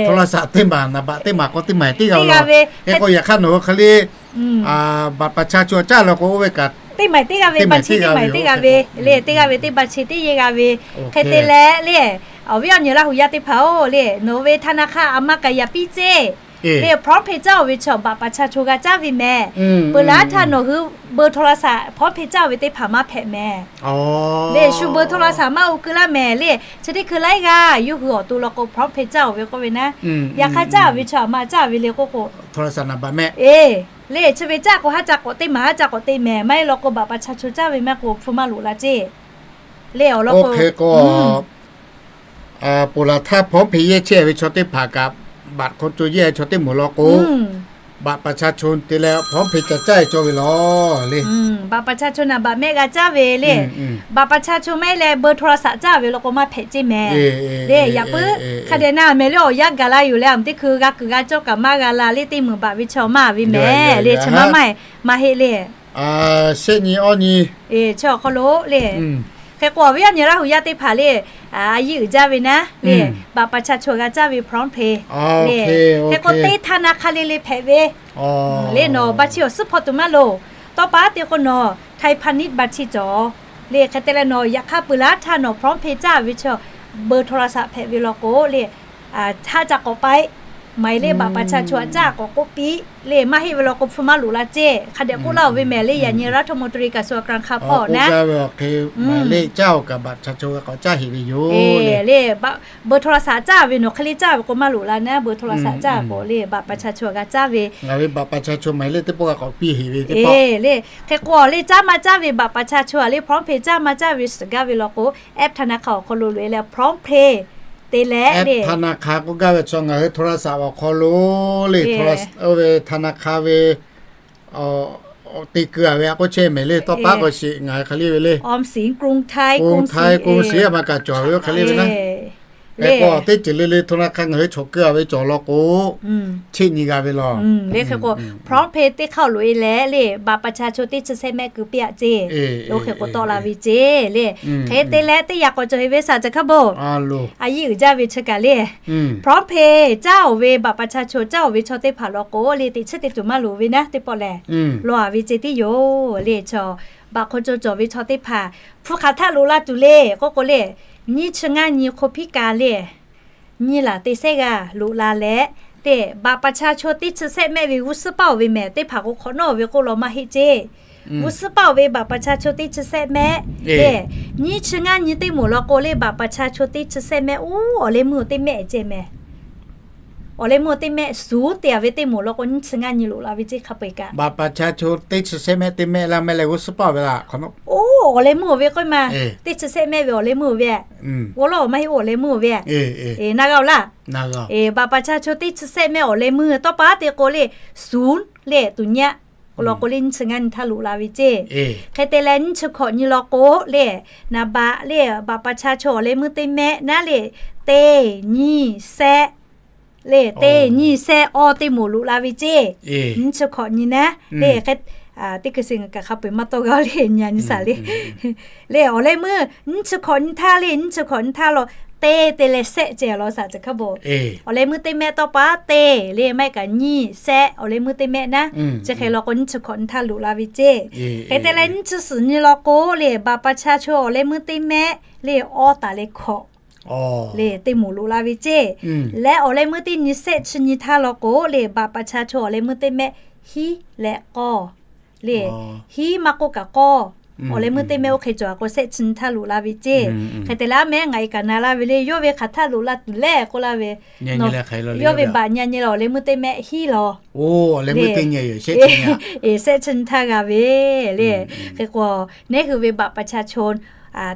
โทรศัพท์ teˇ maˬ, นามบัตร teˇ maˬ k'o teˇ maˬ yeˬ teˇ g'a ve law. Hk'e k'o yaꞈ hk'aˇ nawˬ hui hk'e le บัตรประชาชน caˇ law k'o oˇ ve kaꞈ teˇ maˬ yeˬ teˇ g'a ve, บัญชี teˇ maˬ yeˬ teˇ g'a ve le, teˇ g'a ve teˇ บัญชี teˇ yeˇ g'a ve. Hk'e te leh le, awˬ viˉ awˬ nyi Laˇ huˍ yaˇ teˇ hpaˍ-oˬ le, nawˬ ve ธนาคาร a maˇ kaꞈ yaꞈ piˇ ceˇ le, PromptPay caˇ oˬ ve chaw บัตรประชาชน g'a caˇ ve mehˍ. Peuˬ laˬ htaˇ nawˬ hui เบอร์โทรศัพท์ PromptPay caˇ oˬ ve teˇ hpaˍ maˇ hpehꞈ mehˍ le. Shu เบอร์โทรศัพท์ maˇ oˇ keu laˇ mehˍ le. Chi teˇ hkui laiˉ g'aˇ yawˇ hui awˬ to law k'o PromptPay caˇ oˬ ve k'oˆ ve naˉ, yaꞈ hk'aˇ caˇ ve chaw a maˇ caˇ ve le k'oˆ k'o, โทรศัพท์ นามบัตร mehˆ. Le chi ve caˇ k'o haˉ ca k'awꞈ teˇ maˬ, haˉ ca k'awꞈ te mehˍ. Maˇ heˆ law k'o บัตรประชาชน caˇ ve maˇ k'o hpu maˇ loꞈ la ceˇ le. Awˬ lawn k'o, hk'e k'o peuˬ laˬ htaˇ PromptPay yehˇ chehˇ ve chaw teˇ hpaˍ kaꞈ, บัตรคนจน yehˇ ve chaw teˇ moˍ law k'o บัตรประชาชน te leh PromptPay ca caˇ e cawˇ ve law le. บัตรประชาชน a baꞈ mehˆ g'a caˇ ve le. บัตรประชาชน maˇ heˆ leh เบอร์โทรศัพท์ caˇ ve law k'o maˇ hpehꞈ ceˇ mehˍ le. Yaꞈ puiˉ hk'a dehꞈ na mehˍ le, awˬ yanˇ gaˬ la yoˬ leh, a meuˬ teˇ hkui g'a kuiˬ g'a cawˇ kaꞈ maˇ g'a la le, teˇ meuˬ baˬ ve chaw maˇ ve mehˍ le. Chi maˇ maˇ maˇ heˆ le. Shehˆ nyi awˇ nyi chi awˬ hk'aw lo le. Hk'e k'o awˬ viˉ awˬ nyi Laˇ huˍ yaˇ teˇ hpaˍ le, a yiˇ uiˍ jaˇ ve naˉ le, บัตรประชาชน g'a caˇ ve PromptPay le. Hk'e k'o teˇ ธนาคาร le le hpehꞈ ve le, nawˬ บัญชี awˬ suhˉ hpaw tuˬ maˇ loˍ. Tawˇ pa te k'o nawˬ ไทยพาณิชย์ บัญชี cawˬ le. Hk'e te leh nawˬ yaꞈ hk'aˇ peuˬ laˬ htaˇ nawˬ PromptPay caˇ ve chaw เบอร์โทรศัพท์ hpehꞈ ve law k'o le, haˉ ca k'awꞈ paiˆ, หมายเลขบัตรประชาชน a caˇ k'awꞈ k'oˆ piˇ le. Maˇ heˆ ve law k'o hpu maˇ loꞈ la ceˇ. Hk'a dehꞈ k'oˆ laˇ oˬ ve mehˍ le, yaꞈ nyi รัฐมนตรีกระทรวงการคลัง hpawˇ naˉ เบอร์โทรศัพท์ caˇ oˬ kaꞈ บัตรประชาชน g'a k'awꞈ caˇ heꞈ ve yoˬ le. เบอร์โทรศัพท์ caˇ ve nawˬ hk'e le caˇ ve k'o maˇ loꞈ la naˉ, เบอร์โทรศัพท์ caˇ k'o le บัตรประชาชน g'a caˇ ve. Ngaˬ ve บัตรประชาชน หมายเลข teˇ pawˆ g'a k'awꞈ piˇ heꞈ ve teˇ pawˆ le. Hk'e k'o le caˇ maˇ caˇ ve บัตรประชาชน a le PromptPay caˇ maˇ caˇ ve suhˍ gaˇ ve law k'o, app ธนาคาร awˬ hk'aw lo loꞈ e leh PromptPay te leh le, app ธนาคาร k'oˆ gaˇ ve chaw ngaˬ hui โทรศัพท์ awˬ hk'aw lo le, oˇ ve ธนาคาร ve te keu a ve a k'oˆ chehˇ mehˍ le. Tawˇ pa k'o shiˍ ngaˬ hui hk'e le ve le, ออมสิน กรุงไทย กรุงไทย กรุงศรี a maˇ kaꞈ cawˬ ve oˇ hk'e le ve naˉ. Hk'e k'o teˇ ceuˬ le le ธนาคาร ngaˬ hui chaw keu a ve cawˬ law k'o, cheˆ nyi g'a ve law. Le hk'e k'o PromptPay teˇ hk'aˇ loꞈ e leh le, บัตรประชาชน teˇ chi sehˆ mehˆ keu piˇ a ceˇ. Oˇ hk'e k'o tawˆ la ve ceˇ le. Hk'e te leh teˇ yaꞈ k'awꞈ cawˬ heꞈ ve saˍ caˬ hkaˇ bon, a yiˇ uiˍ jaˇ ve chi kaꞈ le, PromptPay caˇ oˬ ve บัตรประชาชน caˇ oˬ ve chaw teˇ hpaˍ law k'o le, teꞈ chiˉ te tuˬ maˇ loˍ ve naˉ teˇ pawˆ lehˬ, law a ve ceˇ tiˉ yoˬ le. Chaw บัตรคนจน cawˬ ve chaw teˇ hpaˍ hpu hk'aˬ htaˆ loꞈ la tuˬ le k'oˆ k'o le, nyiˇ chi ngaˇ nyi hk'oˆ piˉ ka le, nyi laˬ te sehˉ g'aˇ loꞈ la leh, teˇ บัตรประชาชน teˇ chi sehˆ mehˆ ve g'uˇ suhˉ paˇ oˬ ve mehˍ teˇ hpaˍ k'o hk'awꞈ nawˉ oˬ ve k'oˆ law maˇ heˆ ceˇ. G'uˇ suhˉ paˇ oˬ ve บัตรประชาชน teˇ chi sehˆ mehˆ le, nyiˇ chi ngaˇ nyi teˇ moˍ law k'o le บัตรประชาชน teˇ chi sehˆ mehˆ oˇ awˬ leh meuˇ teˇ mehˆ ceˇ mehˍ. Awˬ leh meuˇ teˇ mehˆ suˍ te-a ve teˇ moˍ law k'o, nyiˇ chi ngaˇ nyi loꞈ la ve ceˇ hk'a peu-eˬ kaꞈ. Baꞈ paˍ cha cho teˇ chi sehˆ mehˆ teˇ mehˆ laˇ mehˆ leh g'uˇ suhˉ paˇ ve laˇ. Oˇ, awˬ leh meuˇ ve k'oˆ ma. Teˇ chi sehˆ mehˆ ve awˬ leh meuˇ ve. G'aw lawˇ maˇ heˆ, oˇ awˬ leh meuˇ ve. Na g'a-oˬ laˇ. Baꞈ paˍ cha cho teˇ chi sehˆ mehˆ awˬ leh meuˇ tawˇ pa te k'o le, suˍ leh tuˬ nyi-a. K'o law k'o le, nyiˇ chi ngaˇ nyi htaˇ loꞈ la ve ceˇ. Hk'e te leh nyiˇ chi hkawꞈ nyi law k'o le, naˍ baꞈ le, baꞈ paˍ cha cho awˬ leh meuˇ teˇ mehˆ naˉ le, teˇ nyiˇ sehˆ le, teˇ nyiˇ sehˆ awˇ teˇ moˍ loꞈ la ve ceˇ. Nyiˇ chi hkawꞈ nyi naˉ le, teˇ hkui shi ngaˬ kaꞈ hk'a peu-eˬ maˇ tawˇ g'a le, nyi a nyi shaˍ le. Le awˬ leh meuˇ nyiˇ chi hkawꞈ nyi htaˇ le, nyiˇ chi hkawꞈ nyi htaˇ law, teˇ te leh sehˆ ceh law shaˍ ceˬ hk'a beuꞈ. Awˬ leh meuˇ teˇ mehˆ tawˇ pa teˇ le, maˇ heˆ kaꞈ nyiˇ sehˆ awˬ leh meuˇ teˇ mehˆ naˉ, chi hk'e law k'o nyiˇ chi hkawꞈ nyi htaˇ loꞈ la ve ceˇ. Hk'e te leh nyiˇ chi suhˍ nyi law k'o le, baꞈ paˍ cha cho awˬ leh meuˇ teˇ mehˆ le, awˇ taˍ leh hkawꞈ le teˇ moˍ loꞈ la ve ceˇ. Leh awˬ leh meuˇ teˇ nyi sehˆ chi nyi htaˇ law k'o le, baꞈ paˍ cha cho awˬ leh meuˇ teˇ mehˆ hiˉ leh k'awˇ le, hiˉ maˇ k'oˆ kaꞈ k'awˇ, awˬ leh meuˇ teˇ mehˆ oˇ hk'e cawˬ k'o sehˆ chi nyi htaˇ loꞈ la ve ceˇ. Hk'e te leh aˉ mehˉ ngaˬ e kaꞈ na laˇ ve le, yawˇ ve hk'aˬ htaˇ loꞈ la tuˬ lehˬ k'oˆ laˇ ve, yawˇ ve baꞈ nyi a nyi leh awˬ leh meuˇ teˇ mehˆ hiˉ law le, sehˆ chi nyi htaˇ g'a ve le. Hk'e k'o, neˉ hui ve baꞈ paˍ cha cho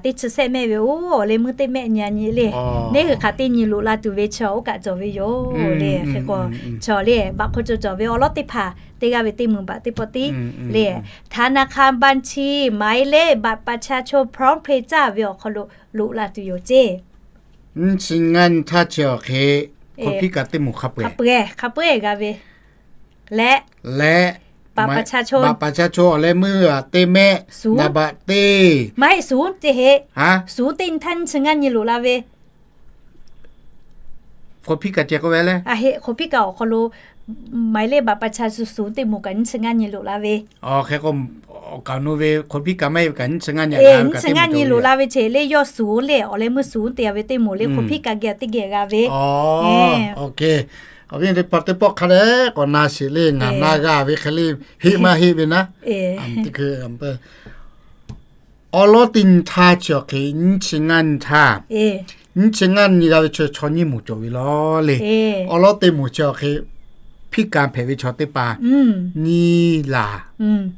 teˇ chi sehˆ mehˆ ve oˇ awˬ leh meuˇ teˇ mehˆ nyi a nyi le, neˉ hui hk'aˬ teˇ nyi loꞈ la tuˬ ve chi oˇ kaꞈ cawˬ ve yoˬ le. Hk'e k'o, chaw le baꞈ hk'aw co cawˬ ve awˬ lawˉ teˇ hpaˍ teˇ g'aˇ ve teˇ meuꞈ baꞈ teˇ pawˆ tiˉ le, ธนาคารบัญชี หมายเลขบัตรประชาชน พร้อมเพย์ caˇ ve awˬ hk'aw lo loꞈ la tuˬ yoˬ ceˇ. Nyiˇ chi ngaˇ nyi htaˇ chi awˬ hk'e, hk'aw hpiˇ kaꞈ teˇ moˍ hk'a peu-eˬ, hk'a peu-eˬ g'a ve leh, baꞈ paˍ cha cho, baꞈ paˍ cha cho awˬ leh meuˇ teˇ mehˆ, naˍ baꞈ teˇ, maˇ heˆ, suˍ teˇ heˆ, suˍ teˇ nyi htaˇ nyiˇ chi ngaˇ nyi loꞈ la ve. Hk'aw hpiˇ kaꞈ ceh k'oˆ ve le, hk'aw hpiˇ kaꞈ awˬ hk'aw lo หมายเลขบัตรประชาชน suˍ teˇ moˍ kaꞈ nyiˇ chi ngaˇ nyi loꞈ la ve. Hk'e k'o, awˬ kaˍ nu ve hk'aw hpiˇ kaꞈ maˇ heˆ ve kaꞈ nyiˇ chi ngaˇ nyi, nyiˇ chi ngaˇ nyi loꞈ la ve ceˇ le, yawˇ suˍ le, awˬ leh meuˇ suˍ te-a ve teˇ moˍ le, hk'aw hpiˇ kaꞈ geh teˇ geh g'a ve. Awˬ viˉ teˇ hpaˍ teˇ pawˆ hk'a dehꞈ k'awꞈ na sheˍ le, ngaˬ na g'a ve hk'e le, heˆ maˇ heˆ ve naˉ. Awˬ lawˉ teˇ nyi htaˇ chi awˬ hk'e nyiˇ chi ngaˇ nyi htaˇ, nyiˇ chi ngaˇ nyi g'a ve chi chaw nyiˇ moˍ cawˬ ve law le. Awˬ lawˉ teˇ moˍ chi awˬ hk'e hpiˇ kaꞈ hpehꞈ ve chaw teˇ hpaˍ nyiˇ laˬ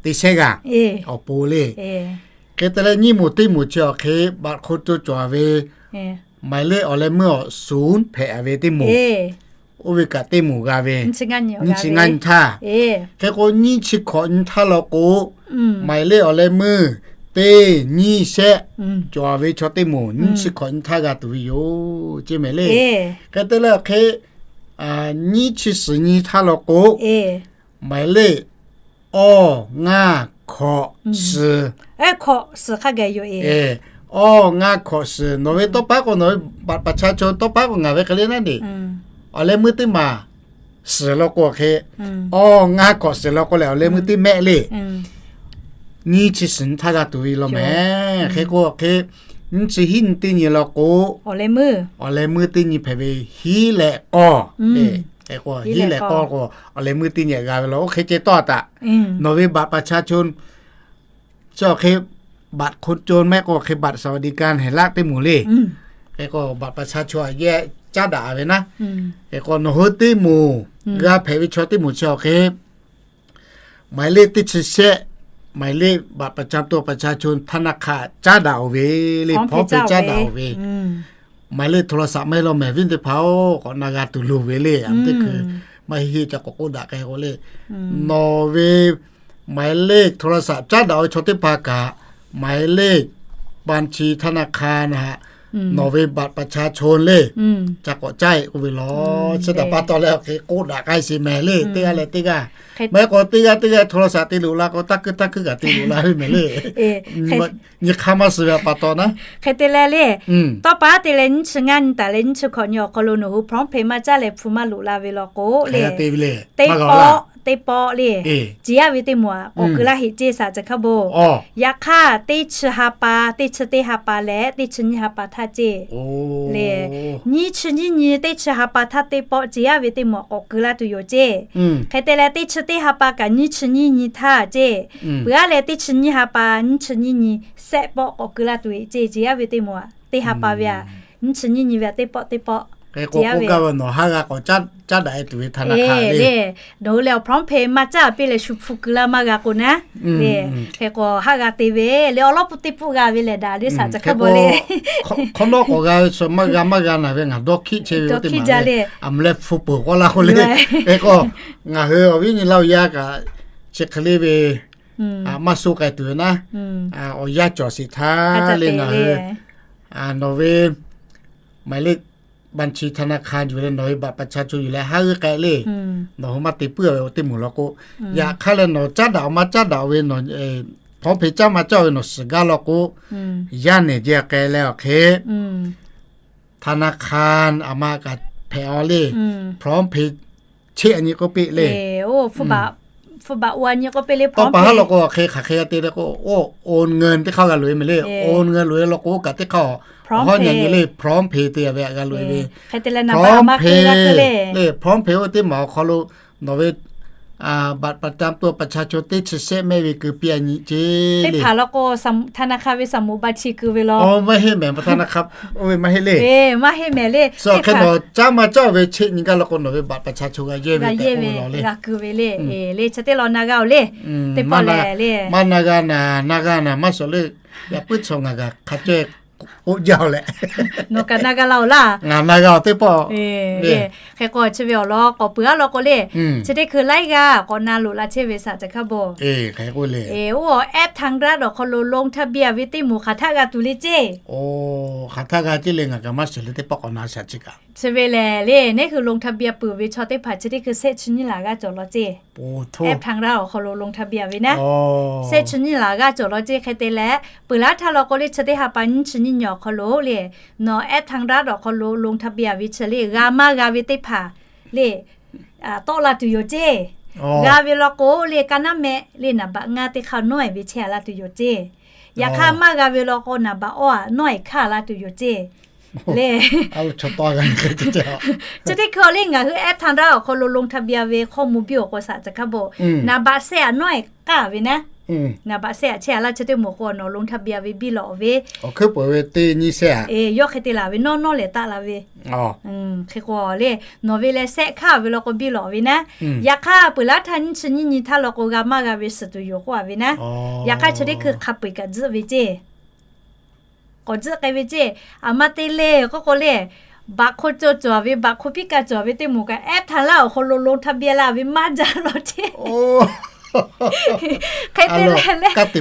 teˇ shehˉ g'aˇ awˬ pon le. Hk'e te leh nyiˇ moˍ teˇ moˍ chi awˬ hk'e บัตรคนจน cawˬ ve หมายเลข awˬ leh meuˇ awˬ suˍ hpehꞈ ve teˇ moˍ, oˇ ve kaꞈ teˇ moˍ g'a ve, nyiˇ chi ngaˇ nyi htaˇ. Hk'e k'o nyiˇ chi hkawꞈ nyi htaˇ law k'o, หมายเลข awˬ leh meuˇ teˇ nyiˇ shehˆ cawˬ ve chaw teˇ moˍ nyiˇ chi hkawꞈ nyi htaˇ g'a tuˬ ve yoˬ ceˇ mehˍ le. Hk'e te leh awˬ hk'e nyiˇ chi suhˍ nyi htaˇ law k'o, หมายเลข awˇ ngaˇ hkawꞈ suhˍ, hkawꞈ suhˍ hk'a gaˬ yoˬ. Awˇ ngaˇ hkawꞈ suhˍ nawˬ ve tawˇ paˉ k'o, nawˬ ve บัตรประชาชน tawˇ paˉ k'o ngaˬ ve hk'e le naˉ le, awˬ leh meuˇ teˇ maˬ suhˍ law k'o hk'e, awˇ ngaˇ hkawꞈ suhˍ law k'o lehˬ awˬ leh meuˇ teˇ mehˆ le. Nyiˇ chi suhˍ nyi htaˇ g'a tuˬ ve law mehˍ. Hk'e k'o hk'e, nyiˇ chi hiˉ nyi teˇ nyi law k'o, awˬ leh meuˇ teˇ nyi hpehꞈ ve hiˉ leh k'awˇ le. Hk'e k'o hiˉ leh k'awˇ k'o, awˬ leh meuˇ teˇ nyi g'a ve law. Oˇ hk'e ceh tawˇ taꞈ, nawˬ ve บัตรประชาชน chi awˬ hk'e บัตรคนจน mehˆ k'o hk'e บัตรสวัสดิการแห่งรัฐ teˇ moˍ le. Hk'e k'o บัตรประชาชน aꞈ geh caˉ daꞈ ve naˉ. Hk'e k'o nawˬ hui teˇ moˍ g'a hpehꞈ ve chaw teˇ moˍ chi awˬ hk'e หมายเลข teˇ chi shehˆ, หมายเลข บัตรประจำตัวประชาชน ธนาคาร caˉ daꞈ-oˬ ve le, พร้อมเพย์ caˉ daꞈ-oˬ ve. หมายเลขโทรศัพท์ maˇ heˆ law mehˍ viˉ teˇ hpaˍ-oˬ, k'awꞈ na g'a tuˬ loˍ ve le. Aˬ teˇ hkui maˇ heˆ ca k'awꞈ k'oˆ daꞈ k'ai k'o le, nawˬ ve หมายเลขโทรศัพท์ caˉ daꞈ-oˬ ve chaw teˇ hpaˍ kaꞈ หมายเลขบัญชีธนาคาร nawˬ ve บัตรประชาชน le, ca k'awꞈ caˇ-e k'oˆ ve law. Chi htaꞈ pa taw leh awˬ hk'e k'oˆ daꞈ k'ai sheˍ mehˍ le, teˇ g'aˇ leh teˇ g'aˇ. Maˇ heˆ k'o teˇ g'aˇ teˇ g'aˇ โทรศัพท์ te loꞈ la k'o, taˇ kuiˉ taˇ kuiˉ kaꞈ te loꞈ la ve mehˍ le. Nyi hk'aˇ maˇ suh ve pa taw naˉ. Hk'e te leh le, tawˇ pa te leh nyiˇ chi ngaˇ nyi taˍ leh nyiˇ chi hkawꞈ nyi awˬ hk'aw lo nawˬ hui พร้อมเพย์ maˇ caˉ leh hpu maˇ loꞈ la ve law k'o le, teˇ pawˆ teˇ pawˆ le, ceˬ yaˇ ve teˇ moˍ aꞈ k'awꞈ keu laˇ heꞈ ceˇ shaˍ ceˬ hk'a beuꞈ. Yaꞈ hk'aˇ teˇ chi ha pa, teˇ chi teˇ ha pa leh teˇ chi nyiˇ ha pa htaˇ ceˇ le, nyiˇ chi nyiˇ nyi teˇ chi ha pa htaˇ teˇ pawˆ ceˬ yaˇ ve teˇ moˍ aꞈ k'awꞈ keu laˇ tuˬ yoˬ ceˇ. Hk'e te leh teˇ chi teˇ ha pa kaꞈ nyiˇ chi nyiˇ nyi htaˇ ceˇ, peuˬ-aˉ leh teˇ chi nyiˇ ha pa nyiˇ chi nyiˇ nyi shehˆ pawˆ k'awꞈ keu laˇ tuˬ heꞈ ceˇ. Ceˬ yaˇ ve teˇ moˍ aꞈ teˇ ha pa ve aꞈ, nyiˇ chi nyiˇ nyi ve aꞈ teˇ pawˆ teˇ pawˆ Hk'e k'o k'oˆ gaˇ ve, nawˬ haˉ g'a k'awꞈ caˉ daꞈ e tuˬ ve ธนาคาร le. Nawˬ hui lehˬ awˬ พร้อมเพย์ maˇ caˉ a piˇ leh shu hpu keu laˇ maˇ g'a k'o naˉ le. Hk'e k'o haˉ g'a te ve le, awˬ lawˉ pui teˇ pfuhˆ g'a ve lehˬ daꞈ le, shaˍ caˬ hk'a bawˬ le. Hk'awꞈ nawˉ k'awꞈ g'a ve chaw maˇ g'a maˇ g'a naˬ ve ngaˬ dawˇ hkiˆ chehˇ ve teˇ maˬ le. A mvuh leh hpu peuˬ k'awꞈ laˇ k'o le. Hk'e k'o ngaˬ hui awˬ viˉ nyi laˇ yaˇ kaꞈ chi hk'e le ve, maˇ suh k'ai tuˬ ve naˉ, awˬ yanˇ cawˬ sheˍ htaˇ le ngaˬ hui nawˬ ve หมายเลขบัญชีธนาคาร yuˬ leh nawˬ ve บัตรประชาชน yuˬ leh haˉ g'euˆ k'ai le. Nawˬ hui maˇ te puiˉ ve teˇ moˍ law k'o, yaꞈ hk'aˇ leh nawˬ caˉ daꞈ awˬ maˇ caˉ daꞈ ve, พร้อมเพย์ caˉ maˇ caˉ ve nawˬ suhˍ gaˇ law k'o, yaˇ nehˬ jehˇ k'ai leh awˬ hk'e ธนาคาร a ma kaꞈ hpehꞈ a le, พร้อมเพย์ cheˆ a nyi k'oˆ piˇ le. Tawˇ pa haˉ law k'o hk'e hk'aˬ hk'e g'a te le k'o, โอนเงิน teˇ hk'aˇ g'a loꞈ e mehˍ le. โอนเงิน loꞈ e law k'o kaꞈ teˇ hk'aˇ hawˉ nyi nyi le, พร้อมเพย์ te a ve g'a loꞈ e ve. พร้อมเพย์ le, พร้อมเพย์ oˇ ve teˇ maˬ awˬ hk'aw lo nawˬ ve บัตรประจำตัวประชาชน teˇ chi shehˆ mehˆ ve keu piˇ a nyi ceˇ le. Teˇ hpaˍ law k'o ธนาคาร ve สมุดบัญชี keu ve law. Maˇ heˆ mehˍ, ธนาคาร oˇ ve maˇ heˆ le. Maˇ heˆ mehˍ le. Suh hk'e nawˬ caˉ maˇ caˉ ve cheˆ nyi gaˇ law k'o nawˬ ve บัตรประชาชน g'a yehˇ ve tehꞈ k'oˆ ve law le. G'a keu ve le. Le chi teˇ law na g'a oˬ le. Teˇ pawˆ lehˬ le, maˇ na g'a naˬ, na g'a naˬ maˇ suhˍ le. Yaꞈ puiˉ chaw ngaˬ kaꞈ hk'a caweh k'oˆ jaˇ oˬ leh, nawˬ kaꞈ na g'a la oˬ laˇ. Ngaˬ na g'a oˬ teˇ pawˆ. Hk'e k'o chi ve awˬ lawn k'awꞈ peuˬ a law k'o le, chi teˇ hkui laiˉ g'aˇ k'awꞈ na loꞈ la chehˇ ve shaˍ caˬ hk'a bawˬ. Hk'e k'o le, oˇ aw แอปธรรมรัฐ awˬ hk'aw lo ลงทะเบียน ve teˇ moˍ hk'aˬ htaˆ g'a tuˬ le ceˇ. Hk'aˬ htaˆ g'a ceˇ le, ngaˬ kaꞈ maˇ shiˍ le, teˇ pawˆ k'awꞈ na shaˍ chi kaꞈ. Chi ve lehˬ le, neˉ hui ลงทะเบียน peuˬ ve chaw teˇ hpaˍ chi teˇ hkui shehˆ chi nyiˇ laˬ g'aˇ cawˬ law ceˇ. App Thang Raˇ awˬ hk'aw lo ลงทะเบียน ve naˉ, shehˆ chi nyiˇ laˬ g'aˇ cawˬ law ceˇ. Hk'e te leh, peuˬ laˇ htaˇ law k'o le, chi teˇ ha pa nyiˇ chi nyiˇ nyi awˬ hk'aw lo le, nawˬ App Thang Raˇ awˬ hk'aw lo ลงทะเบียน ve chi le g'a maˇ g'a ve teˇ hpaˍ le, tawˆ la tuˬ yoˬ ceˇ. G'a ve law k'o le, kaˇ naˉ mehˆ le naˍ baꞈ ngaˇ teˇ hk'aˇ nawˉ ehˍ ve chehˇ a laˇ tuˬ yoˬ ceˇ. Yaꞈ hk'aˇ maˇ g'a ve law k'o, naˍ baꞈ awˇ a nawˉ ehˍ hkaˇ a laˇ tuˬ yoˬ ceˇ. Le, chi teˇ hkui le ngaˬ hui App Thang Raˇ awˬ hk'aw lo ลงทะเบียน ve hkawˇ mvuh biˇ awˬ k'o shaˍ caˬ hk'a bawˬ, naˍ baꞈ shehˆ a nawˉ ehˍ k'aˇ ve naˉ, naˍ baꞈ shehˆ a chehˇ a laˇ chi teˇ moˍ k'o, nawˬ ลงทะเบียน ve biˇ lawˬ ve, yawˇ hk'e te la ve nawˉ nawˉ lehˬ taˆ la ve, hk'e k'o le, nawˬ ve leh shehˆ hkaˇ ve law k'o biˇ lawˬ ve naˉ. Yaꞈ hk'aˇ peuˬ laˇ htaˇ nyiˇ chi nyiˇ nyi htaˇ law k'o, g'a maˇ g'a ve shiˍ tuˬ yoˬ k'oˆ a ve naˉ. Yaꞈ hk'aˇ chi teˇ hkui hk'a peu eˬ kaꞈ tzuhˆ ve ceˇ. K'awꞈ tzuhˆ k'ai ve ceˇ. A ma te le k'oˆ k'o le, baꞈ hk'o co cawˬ ve, baꞈ hk'o piˇ ka cawˬ ve teˇ moˍ kaꞈ, App Thang Raˇ awˬ hk'aw lo ลงทะเบียน la ve maˇ jaˇ law ceˇ. Hk'e te leh le, hk'e te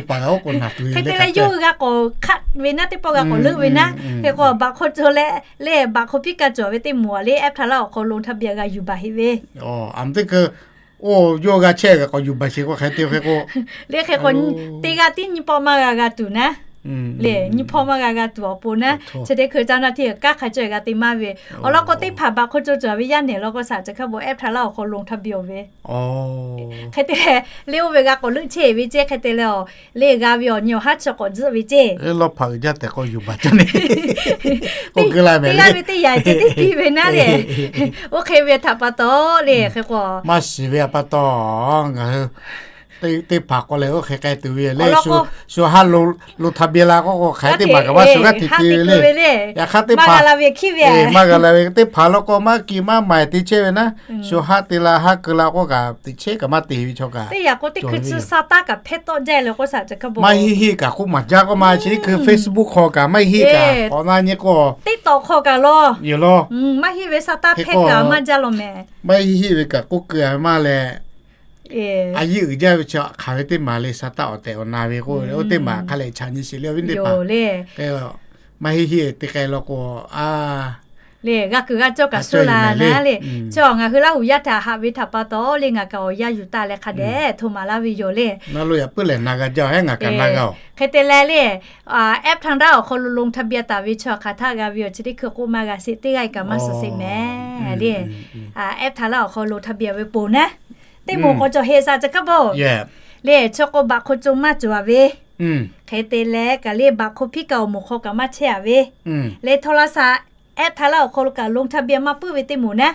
leh yawˇ hui g'a k'awꞈ hkaˆ ve naˉ, teˇ pawˆ g'a k'awꞈ leuˆ ve naˉ. Hk'e k'o baꞈ hk'o co leh le, baꞈ hk'o piˇ ka cawˬ ve teˇ moˍ a le, App Thang Raˇ awˬ hk'aw lo ลงทะเบียน g'a yuˬ baˬ heˆ ve. Oˇ, yawˇ g'a chehˇ g'a k'awꞈ yuˬ baˬ sheˍ k'o hk'e te hk'e k'o, le hk'e k'o, teˇ g'aˇ tiˉ nyiˇ pawˆ maˇ g'a g'a tuˬ naˉ. Le nyiˇ pawˆ maˇ g'a g'a tuˬ awˬ pon naˉ, chi teˇ hkui caˇ naˇ hteˇ kaˉ hk'a caweh g'a te maˇ ve. Awˬ lawn k'o, teˇ hpaˍ baꞈ hk'o co cawˬ ve yaˇ nehˬ law k'o shaˍ caˬ hk'a bawˬ, App Thang Raˇ awˬ hk'aw lo ลงทะเบียน ve. Hk'e te leh, le oˇ ve g'a k'awꞈ leuˆ chehˇ ve ceˇ. Hk'e te leh awˬ le g'a ve awˬ nyi awˬ haˉ chi k'awꞈ tzuhˆ ve ceˇ. Lawˇ hpaꞈ uiˍ jaˇ tehꞈ k'awꞈ yuˬ baˬ caˇ le. Teˇ g'aˇ ve teˇ yaꞈ ceh teˇ tiˉ ve naˉ le. Oˇ hk'e ve htaꞈ pa taw le, hk'e k'o, maˇ shiˍ ve pa taw, ngaˬ hui teˇ hpaˍ k'awꞈ lehˬ oˇ hk'e k'ai tuˬ ve le. Shu haˉ ลงทะเบียน la k'oˆ k'o, hk'aˬ teˇ maˬ kaꞈ maˇ shu g'aˇ hteꞈ te ve le. Yaꞈ hk'aˇ teˇ hpaˍ maˇ g'a la ve hkiˉ ve, maˇ g'a la ve teˇ hpaˍ law k'o, maˇ ki maˇ maiˬ te chehˇ ve naˉ. Shu haˉ te la haˉ keu la k'oˆ kaꞈ, teꞈ chehˇ kaꞈ maˇ te ve chaw kaꞈ, teˇ yaꞈ k'o teˇ hkui chi sa taˇ kaꞈ hpehˇ tawˆ jaˇ le k'o shaˍ caˬ hk'a bawˬ, maˇ heˆ heˆ kaꞈ k'oˆ maˍ jaˇ k'oˆ ma. Chi teˇ hkui Facebook hk'aw kaꞈ maˇ heˆ kaꞈ, k'awꞈ na nyi k'o, TikTok hk'aw kaꞈ law, yoˬ law, maˇ heˆ ve sa taˇ hpehˇ kaꞈ maˇ jaˇ law mehˍ. Maˇ heˆ heˆ ve kaꞈ k'oˆ keu a ve maˇ leh, a yiˇ uiˍ jaˇ ve chi hk'aˬ ve teˇ maˬ le, sa taˇ awˬ tehˬ awˬ na ve k'o, oˇ teˇ maˬ hk'a leh chaꞈ nyi sheˍ le, awˬ viˉ teˇ hpaˍ le. Maˇ heˆ heˆ te k'ai law k'o, a le g'a kuiˬ g'a cawˇ kaꞈ suh la naˉ le. Chi ngaˬ hui Laˇ huˍ yaˇ htaꞈ haꞈ ve htaꞈ pa taw le, ngaˬ kaꞈ awˬ yanˇ yuˬ taˍ leh hk'a dehꞈ hto maˍ laˇ ve yoˬ le. Naˉ lo yaꞈ puiˉ lehˬ na g'a jaˇ, ngaˬ kaꞈ na g'a oˬ. Hk'e te leh le, App Thang Raˇ awˬ hk'aw lo ลงทะเบียน taˍ ve chi hk'aˬ htaˆ g'a ve awˬ chi teˇ hkui k'oˆ maˇ g'a sheˍ, teˇ g'aˇ kaꞈ maˇ suh sheˍ mehˍ le. App Thang Raˇ awˬ hk'aw lo ลงทะเบียน ve poˬ naˉ, teˇ moˍ k'awꞈ cawˬ heˍ shaˍ caˬ hk'a bawˬ le. Chi k'o baꞈ hk'o co maˇ cawˬ a ve, hk'e te leh kaꞈ le baꞈ hk'o piˇ ka awˬ moˍ hk'aw kaꞈ maˇ chehˇ a ve le. Htawˇ laˇ shaˍ App Thang Raˇ awˬ hk'aw lo kaꞈ ลงทะเบียน maˇ puiˉ ve teˇ moˍ naˉ,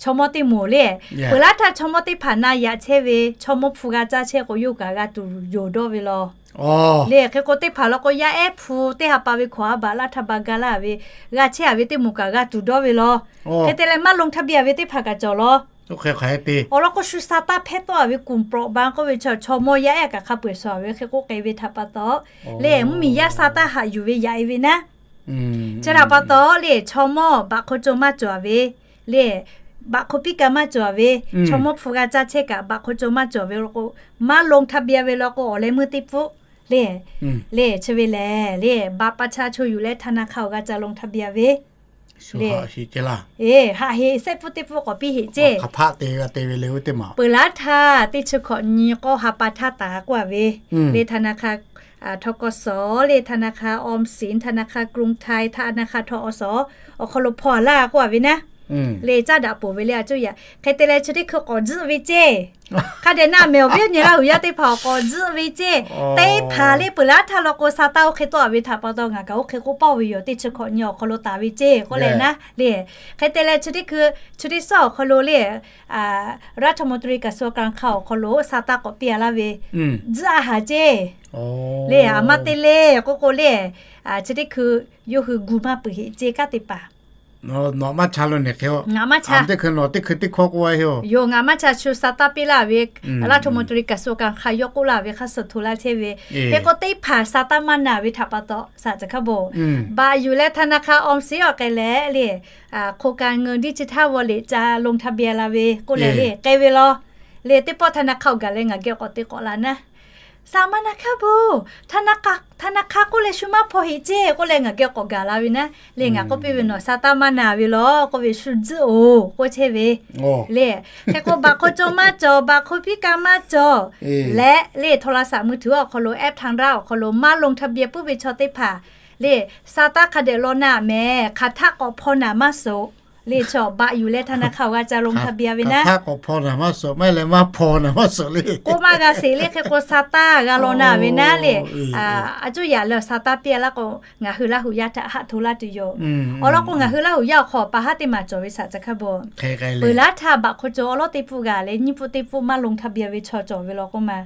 chaw mawˇ teˇ moˍ le. Peuˬ laˇ htaˇ chaw mawˇ teˇ hpaˍ na yaꞈ chehˇ ve, chaw mawˇ hpu g'a caˇ chehˇ k'o, yawˇ kaꞈ g'a tuˬ yoˬ dawˇ ve law. Lehˬ, hk'e k'o teˇ hpaˍ law k'o, yaˇ ehˉ hpu teˇ ha pa ve hkawꞈ ha baꞈ laˇ htaˇ ba ga laˇ ve, g'a chehˇ a ve teˇ moˍ kaꞈ g'a tuˬ dawˇ ve law. Hk'e te leh maˇ ลงทะเบียน ve teˇ hpaˍ kaꞈ cawˬ law. Awˬ lawn k'o, shu sa taˇ hpehˇ tawˆ a ve กลุ่มเปราะบาง k'oˆ ve chaw, chaw mawˇ yaˇ ehˉ kaꞈ hk'a peu-eˬ shawˍ ve hk'e k'oˆ k'ai ve htaꞈ pa taw, lehˬ mvuhˇmiˬ yaˇ sa taˇ haꞈ yuˬ ve yaꞈ e ve naˉ. Chi htaꞈ pa taw lehˬ, chaw mawˇ baꞈ hk'aw co maˇ cawˬ a ve, lehˬ baꞈ hk'aw piˇ ka maˇ cawˬ a ve, chaw mawˇ hpu g'a caˇ chehˇ kaꞈ baꞈ hk'aw co maˇ cawˬ ve law k'o, maˇ ลงทะเบียน ve law k'o, awˬ leh meuˇ teˇ pfuhˆ lehˬ, lehˬ chi ve lehˬ, lehˬ บัตรประชาชน yuˬ leh ธนาคาร awˬ g'a ca ลงทะเบียน ve. Lehˬ, haꞈ heˍ sehˆ pfuhˆ teˇ pfuhˆ k'awꞈ piˇ heˆ ceˇ. Peuˬ laˉ htaˇ teˇ chi hkawꞈ nyi k'awˇ ha pa htaˇ taˍ k'oˆ a ve, lehˬ ธนาคาร ทกส lehˬ ธนาคาร ออมสิน ธนาคาร กรุงไทย ธนาคาร ทกส awˬ hk'aw lo hpaw laˇ k'oˆ a ve naˉ. Lehˬ caˇ daꞈ poˬ ve lehˬ a cuˇ yaꞈ. Hk'e te leh chi teˇ hkui k'awꞈ tzuhˆ ve ceˇ. Hk'a dehꞈ na mehˬ awˬ viˉ awˬ nyi Laˇ huˍ yaˇ teˇ hpaˍ awˬ k'awꞈ tzuhˆ ve ceˇ. Teˇ hpaˍ lehˬ peuˬ laˉ htaˇ law k'o, sa taˇ oˇ hk'e tawˆ a ve htaꞈ pa taw ngaˬ kaꞈ oˇ hk'e k'oˆ pawˆ ve yoˬ. Teˇ chi hkawꞈ nyi awˬ hk'aw lo taˍ ve ceˇ k'oˆ leh naˉ lehˬ. Hk'e te leh chi teˇ hkui, chi teˇ suhˉ awˬ hk'aw lo lehˬ, รัฐมนตรีกระทรวงการคลัง awˬ hk'aw lo sa taˇ k'awꞈ piˇ a laˇ ve, tzuhˆ a haˍ ceˇ. Lehˬ a maˇ te le k'oˆ k'o lehˬ, chi teˇ hkui yawˇ hui gu maˇ peuˬ heˆ ceˇ kaˉ teˇ hpaˍ. Nawˬ maˇ cha lo nehˬ hk'e, ngaˬ maˇ cha. Teˇ hkui nawˬ teˇ hkui teˇ hkawˇ k'oˆ a heˇ-oˬ. Yoˬ, ngaˬ maˇ cha. Shu sa taˇ piˇ laˇ ve, รัฐมนตรีกระทรวงการคลัง yawˇ k'oˆ laˇ ve hk'a suh hto laˇ chehˇ ve. Hk'e k'o teˇ hpaˍ sa taˇ maˇ na ve htaꞈ pa taw, saˍ caˬ hkaˇ bon, บัตร yuˬ leh ธนาคาร ออมสิน awˬ k'ai leh lehˬ, โครงการเงินดิจิทัลวอลเล็ต ca ลงทะเบียน a la ve k'oˆ leh lehˬ k'ai ve law. Lehˬ teˇ pawˆ ธนาคาร awˬ gaˬ leh ngaˬ geh k'awꞈ te k'awꞈ la naˉ. Saˍ ma na hkaˇ bon, ธนาคาร k'oˆ leh shu maˇ hpaw heˆ ceˇ k'oˆ leh ngaˬ geh k'awꞈ gaˬ la ve naˉ. Lehˬ ngaˬ k'oˆ piˇ ve, nawˬ sa taˇ maˇ na ve law k'oˆ ve, shu tzuhˆ-oˬ k'oˆ chehˇ ve. Lehˬ hk'e k'o baꞈ hk'aw co maˇ cawˬ, baꞈ hk'aw piˇ ka maˇ cawˬ leh lehˬ โทรศัพท์มือถือ awˬ hk'aw lo แอปทางรัฐ awˬ hk'aw lo maˇ ลงทะเบียน puiˉ ve chaw teˇ hpaˍ lehˬ sa taˇ hk'a dehꞈ law na mehˍ. Hk'aˬ htaˆ k'awꞈ hpaw naˍ maˇ suhˍ. Lehˬ chaw บัตร yuˬ leh ธนาคาร awˬ g'a ca ลงทะเบียน ve naˉ. Hk'aˬ htaˆ k'awꞈ hpaw naˍ maˇ suhˍ, maˇ heˆ leh maˇ hpaw naˍ maˇ suhˍ le. K'oˆ maˇ g'a sheˍ lehˬ, hk'e k'o sa taˇ g'a law na ve naˉ lehˬ. A cuˇ yaꞈ leh awˬ sa taˇ piˇ a laˇ k'o, ngaˬ hui Laˇ huˍ yaˇ htaꞈ haꞈ hto laˇ tuˬ yoˬ. Awˬ lawn k'o ngaˬ hui Laˇ huˍ yaˇ awˬ hk'aw pa haˉ teˇ maˬ cawˬ ve saˍ caˬ hkaˇ bon. Peuˬ laˉ htaˇ baꞈ hk'aw co awˉ lawˉ teˇ pfuhˆ g'a leh nyiˇ pfuhˆ teˇ pfuhˆ maˇ ลงทะเบียน ve chaw cawˬ ve law k'oˆ ma.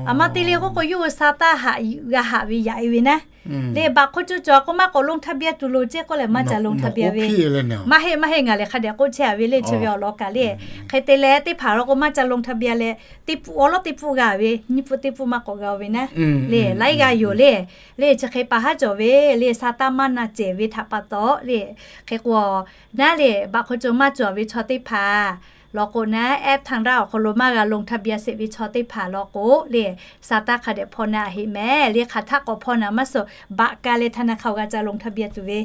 A maˇ te le k'oˆ k'o, yawˇ hui sa taˇ haꞈ g'a haꞈ ve yaꞈ e ve naˉ. Lehˬ baꞈ hk'aw co cawˬ k'o maˇ k'awꞈ ลงทะเบียน tuˬ loˍ ceˇ k'oˆ leh maˇ ca ลงทะเบียน ve. Maˇ heˆ, maˇ heˆ, ngaˬ lehˬ hk'a dehꞈ k'oˆ chehˇ a ve lehˬ chi ve awˬ lawn kaꞈ lehˬ. Hk'e te leh teˇ hpaˍ law k'o maˇ ca ลงทะเบียน leh, teˇ pfuhˆ awˉ lawˉ teˇ pfuhˆ g'a ve, nyiˇ pfuhˆ teˇ pfuhˆ maˇ k'awꞈ g'a ve naˉ. Lehˬ laiˉ g'aˇ yoˬ lehˬ. Lehˬ chi hk'e pa haˉ cawˬ ve lehˬ, sa taˇ maˇ na cehˬ ve htaꞈ pa taw lehˬ, hk'e k'o naˉ lehˬ baꞈ hk'aw co maˇ cawˬ ve chaw teˇ hpaˍ law k'o naˉ, แอปทางรัฐ awˬ hk'aw lo maˇ g'a ลงทะเบียน sheˍ ve chaw teˇ hpaˍ law k'o lehˬ, sa taˇ hk'a dehꞈ hpaw na heˆ mehˍ. Lehˬ hk'aˬ htaˆ k'awꞈ hpaw naˍ maˇ suhˍ, baꞈ ka leh ธนาคาร awˬ g'a ca ลงทะเบียน tuˬ ve.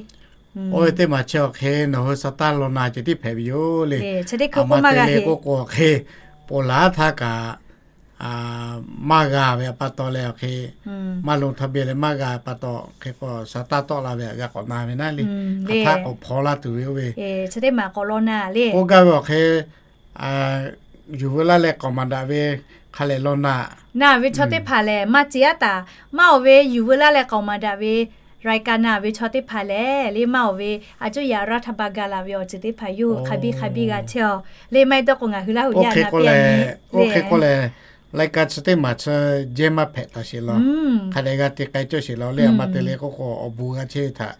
Oˇ ve teˇ maˬ chi awˬ hk'e nawˬ hui sa taˇ law na ceh tiˉ hpehꞈ ve yoˬ lehˬ. Chi teˇ hkui k'oˆ maˇ g'a heˆ k'oˆ k'o, hk'e peuˬ laˉ htaˇ kaꞈ maˇ g'a ve pa taw leh awˬ hk'e, maˇ ลงทะเบียน leh maˇ g'a pa taw hk'e k'o sa taˇ tawˆ la ve g'a k'awꞈ na ve naˉ lehˬ. Hk'aˬ htaˆ k'awꞈ hpaw laˇ tuˬ ve oˇ ve, chi teˇ maˬ k'awꞈ law na lehˬ. K'oˆ gaˇ ve awˬ hk'e, yuˬ veu laˇ leh k'aoˍ maˍ daꞈ ve hk'a lehˬ law na. Na ve chaw teˇ hpaˍ lehˬ maˇ ce aˉ taˍ. Maˇ oˬ ve yuˬ veu laˇ leh k'aoˍ maˍ daꞈ ve รายการ na ve chaw teˇ hpaˍ lehˬ lehˬ, maˇ oˬ ve a cuˇ yaꞈ รัฐบาล g'a la ve awˬ ceuˬ teˇ hpaˍ yawˇ hui hk'a biˇ hk'a biˇ g'a chehˇ a. Lehˬ maˇ heˆ dawˇ k'o ngaˬ hui Laˇ huˍ yaˇ na piˇ a nyi. Oˇ hk'e k'oˆ lehˬ, รายการ chi teˇ maˬ chi jehˇ maˇ hpehꞈ taˍ sheˍ law. Hk'a dehꞈ g'a te k'ai cawˇ sheˍ law lehˬ. A ma te leh k'oˆ k'o awˬ bon g'a chehˇ ve htaꞈ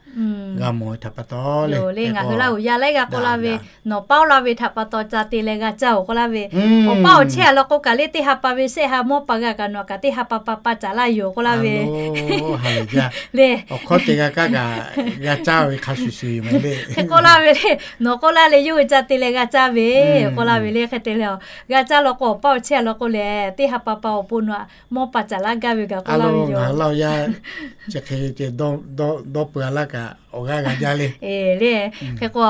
g'a mawˬ ve htaꞈ pa taw lehˬ, ngaˬ hui Laˇ huˍ yaˇ laiˉ g'aˇ k'oˆ laˇ ve, nawˬ paoˇ la ve htaꞈ pa taw ca te leh g'a caˇ oˬ k'oˆ laˇ ve. Awˬ paˇ awˬ chehˇ a law k'o kaꞈ lehˬ, teˇ ha pa ve shehˆ ha mawˇ pa g'a kaꞈ nawˬ kaꞈ teˇ ha pa pa pa caˍ laˇ yoˬ k'oˆ laˇ ve. Lehˬ, awˬ hkawˇ te g'a kaˇ kaꞈ g'a caˇ ve hk'a shuˍ shuˍ yoˬ mehˍ lehˬ. Hk'e k'oˆ laˇ ve lehˬ, nawˬ k'oˆ laˇ leh yawˇ hui ca te leh g'a caˇ ve k'oˆ laˇ ve lehˬ. Hk'e te leh, g'a caˇ law k'o awˬ paˇ awˬ chehˇ a law k'o lehˬ, teˇ ha pa pa awˬ pon nawˬ mawˇ pa caˍ laˇ gaˇ ve gaˬ k'oˆ laˇ ve yoˬ. Laˇ huˍ yaˇ chi hk'e te dawˇ peuˬ a laˇ kaꞈ awˬ g'aˇ g'a jaˇ lehˬ. Lehˬ, hk'e k'o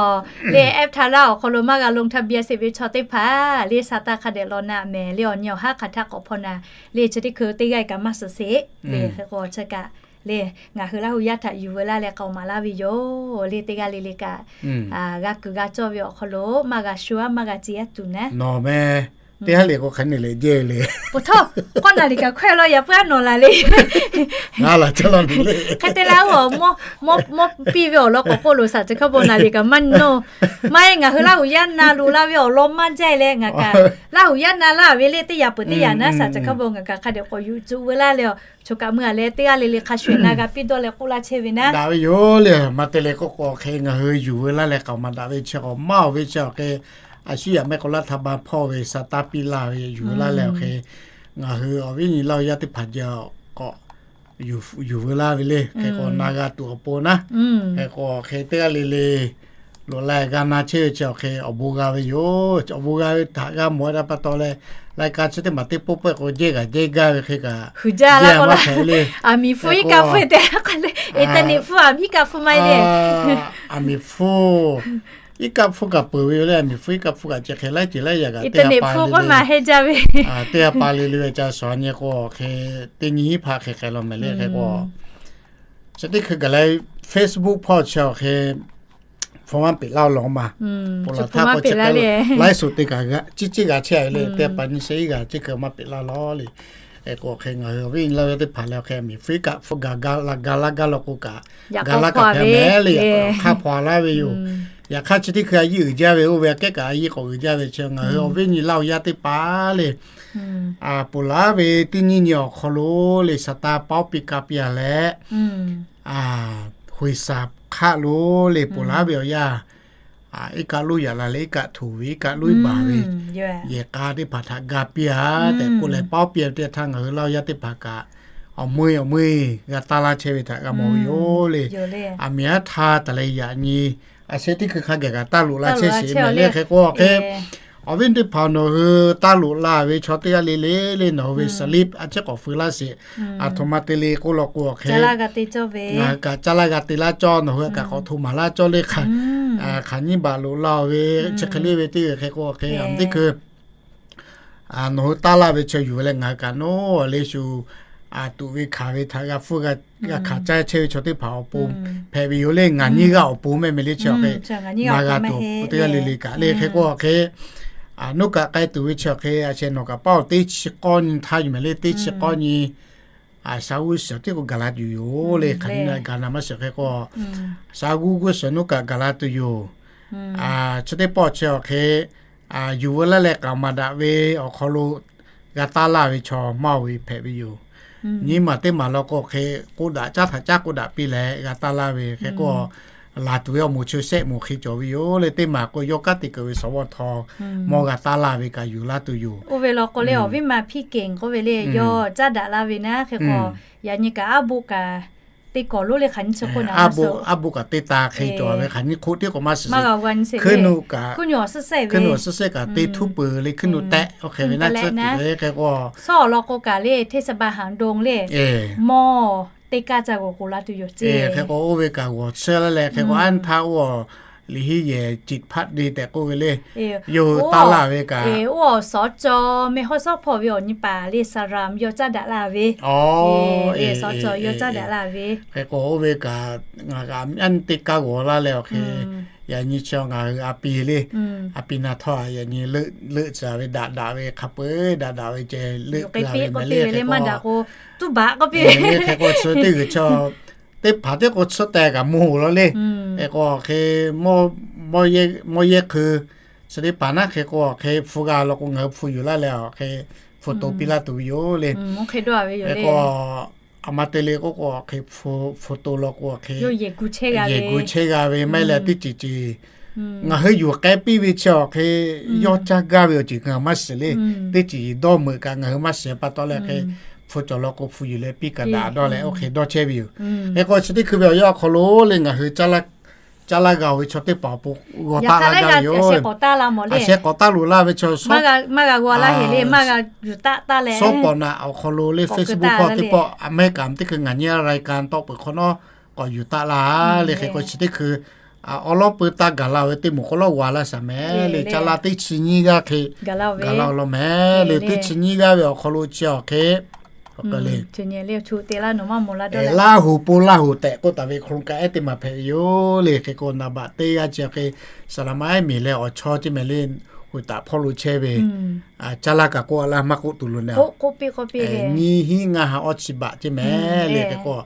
lehˬ แอปทางรัฐ awˬ hk'aw lo maˇ g'a ลงทะเบียน sheˍ ve chaw teˇ hpaˍ lehˬ, sa taˇ hk'a dehꞈ law na mehˍ lehˬ. Awˬ nyi awˬ haˉ hk'aˬ htaˆ k'awꞈ hpaw na lehˬ, chi teˇ hkui teˇ g'aˇ kaꞈ maˇ suhˍ sheˍ lehˬ. Hk'e k'o chi kaꞈ lehˬ, ngaˬ hui Laˇ huˍ yaˇ htaꞈ yuˬ veu laˇ leh k'aoˍ maˍ laˇ ve yoˬ lehˬ. Teˇ g'aˇ le le kaꞈ g'a kuiˬ g'a cawˇ ve awˬ hk'aw lo maˇ g'a shu aˉ maˇ g'a ce aˉ tuˬ naˉ. Nawˬ meh Teˇ haˉ le k'o hk'aˬ nyi le jehˇ le. Peuˬ htawˇ, k'awˇ naˍ riˍ kaꞈ hkawehˇ law yaꞈ puiˉ a nawˬ laˬ le. Ngaˬ laˬ caˇ law le. Hk'e te leh, oˇ, mawˇ piˇ ve awˬ lawn k'awꞈ k'oˆ loˬ, saˍ ceh hkawˇ bon naˍ riˍ kaꞈ maˇ nyi nawˇ. Maˇ heˆ, ngaˬ hui Laˇ huˍ yaˇ na loꞈ la ve awˬ lawn maˇ jaˇ leh, ngaˬ kaꞈ Laˇ huˍ yaˇ na laˇ ve le teˇ yaꞈ peuˬ teˇ yaꞈ naˉ, saˍ ceh hkawˇ bon ngaˬ kaꞈ hk'a dehꞈ k'awꞈ yuˬ cuˆ veu laˇ leh, choˬ kaꞈ mui a leh teˇ g'aˇ le le hk'a shuˍ na g'a piˇ dawˇ leh k'oˆ laˇ chehˇ ve naˉ. Daꞈ ve yoˬ le, maˇ te le k'oˆ k'o hk'e ngaˬ hui yuˬ veu laˇ leh k'aoˍ maˍ daꞈ ve chi k'awꞈ maˇ oˬ ve chi awˬ hk'e, a shu yaꞈ mehˆ k'o laˇ htaˇ ba hpawˇ ve sa taˇ piˇ laˇ ve yuˬ veu laˇ leh awˬ hk'e, ngaˬ hui awˬ viˉ nyi Laˇ huˍ yaˇ teˇ hpaˍ jaˇ k'awꞈ yuˬ veu laˇ ve le. Hk'e k'o na g'a tuˬ awˬ pon naˉ, hk'e k'o hk'e teˇ g'aˇ le le loꞈ la g'a na chehˇ ve chi awˬ hk'e awˬ bon g'a ve yoˬ. Awˬ bon g'a ve htaꞈ g'a mawˬ daꞈ pa taw leh, lai ka chi teˇ maˬ teˇ pawˆ pawehˇ k'o jehˇ g'a jehˇ gaˇ ve hk'e kaꞈ, aˬ miˍ hpu iˉ kaˆ hpu te, internet hpu aˬ miˍ iˉ kaˆ hpu maˇ heˆ le. Aˬ miˍ hpu iˉ kaˆ hpu kaꞈ peuˬ ve yoˬ le. Aˬ miˍ hpu iˉ kaˆ hpu kaꞈ ceh hk'e laiˉ ceuˬ laiˉ yaꞈ kaꞈ teˇ ha pa le le, teˇ ha pa le le ve ca shawˍ nyi k'o hk'e, teˇ nyi hiˉ hpaˆ hk'e hk'e law mehˍ le. Hk'e k'o chi teˇ hkui gaˬ leh Facebook hpawˇ chi awˬ hk'e hpu maˇ peꞈ laˇ law ma. Pon laˬ htaˇ k'o chi laiˉ suhˍ te kaꞈ ciˉ ciˉ g'a chehˇ ve le. Teˇ ha pa nyi shehˆ iˉ g'aˇ chi hkui maˇ peꞈ laˇ law le. Hk'e k'o hk'e ngaˬ hui awˬ viˉ nyi Laˇ huˍ yaˇ teˇ hpaˍ leh awˬ hk'e aˬ miˍ hpu iˉ kaˆ hpu gaˬ ga laˇ gaˇ laˇ gaˇ law k'o kaꞈ, ga laˇ kaꞈ hpehꞈ mehˍ le. Yaꞈ hk'aˇ hpaw laˇ ve yoˬ. Yaꞈ hk'aˇ chi teˇ hkui a yiˇ uiˍ jaˇ ve oˇ ve aꞈ kehˉ kaꞈ a yiˇ k'awꞈ uiˍ jaˇ ve chi ngaˬ hui awˬ viˉ nyi Laˇ huˍ yaˇ teˇ hpaˍ le, ponˬ laˬ ve teˇ nyiˇ nyi awˬ hk'aw lo le saˍtanˍ paoˉ piˇ ka piˇ a leh, huiˍ saˍ hk'aˆ lo le ponˬ laˬ ve awˬ yanˇ, iˉ kaˆ loˉ yaꞈ la leh iˉ kaˆ htoꞈ ve iˉ kaˆ loˉ baˬ ve yehˬ k'a teˇ hpaˍ htaꞈ ga piˇ a tehꞈ k'oˆ leh paoˉ piˇ a ve teˇ htaˇ ngaˬ hui Laˇ huˍ yaˇ teˇ hpaˍ kaꞈ awˬ meuˇ awˬ meuˇ g'a taˇ laˇ chehˇ ve htaꞈ g'a mawˬ ve yoˬ le. Aˬ miˍ aˉ htaˇ taˍ leh yaꞈ nyi a sheh teˇ hkui hk'a gaˬ kaꞈ taˇ loꞈ la chehˇ sheˍ mehˍ le. Hk'e k'o hk'e awˬ viˉ teˇ hpaˍ nawˬ hui taˇ loꞈ la ve chaw teˇ g'aˇ le le le nawˬ hui ve slip a ciˉ k'awꞈ feu laˇ sheˍ. Aˬ htoꞈ ma te le k'oˆ law k'o hk'e, ngaˬ hui kaꞈ caˇ laˇ g'a te laˇ cawˇ, nawˬ hui kaꞈ k'awꞈ htoꞈ maˍ laˇ cawˇ le. Hk'aˬ nyiˇ baꞈ loꞈ la ve chi hk'e le ve teˇ g'aˇ hk'e k'o hk'e a teˇ hkui nawˬ hui taˇ laˇ ve chaw yuˬ leh ngaˬ hui kaꞈ nawˉ le shu tuꞈ ve hkanˍ ve htaꞈ g'a hpuˇ g'a hkanˍ caˇ chehˇ ve chaw teˇ hpaˍ awˬ pon hpehꞈ ve yoˬ le. Ngaˬ nyiˇ g'aˇ awˬ pon mehˆ mehˍ le chi hk'e na g'a tuˬ teˇ g'aˇ le le kaꞈ le. Hk'e k'o hk'e nawˉ kaꞈ k'ai tuˬ ve chi hk'e a sheh nawˬ kaꞈ paˇ awˬ teˇ chi k'awˇ nyi htaˇ yuˬ mehˍ le. Teˇ chi k'awˇ nyi sha g'uˇ suhˍ tiˉ k'o gaˬ la tuˬ yoˬ le. Hk'aˬ nyi gaˬ na maˇ shiˍ. Hk'e k'o sha g'uˇ g'uˇ suhˍ nawˉ kaꞈ gaˬ la tuˬ yoˬ. Chi teˇ pawˆ chi awˬ hk'e yuˬ veu laˇ leh k'aoˍ maˍ daꞈ ve awˬ hk'aw lo g'a taˇ laˇ ve chaw maˇ oˬ ve hpehꞈ ve yoˬ. Nyi maˬ teˇ maˬ law k'o hk'e k'oˆ daꞈ caˉ htaꞈ caˉ k'oˆ daꞈ piˇ leh g'a taˇ laˇ ve. Hk'e k'o laˬ tuˬ ve awˬ moˍ chi sehˆ moˍ hk'e cawˬ ve yoˬ le. Teˇ maˬ k'o yawˇ kanˉ te keunˍ ve saˍ vaˇ htaw mawˇ g'a taˇ laˇ ve kaꞈ yuˬ laˇ tuˬ yoˬ. Oˇ ve law k'o le awˬ viˉ ma hpiˇ keˍ k'oˆ ve le yawˇ caˇ daꞈ laˇ ve naˉ. Hk'e k'o yaꞈ nyi kaꞈ aˉ boˆ kaꞈ te kawˍ lonˉ le hk'aˬ nyi chi hk'oˆ na aˉ boˆ kaꞈ te taˍ hk'e cawˬ ve hk'aˬ nyi hk'oˆ tiˉ k'o maˇ shiˍ. Hkuiˉ nuˆ kaꞈ, hkuiˉ nuˆ awˬ suhˉ sehˆ kaꞈ te htuˉ peuˬ le. Hkuiˉ nuˆ tehꞈ oˇ hk'e ve naˉ tcuhˉ tuˬ ve hk'e k'o, shawˉ awˬ lawn k'o kaꞈ le hteˇ saˍ baˬ haˍ dong le mawˇ teˇ kaˇ ca g'awˬ k'oˍ la tuˬ yoˬ ce. Hk'e k'o oˇ ve kaꞈ g'awˬ chehˇ laˇ leh hk'e k'o aˉ htaˇ oˇ liꞈ hiˉ yehˬ ciˍ hpaˆ de tehꞈ k'oˆ ve le. Yawˇ hui taˇ laˇ ve kaꞈ oˇ awˬ sawˉ cawˬ meh hawˉ sawˉ hpawˇ ve awˬ nyi paˍ le saˍ raˍ yawˇ caˇ daꞈ laˇ ve. Sawˉ cawˬ yawˇ caˇ daꞈ laˇ ve. Hk'e k'o oˇ ve kaꞈ ngaˬ kaꞈ aˉ teˇ kaˇ g'awˬ laˇ leh awˬ hk'e yaꞈ nyi chi ngaˬ hui a pi le, a pi na htawˇ yaꞈ nyi leuˆ tcuh ve daꞈ daꞈ ve hk'a peu-eˬ daꞈ daꞈ ve ceh leuˆ k'ai ve mehˍ le. Hk'e k'o tuˉ baꞈ k'oˆ piˇ ve hk'e k'o chi teˇ g'uiˬ chaw teˇ hpaˍ tiˉ k'o tsuhˇ teh kaꞈ mawˇ oˬ law le. Hk'e k'o hk'e mawˇ yehˇ hk'e chi teˇ hpaˍ naˉ hk'e k'o hk'e hpu g'a law k'o ngaˬ hui hpu yuˬ laˇ leh awˬ hk'e hpu to piˇ laˇ tuˬ ve yoˬ le. Hk'e k'o aˬ ma te le k'oˆ k'o hk'e hpu to law k'o hk'e yehˬ gu chehˇ g'a ve maˇ heˆ leh teˇ ceuˬ ceuˬ ngaˬ hui yuˬ k'ai piˇ ve chi awˬ hk'e yawˇ caˇ gaˇ ve awˬ ceuˬ ngaˬ hui maˇ shiˍ le. Teˇ ceuˬ dawˇ meuꞈ kaꞈ ngaˬ hui maˇ shiˍ pa taw leh hk'e hpu cawˬ law k'o hpu yuˬ leh piˇ kaꞈ daꞈ dawˇ leh oˇ hk'e dawˇ chehˇ ve yoˬ. Hk'e k'o chi teˇ hkui ve awˬ yanˇ awˬ hk'aw lo le ngaˬ hui caˇ laˇ g'a-oˬ ve chaw teˇ hpaˍ awˬ pon g'aw taˆ laˇ gaˇ ve yoˬ. Aˬ sheh k'awꞈ taˇ loꞈ laˇ ve chaw, maˇ g'a g'aw laˇ heˍ le, maˇ g'a yuˬ taˆ taˇ leh, shawˉ pawˍ naꞈ awˬ hk'aw lo le Facebook hpawˇ teˇ pawˆ America teˇ hkui ngaˬ nyi a raiˍ kaꞈ tawˆ peuˬ hk'awꞈ nawˉ k'awꞈ yuˬ taˆ laˇ le. Hk'e k'o chi teˇ hkui awˉ lawˉ peu taˇ gaˬ la ve teˇ moˍ k'o lawˇ g'a laˇ shaˍ mehˍ le. Caˇ laˇ teˇ chi nyiˇ g'aˇ hk'e gaˬ la-oˬ law mehˍ le. Teˇ chi nyiˇ g'aˇ ve awˬ hk'aw lo chi awˬ hk'e Laˇ huˍ pon Laˇ huˍ tehꞈ k'oˆ taˍ ve โครงการ ehˉ teˇ maˬ hpehꞈ ve yoˬ le. Hk'e k'o naˍ baꞈ teˇ g'aˇ chi hk'e saˍ laˍ ma ehˉ miˬ leh awˬ chawˇ ceˇ mehˍ le. Hui taꞈ hpawˇ lo chehˇ ve, caˇ laˇ kaꞈ k'oˆ a laˇ maˇ k'oˆ tuˬ loˬ ne. Nyiˇ hinˉ ngaˇ ha awˇ chi baꞈ ceˇ mehˍ le. Hk'e k'o,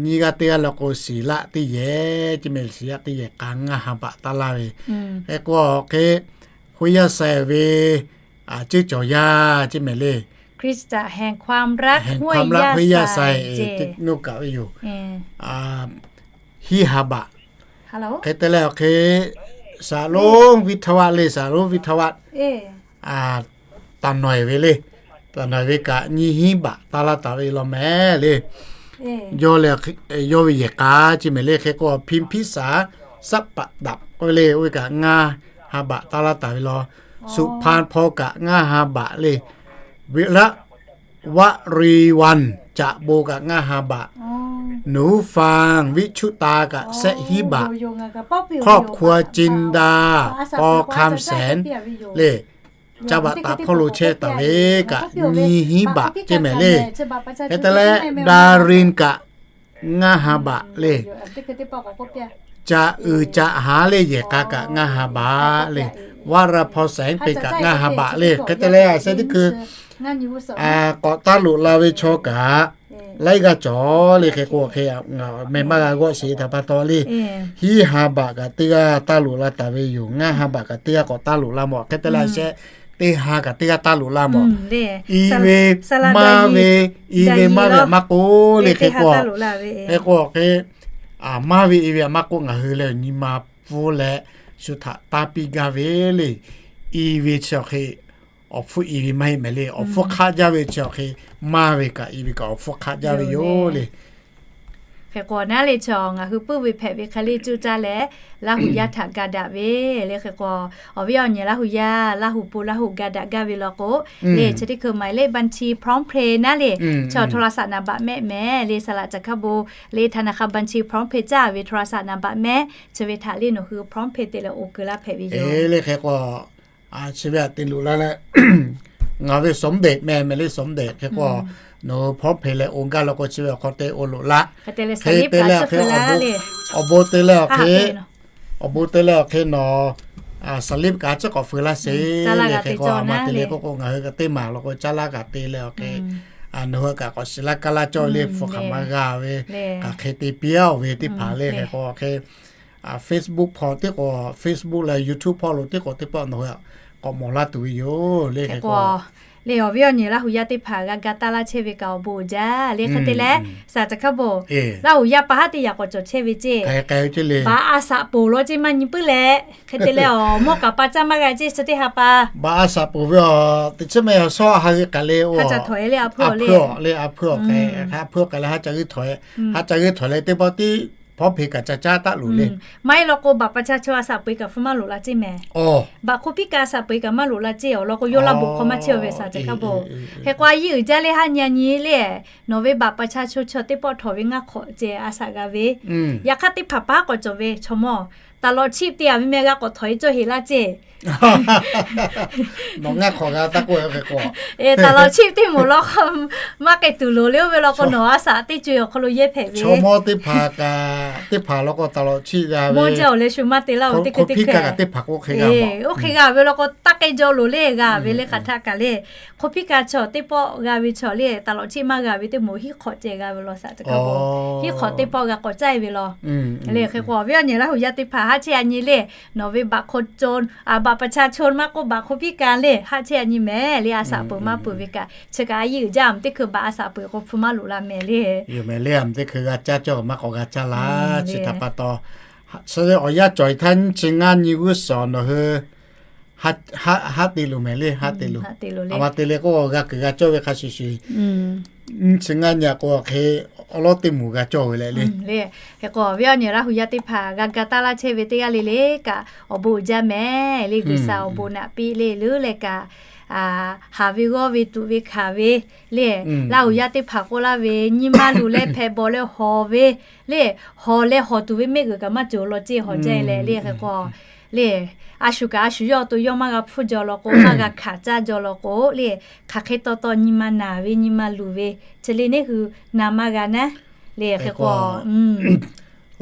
nyiˇ g'aˇ teˇ g'aˇ law k'o shiˍ laˆ teˇ yehˬ ceˇ mehˍ, shiˍ laˆ teˇ yehˬ k'a ngaˇ ha baꞈ taˇ laˇ ve. Hk'e k'o, hk'e Huˇ yaˇ sai ve, a, ceuˇ cawˬ yaˇ ceˇ mehˍ le. Huˇ yaˇ sai, teˇ nuˇ kaꞈ ve yoˬ. Hiˉ ha baꞈ. Hk'e te leh awˬ hk'e, saˍ lonˉ Viˇthaˇwaˆ le, saˍ lonˉ Viˇthaˇwaˆ, taˍ nawˬ eˬ ve le. Taˍ nawˬ eˬ ve kaꞈ nyiˇ hinˉ baꞈ taˇ laˇ taˍ ve law mehˍ le. Yawˇ lehˬ, yawˇ ve yehˬ k'a ceˇ mehˍ le. Hk'e k'o, Hpiˇ hpiˇ saˍ saˉ paˍ daꞈ k'oˆ ve le, oˇ ve kaꞈ ngaˇ ha baꞈ taˇ laˇ taˍ ve law. Suˍ hpan hpaw kaꞈ ngaˇ ha baꞈ le. Viˆ laˆ Vaˆ ri vanˍ caꞈ bon kaꞈ ngaˇ ha baꞈ. Nuˍ uˉ fanˍ Viˆ chuˆ ta kaꞈ shehˆ hinˉ baꞈ. ครอบครัวจินดา paw hkam sehˍ le. Caˇ baꞈ taˍ hpawˇ lo chehˇ taˍ ve kaꞈ nyiˇ hinˉ baꞈ ceˇ mehˍ le. Hk'e te leh, Daˍrinˍ kaꞈ ngaˇ ha baꞈ le. Caꞈ uiˍ caꞈ ha le yehˬ k'a kaꞈ ngaˇ ha baꞈ le. Vaˆ ra hpaw sehˍ pe kaꞈ ngaˇ ha baꞈ le. Hk'e te leh, a shehˆ teˇ hkui k'awꞈ taˇ loꞈ la ve chaw kaꞈ laiˉ g'aˇ cawˬ le. Hk'e k'o, hk'e meh maˇ g'a g'awˆ sheˍ htaꞈ pa taw le, hiˉ ha baꞈ kaꞈ teˇ g'aˇ taˇ loꞈ la taˍ ve yoˬ. Ngaˇ ha baꞈ kaꞈ teˇ g'aˇ k'awꞈ taˇ loꞈ la mawˬ. Hk'e te leh, a shehˆ teˇ ha kaꞈ teˇ g'aˇ taˇ loꞈ la mawˬ. I ve maˇ ve, i ve maˇ ve aꞈ maˇ k'oˆ le. Hk'e k'o, hk'e k'o, hk'e maˇ ve i ve aꞈ maˇ k'oˆ, ngaˬ hui lehˬ nyi ma pfuhˇ leh shu htaꞈ taˇ piˇ gaˇ ve le. I ve chi awˬ hk'e awˬ hpfuhˇ i ve maˇ heˆ mehˍ le. Awˬ hpfuhˇ hk'aˆ jaˇ ve chi awˬ hk'e, maˇ ve kaꞈ i ve kaꞈ awˬ hpfuhˇ hk'aˆ jaˇ ve yoˬ le. Hk'e k'o naˉ le, chaw ngaˬ hui puiˉ ve hpehꞈ ve hk'e le cuˇ caˇ leh, Laˇ huˍ yaˇ htaꞈ ga daꞈ ve le. Hk'e k'o, awˬ viˉ awˬ nyi Laˇ huˍ yaˇ, Laˇ huˍ po Laˇ huˍ ga daꞈ gaˇ ve law k'o le, chi teˇ hkui หมายเลขบัญชี PromptPay naˉ le, chaw โทรศัพท์ naˍ baꞈ mehˆ mehˍ le, saˍ laꞈ caˬ hkaˇ bon le, ธนาคารบัญชี PromptPay caˇ ve โทรศัพท์ naˍ baꞈ mehˆ, chi ve htaꞈ le nawˬ hui PromptPay te leh oˬ keu laˇ hpehꞈ ve yoˬ le. Hk'e k'o, chi ve aꞈ te loꞈ la leh, ngaˬ ve สมเด็จ mehˍ mehˍ le, สมเด็จ. Hk'e k'o, nawˬ hui PromptPay leh oˬ gaˇ law k'o chi ve awˬ hk'aw te oˬ loꞈ la. Hk'e te leh awˬ bon te leh awˬ hk'e, awˬ bon te leh awˬ hk'e nawˬ สลิป kaꞈ ciˉ k'awꞈ feu laˇ sheˍ le. Hk'e k'o, a ma te le k'oˆ k'o, ngaˬ hui kaꞈ teˇ maˬ law k'o caˇ laˇ kaꞈ te leh awˬ hk'e, nawˬ hui kaꞈ k'awꞈ shiˍ laˇ kaˇ laˇ cawˇ le. Hpu hk'aˬ ma g'a ve, hk'aˬ hk'e te piˇ-aˬ ve teˇ hpaˍ le. Hk'e k'o, hk'e Facebook hpawˇ teˇ k'o, Facebook leh YouTube hpawˇ lo teˇ k'o teˇ pawˆ nawˬ hui k'awꞈ mawˬ laˇ tuˬ ve yoˬ le. Hk'e k'o, le awˬ viˉ awˬ nyi Laˇ huˍ yaˇ teˇ hpaˍ g'a ga taˇ laˇ chehˇ ve kaꞈ awˬ bon uiˍ jaˇ le. Hk'e te leh, saˍ caˬ hkaˇ bon, Laˇ huˍ yaˇ pa haˉ teˇ yaꞈ k'awꞈ cawˬ chehˇ ve ceˇ, baꞈ a shaꞈ poˬ law ceˇ maˇ nyi puiˉ leh, hk'e te leh awˬ mawˇ kaꞈ pa caˇ maˇ g'a ceˇ, chi teˇ ha pa baꞈ a shaꞈ poˬ ve a, teˇ chiˉ meh awˬ shawˉ ha g'euˆ k'ai le, a hpuiˇ awˬ le, a hpuiˇ awˬ k'ai, a hpuiˇ awˬ k'ai leh ha ca g'euˆ htawꞈ, ha ca g'euˆ htawꞈ leh teˇ pawˆ tiˉ hpawˉ hpeꞈ kaꞈ ca caˉ taˉ loˬ le. Maˇ heˆ law k'o, baꞈ pa cha chaw a shaꞈ peu eˬ kaꞈ hpu maˇ loꞈ la ceˇ mehˍ. Baꞈ hk'oˆ piˉ ka a shaꞈ peu eˬ kaꞈ maˇ loꞈ la ceˇ awˬ lawn k'o, yawˇ laˇ bon hk'aw maˇ chehˇ ve saˍ caˬ hkaˇ bon. Hk'e k'o, a yiˇ uiˍ jaˇ le, haˉ nyi a nyi le, nawˬ ve baꞈ pa cha chaw chaw teˇ pawˆ htawꞈ ve ngaˇ hk'awꞈ ceh a shaꞈ g'a ve. Yaꞈ hk'aˇ teˇ hpaˍ pa haˉ k'awꞈ cawˬ ve chaw mawˇ, taˍ lawꞈ chiˆ te a ve meh g'a k'awꞈ htawꞈ e cawˇ heˍ laˇ ceˇ. Nawˬ ngaˇ hk'awꞈ g'a taˇ k'oˆ ve hk'e k'o, taˍ lawꞈ chiˆ teˇ moˍ law k'o, maˇ k'ai tuˬ loˍ le. Oˇ ve law k'o, nawˬ a shaꞈ teˇ co e awˬ hk'aw lo yehˇ hpehꞈ ve. Chaw mawˇ teˇ hpaˍ kaꞈ, teˇ hpaˍ law k'o taˍ lawꞈ chiˆ g'a ve, mawˇ jaˇ awˬ leh shu maˇ te laˇ oˬ teˇ hkui teˇ hkui. Oˇ hk'e g'a ve law k'o, taˇ k'ai jaw loˍ le g'a ve le. Hk'aˬ htaˇ kaꞈ le, hk'oˆ piˉ ka chaw teˇ pawˆ g'a ve chaw le, taˍ lawꞈ chiˆ maˇ g'a ve teˇ moˍ hiˉ hk'awꞈ ceh g'a ve law saˍ caˬ hkaˇ bon. Hiˉ hk'awꞈ teˇ pawˆ g'a k'awꞈ caˇ e ve law. Le hk'e k'o, awˬ viˉ awˬ nyi Laˇ huˍ yaˇ teˇ hpaˍ haˉ chehˇ a nyi le, nawˬ ve baꞈ hk'aw co, a, baꞈ pa cha chaw maˇ k'oˆ, baꞈ hk'oˆ piˉ ka le haˉ chehˇ a nyi mehˍ le. A shaꞈ peu eˬ maˇ peu eˬ ve kaꞈ, chi kaꞈ a yiˇ uiˍ jaˇ a teˇ hkui baꞈ a shaꞈ peu eˬ k'o hpu maˇ loꞈ la mehˍ le. Yoˬ mehˍ le, a teˇ hkui g'a caˇ cawˇ maˇ k'awꞈ g'a caˇ laˇ. Chi htaꞈ pa taw, chi awˬ yanˇ cawˬ e htaˇ nyiˇ chi ngaˇ nyi g'uˇ suhˍ nawˬ hui haˉ te loˬ mehˍ le, haˉ te loˬ. A ma te le k'o, g'a kuiˬ g'a cawˇ ve hk'a shuˍ shuˍ, nyiˇ chi ngaˇ nyi a k'o, hk'e awˉ lawˉ teˇ moˍ g'a cawˇ ve leh le. Hk'e k'o, awˬ viˉ awˬ nyi Laˇ huˍ yaˇ teˇ hpaˍ g'a ga taˇ laˇ chehˇ ve teˇ g'aˇ le le kaꞈ awˬ bon uiˍ jaˇ mehˍ le. G'uiˬsha awˬ bon naꞈ piˇ le leuˉ leh kaꞈ, haˍ ve g'awˇ ve tuꞈ ve hkanˍ ve le, Laˇ huˍ yaˇ teˇ hpaˍ k'oˆ laˇ ve nyi ma luˬ leh hpehꞈ bawˬ leh hawˬ ve le, hawˬ leh hawˬ tuˬ ve mehˆ g'uiˬ kaꞈ maˇ cawˬ law ceˇ hawˬ jaˇ e leh le. Hk'e k'o, le, a shu kaꞈ a shu yawˇ awˬ to yawˇ maˇ g'a hpfuhˇ jaw law k'o, maˇ g'a hkanˍ caˇ jaw law k'o le, hk'aˬ hk'e taw taw nyi ma naˬ ve nyi ma luˬ ve, chi le neˇ hui na maˇ g'a naˉ le. Hk'e k'o,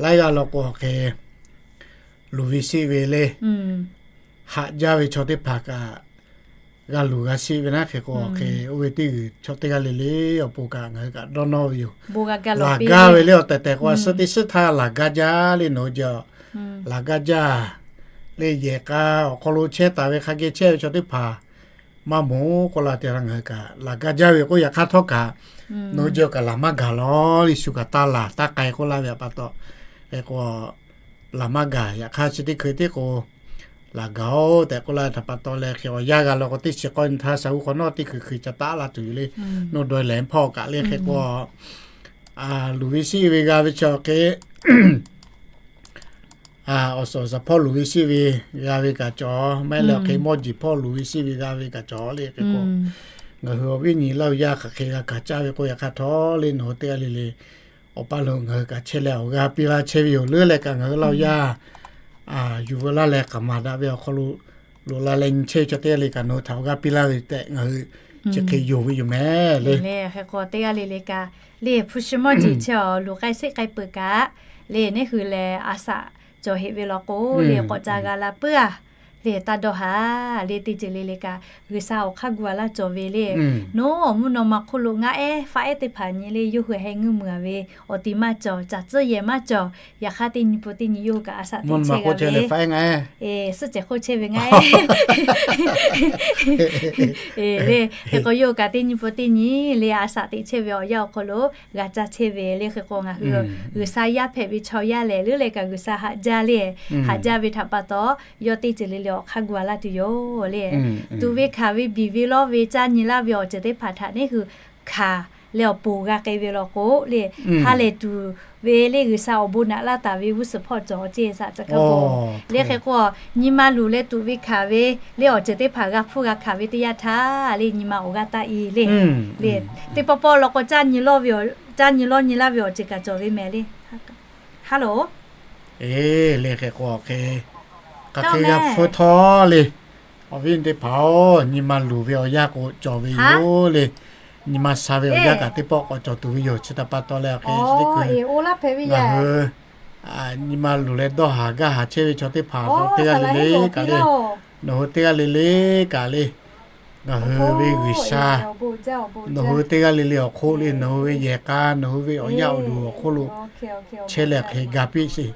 laiˉ g'aˇ law k'o hk'e luˬ ve sheˆ ve le. haꞈ jaˇ ve chaw teˇ hpaˍ kaꞈ g'a luˬ g'a sheˆ ve naˉ hk'e k'o, hk'e oˇ ve teˇ g'uiˬ chaw teˇ g'aˇ le le awˬ pon kaꞈ ngaˬ hui kaꞈ dawˇ nawˇ ve yoˬ. Laˬ gaˇ ve le awˬ tehˬ tehˬ k'o, a suhˉ teˇ suhˉ htaˇ laˬ gaˇ jaˇ le nawˬ hui jaˇ. Laˬ gaˇ jaˇ le yehˬ k'a awˬ hk'aw lo chehˇ taˍ ve hk'a geh chehˇ ve chaw teˇ hpaˍ maˇ moˍ k'oˆ la te la ngaˬ hui kaꞈ laˬ gaˇ jaˇ ve k'o, yaꞈ hk'aˇ htawˇ kaꞈ nawˬ hui jaˇ kaꞈ laˬ maˇ gaˬ lawˬ le, shu kaꞈ taˇ laˬ taˇ k'ai k'oˆ laˇ ve pa taw, hk'e k'o laˬ maˇ gaˬ. Yaꞈ hk'aˇ chi teˇ hkui tiˉ k'o laˬ gaˬ-oˬ tehꞈ k'oˆ laˇ ve htaꞈ pa taw leh, hk'e awˬ yanˇ g'a law k'o teˇ chi k'awˇ nyi htaˇ shaˍ uˉ hk'awꞈ nawˉ teˇ hkui hkui ca taˉ laˇ tuˬ yoˬ le. Nawˬ dawˬ lehˬ hpawˇ kaꞈ le hk'e k'o, luˬ ve sheˆ ve g'a ve chaw hk'e, awˬ suhˍ awˬ shaˍ hpawˇ luˬ ve sheˆ ve g'a ve kaꞈ cawˬ, maˇ heˆ leh awˬ hk'e mawˇ jeˬ hpawˇ luˬ ve sheˆ ve g'a ve kaꞈ cawˬ le hk'e k'o, ngaˬ hui awˬ viˉ nyi Laˇ huˍ yaˇ hk'aˬ hk'e g'a kaꞈ caˇ ve k'o, yaꞈ hk'aˇ htawˇ le nawˬ hui teˇ g'aˇ le le awˬ paˇ lo ngaˬ hui kaꞈ chehˇ leh awˬ g'aˇ piˇ laˇ chehˇ ve yoˬ. Leuˉ leh kaꞈ ngaˬ hui Laˇ huˍ yaˇ yuˬ veu laˇ leh hk'aˬ maˍ daꞈ ve awˬ hk'aw lo loꞈ la leh nyi chehˇ ve chaw teˇ g'aˇ le kaꞈ nawˬ hui htaꞈ awˬ g'aˇ piˇ laˇ ve tehꞈ ngaˬ hui chi hk'e yonˍ ve yoˬ mehˍ le. Hk'e k'o teˇ g'aˇ le le kaꞈ le hpu shi mawˇ jeˬ chi awˬ loꞈ k'ai sheˆ k'ai peuˬ kaꞈ le neˇ hui lehˬ a shaꞈ cawˬ heꞈ ve law k'o le k'awꞈ ca g'a la puiˉ a le taˇ dawˇ haˍ le teˇ ceuˬ le le kaꞈ G'uiˬsha awˬ hk'aˇ gu a laˇ cawˬ ve le. Nawˬ awˬ mvuhˇ naw ma hk'oˆ lo ngaˆ ehˉ faˆ ehˉ teˇ hpaˍ nyi le yawˇ hui heh ngeuˇ meuˬ a ve awˬ ti maˇ cawˬ, caˬ tcuhˉ yehˬ maˇ cawˬ. Yaꞈ hk'aˇ teˇ nyi peuˬ teˇ nyi yawˇ hui kaꞈ a shaꞈ teꞈ chehˇ g'a ve suhˆ cehˬ hk'oˆ chehˇ ve ngaˆ ehˉ le. Hk'e k'o yawˇ hui kaꞈ teˇ nyi peuˬ teˇ nyi le a shaꞈ teꞈ chehˇ ve awˬ yanˇ awˬ hk'aw lo g'a caˇ chehˇ ve le. Hk'e k'o ngaˬ hui G'uiˬsha yaˇ hpehꞈ ve chaw yaˇ lehˬ leuˉ leh kaꞈ G'uiˬsha haꞈ jaˇ le. Haꞈ jaˇ ve htaꞈ pa taw yawˇ teˇ ceuˬ le le awˬ hk'aˇ gu a laˇ tuˬ yoˬ le. Tuꞈ ve hkanˍ ve biˬ ve lawˇ ve caˇ nyi laˇ ve awˬ ceuˬ teˇ hpaˍ htaꞈ neˇ hui hkanˍ leh awˬ ponˬ g'a k'ai ve law k'o le, ha lehˬ tuˬ ve le G'uiˬsha awˬ bon naꞈ laˇ taˍ ve g'uˇ suhˍ hpawˇ cawˬ ceˇ saꞈ ca kaˇ k'o le. Hk'e k'o nyi ma luˬ leh tuꞈ ve hkanˍ ve le awˬ ceuˬ teˇ hpaˍ g'a hpfuhˇ g'a hkanˍ ve teˇ yanˇ htaˇ le nyi ma awˬ g'aˇ taˆ-e le. Le teˇ pawˆ pawˆ law k'o caˇ nyi lawˇ ve, caˇ nyi lawˇ nyi laˇ ve awˬ ceuˬ kaꞈ cawˬ ve mehˍ le. Hello. Eˬ, le hk'e k'o hk'e, hk'aˬ hk'e g'a hpfuhˇ htawˇ le, awˬ viˉ teˇ hpaˍ-oˬ, nyi ma luˬ ve awˬ yanˇ k'o cawˬ ve yoˬ le. Nyi ma sha ve awˬ yanˇ kaꞈ teˇ pawˆ k'awꞈ cawˬ tuˬ ve yoˬ. Chi htaꞈ pa taw leh hk'e chi teˇ hkui ngaˬ hui nyi ma luˬ leh dawˇ haˍ gaˇ haˍ chehˇ ve chaw teˇ hpaˍ teˇ g'aˇ le le kaꞈ le, nawˬ hui teˇ g'aˇ le le kaꞈ le, ngaˬ hui ve G'uiˬsha nawˬ hui teˇ g'aˇ le le awˬ hk'oˆ le, nawˬ hui ve yehˬ k'a, nawˬ hui ve awˬ yaˇ awˬ duˬ awˬ hk'oˆ lo chehˇ leh hk'e ga piˇ sheˍ.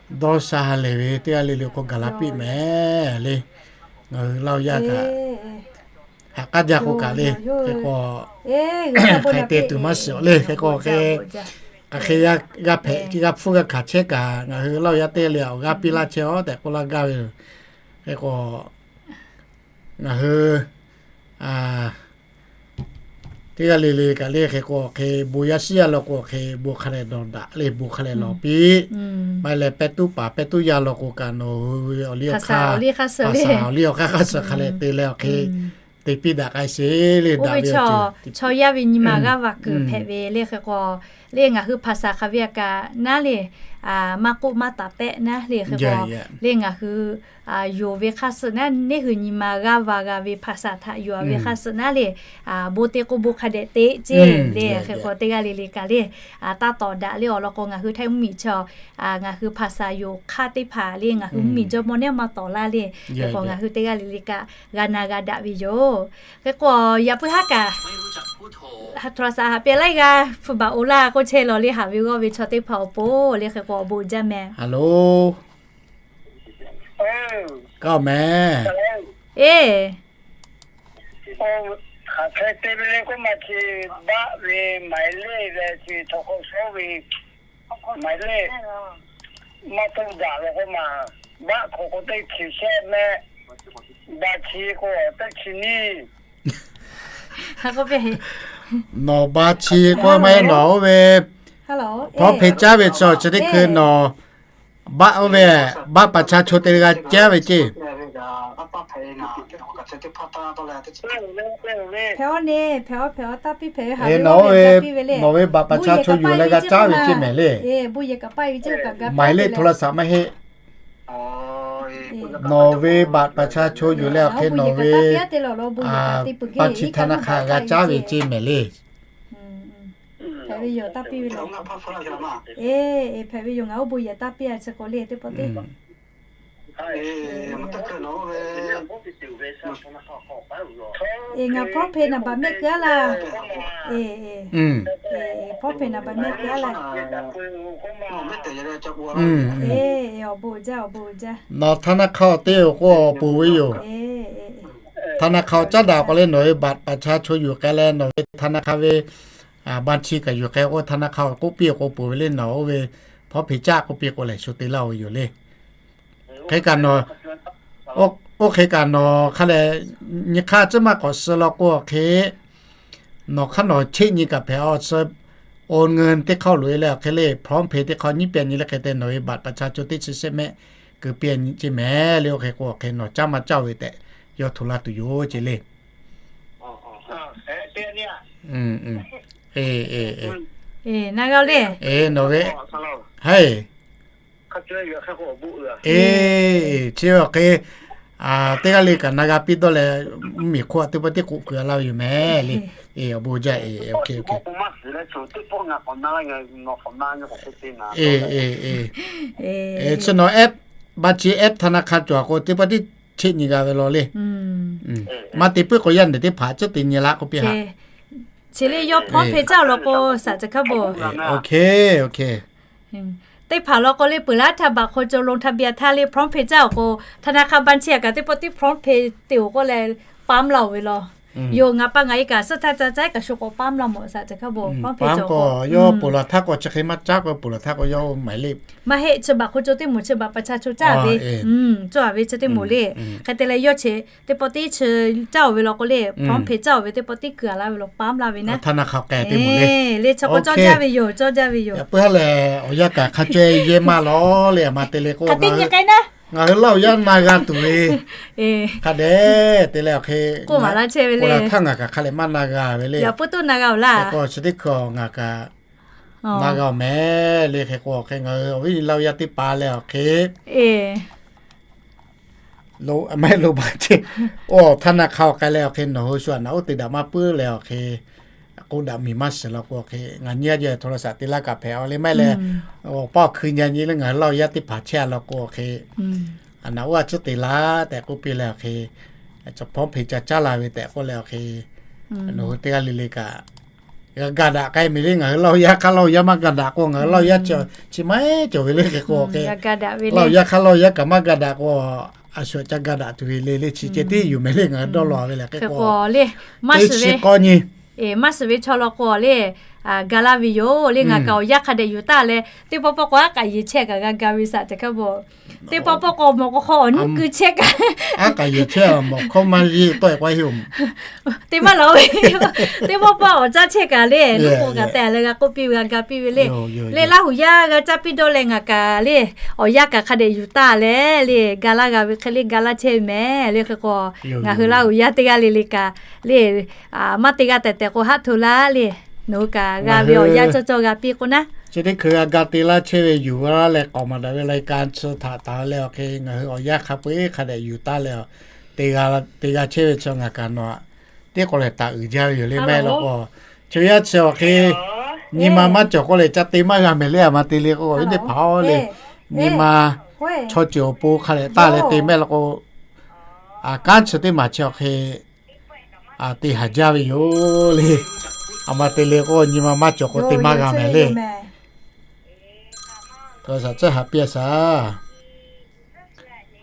Dawˇ sha ha lehˬ ve teˇ g'aˇ le le k'o gaˬ la piˇ mehˍ le. Ngaˬ hui Laˇ huˍ yaˇ kaꞈ haꞈ k'aˉ jaˇ k'o kaꞈ le, hk'e k'o hk'aˬ hk'e te tuˬ maˇ shiˍ-oˬ le. Hk'e k'o hk'e, hk'aˬ hk'e g'a hpehꞈ g'a hpfuhˇ g'a hkanˍ chehˇ kaꞈ ngaˬ hui Laˇ huˍ yaˇ teˇ g'aˇ le awˬ g'aˇ piˇ laˇ chehˇ-oˬ tehꞈ k'oˆ laˇ gaˇ ve yoˬ. Hk'e k'o ngaˬ hui teˇ g'aˇ le le kaꞈ le hk'e k'o hk'e bon yaˇ shiˉ yaˇ law k'o hk'e bon hk'a lehˬ dawˬ daꞈ le, bon hk'a lehˬ lawˬ piˇ. Maˇ heˆ leh pehˇ tuˉ paˍ pehˇ tuˉ yaˇ law k'o kaꞈ nawˬ hui ve awˬ liˇ awˬ hk'aˇ, awˬ liˇ awˬ hk'aˇ suh hk'a lehˬ te leh awˬ hk'e te piˇ daꞈ k'ai sheˍ le. Daꞈ ve chaw yaˇ ve nyi ma g'aˇ va kuiˬ hpehꞈ ve le. Hk'e k'o le ngaˬ hui hpaˍ saˍ hk'aˬ ve a kaꞈ naˉ le, maˇ k'oˆ maˇ taˍ tehˆ naˉ le. Hk'e k'o le ngaˬ hui yonˍ ve hk'aˇ suh naˉ, neˇ hui nyi ma g'aˇ va g'a ve hpaˍ saˍ htaꞈ yonˍ ve hk'aˇ suh naˉ le, bon te k'o bon hk'a dehꞈ te ceˇ le. Hk'e k'o teˇ g'aˇ le le kaꞈ le taˇ tawˍ daꞈ le awˬ lawn k'o ngaˬ hui Htaiˇ mvuhˇmiˬ chaw ngaˬ hui hpaˍ saˍ yonˍ hk'aˇ teˇ hpaˍ le ngaˬ hui mvuhˇmiˬ jawˇmawˇ neˉ maˇ tawˍ laˇ le. Hk'e k'o ngaˬ hui teˇ g'aˇ le le kaꞈ g'a na g'a daꞈ ve yoˬ. Hk'e k'o yaꞈ puiˉ haˉ kaꞈ htoꞈ ma saˍ haꞈ pehˇ laiˉ g'aˇ hpu baˬ oˬ laˇ k'oˆ chehˇ lawˬ le. Haꞈ ve g'awˇ ve chaw teˇ hpaˍ awˬ pon le hk'e k'o awˬ bon jaˇ meh. Hello. Kaˇ meh. Eˬ. Hk'aˬ hk'e te ve le k'oˆ ma chi baˆ ve หมายเลข leh chi chaw hk'aw shawˉ ve หมายเลข maˇ tawˆ daꞈ ve k'oˆ ma, baˆ hk'aw k'o teˇ chi shehˆ meh, ba chi k'o teˇ chi nyiˇ. Nawˬ ba chi k'oˆ maˇ heˆ nawˬ oˇ ve hpawˇ hpe caˉ ve chaw chi teˇ hkui nawˬ baˆ oˇ ve, baˆ paˍ cha cho te g'a caˇ ve ceˇ. Nawˬ oˇ ve, nawˬ ve baˆ paˍ cha cho yuˬ leh g'a caˇ ve ceˇ mehˍ le. Maˍ le hto la saꞈ maˇ heˆ. Nawˬ ve baˆ paˍ cha cho yuˬ leh awˬ hk'e nawˬ ve pa chi htaꞈ na hk'a g'a caˇ ve ceˇ mehˍ le. Hpehꞈ ve yoˬ, taˇ piˇ ve le. Hpehꞈ ve yoˬ, ngaˬ oˇ bon yehˬ taˇ piˇ a chi k'o le teˇ pawˆ teˇ Eˬ, ngaˬ PromptPay naˍ baꞈ mehˆ keu-a laˇ. Eˬ, eˬ, PromptPay naˍ baꞈ mehˆ keu-a laˇ. Eˬ, awˬ bon jaˇ, awˬ bon jaˇ. Nawˬ ธนาคาร awˬ te-oˬ k'o awˬ ponˬ ve yoˬ. ธนาคาร caˉ daꞈ k'o leh nawˬ ve บัตรประชาชน yuˬ k'ai leh nawˬ ve ธนาคาร ve บัญชี kaꞈ yuˬ k'ai k'o ธนาคาร k'oˆ piˇ k'o ponˬ ve le, nawˬ oˇ ve PromptPay caˉ k'oˆ piˇ k'o lehˬ shu te laˇ-oˬ ve yoˬ le. Hk'e kaꞈ nawˬ, oˇ hk'e kaꞈ nawˬ hk'a lehˬ, nyi hk'aˇ tcuhˉ maˇ k'awꞈ suh law k'o hk'e, nawˬ hk'aˇ nawˬ cheˆ nyi kaꞈ hpehꞈ-a, suh โอนเงิน teˇ hk'aˇ loꞈ-e leh awˬ hk'e le, PromptPay teˇ hk'aˇ nyiˉ piˇ nyi le hk'e te nawˬ ve บัตรประชาชน teˇ chi shehˆ mehˆ keu piˇ nyi ceˇ mehˍ le. Oˇ hk'e k'o awˬ hk'e nawˬ caˉ maˇ caˉ-oˬ ve tehꞈ yawˇ htoꞈ laˇ tuˬ yoˬ ceˇ le. Eˬ, na g'a le. Eˬ, nawˬ ve, haiˬ. Eˬ, chi awˬ hk'e teˇ g'aˇ le kaꞈ na g'a piˇ dawˇ leh, mvuhˇmiˬ hk'oˆ teˇ pawˆ tiˉ k'oˆ keu-a laˇ ve yoˬ mehˍ le. Eˬ, awˬ bon jaˇ. Eˬ, awˬ hk'e, awˬ hk'e. Eˬ, eˬ, eˬ. Eˬ, chi nawˬ แอป บัญชี แอป ธนาคาร cawˬ k'o teˇ pawˆ tiˉ cheˆ nyi g'a ve law le. Maˇ te puiˉ k'o yaˇ nehˬ teˇ hpaˍ cuˉ te nyi laˇ k'oˆ piˇ haꞈ. Chi le yawˇ PromptPay caˉ-oˬ law k'o, saˍ caˬ hkaˉ bon. Teˇ hpaˍ law k'o le peuˬ laˇ htaˇ บัตรคนจน ลงทะเบียน htaˇ le PromptPay caˉ-oˬ k'o, ธนาคาร บัญชี kaꞈ teˇ pawˆ tiˉ PromptPay te-oˬ k'oˆ leh ปั๊ม laˇ-oˬ ve law. Yoˬ, ngaˬ pa ngaˬ e kaꞈ suhˉ htaˇ ca caˉ kaꞈ shu k'awꞈ ปั๊ม laˇ mawˬ saˍ caˬ hkaˉ bon. PromptPay cawˬ k'o yawˇ peuˬ laˬ htaˇ k'o chi hk'e maˇ caˉ k'o, peuˬ laˬ htaˇ k'o yawˇ maˍ le. Maˇ heˆ, chi บัตรคนจน teˇ moˍ, chi บัตรประชาชน caˉ ve. Caˉ ve chi teˇ moˍ le. Hk'e te leh yawˇ chi teˇ pawˆ tiˉ chi caˉ-oˬ ve law k'o le, PromptPay caˉ-oˬ ve teˇ pawˆ tiˉ keu-a laˇ ve law ปั๊ม laˇ ve naˉ. Le chi k'o cawˇ jaˇ ve yoˬ, cawˇ jaˇ ve yoˬ. Yaꞈ puiˉ ha lehˬ, awˬ yanˇ kaꞈ hk'a caweh yehˇ maˇ law le, a ma te le k'o, ngaˬ hui Laˇ huˍ yaˇ na g'a tuˬ ve hk'a dehꞈ te leh awˬ hk'e, k'oˆ maˍ laˇ chehˇ ve le. Htaˇ ngaˬ kaꞈ hk'a lehˬ maˇ na g'a ve le. Yaꞈ puiˉ toˉ na g'a-oˬ laˇ. K'o chi teˇ hkui ngaˬ kaꞈ na g'a-oˬ mehˍ le. Hk'e k'o awˬ hk'e ngaˬ hui awˬ viˉ nyi Laˇ huˍ yaˇ teˇ hpaˍ leh awˬ hk'e maˇ heˆ lo ba ceˇ. Oˇ ธนาคาร awˬ k'ai leh awˬ hk'e nawˬ hui shu aꞈ naꞈ oˉ te daꞈ maˇ puiˉ leh awˬ hk'e, k'oˆ daꞈ miˬ maˇ shiˍ law k'o awˬ hk'e, ngaˬ nyi a jehˬ โทรศัพท์ te laˇ kaꞈ hpehꞈ-a le maˇ heˆ leh, awˬ paˇ awˬ hkui nyi nyi leh ngaˬ hui Laˇ huˍ yaˇ teˇ hpaˍ chehˇ-a law k'o awˬ hk'e, aꞈ naꞈ oˉ a ciˉ te laˇ tehꞈ k'oˆ piˇ leh awˬ hk'e, chaw PromptPay ca caˉ la ve tehꞈ k'oˆ leh awˬ hk'e, nawˬ hui teˇ g'aˇ le le kaꞈ g'a ga daꞈ k'ai mehˍ le. Ngaˬ hui Laˇ huˍ yaˇ hk'aˇ Laˇ huˍ yaˇ maˇ ga daꞈ k'o, ngaˬ hui Laˇ huˍ yaˇ chi maˇ heˆ cawˬ ve le. Hk'e k'o Laˇ huˍ yaˇ hk'aˇ Laˇ huˍ yaˇ kaꞈ maˇ ga daꞈ k'o, a shu ca ga daꞈ tuˬ ve le le chi ceh tiˉ yuˬ mehˍ le. Ngaˬ hui dawˇ law ve lehˬ hk'e k'o, teˇ chi k'awˇ nyi maˇ shiˍ ve chaw law k'o le, ga laˇ ve yoˬ le. Ngaˬ kaꞈ awˬ yanˇ hk'a dehꞈ yuˬ taˍ leh, teˇ pawˆ pawˆ k'o aˉ k'aꞈ yeˬ chehˇ kaꞈ g'a ga ve saˍ caˬ hkaˉ bon. Teˇ pawˆ pawˆ k'o mawˬ k'o hk'aw awˬ nyiˇ keu chehˇ kaꞈ, aˉ k'aꞈ yeˬ chehˇ mawˬ hkawˇ maˇ yeˬ tawˆ-e k'o a heˆ-oˬ. Teˇ maˇ lawˬ ve, teˇ pawˆ pawˆ awˬ caˉ chehˇ kaꞈ le, nuˇ k'o kaꞈ tehꞈ leh g'a k'oˆ piˇ ve, g'a ga piˇ ve le. Le Laˇ huˍ yaˇ g'a caˇ piˇ dawˇ leh ngaˬ kaꞈ le, awˬ yanˇ kaꞈ hk'a dehꞈ yuˬ taˍ leh le, ga laˇ g'a ve hk'e le ga laˇ chehˇ ve mehˍ le. Hk'e k'o ngaˬ hui Laˇ huˍ yaˇ teˇ g'aˇ le le kaꞈ le, maˇ te g'a tehˬ tehˬ k'o haˆ hto laˇ le. Nawˬ hui kaꞈ g'a ve awˬ yanˇ cawˇ cawˇ g'a piˇ k'o naˉ. Chi teˇ hkui g'a ga te laˇ chehˇ ve yuˬ g'a laˇ leh k'awꞈ maˍ daꞈ ve รายการ chi htaꞈ taˍ leh awˬ hk'e ngaˬ hui awˬ yanˇ hk'a peu-eˬ hk'a dehꞈ yuˬ taˍ leh, te g'a chehˇ ve chi ngaˬ kaꞈ nawˬ teˇ k'awꞈ lehˬ taˍ uiˍ jaˇ ve yoˬ le maˇ heˆ law k'o, chaw yaˇ chi awˬ hk'e nyi ma maˇ cawˬ k'oˆ leh ca te maˇ g'a mehˍ le. A ma te le k'o, awˬ viˉ teˇ hpaˍ-oˬ le, nyi ma chaw ceuˬ awˬ pon hk'a lehˬ taˇ leh te maˇ heˆ law k'o, kanˉ chi teˇ maˬ chi awˬ hk'e te haˍ jaˇ ve yoˬ le. A ma te le k'o nyi ma maˇ cawˬ k'o te maˇ g'a mehˍ le. Tcuhˉ haꞈ piˇ-a shaˍ.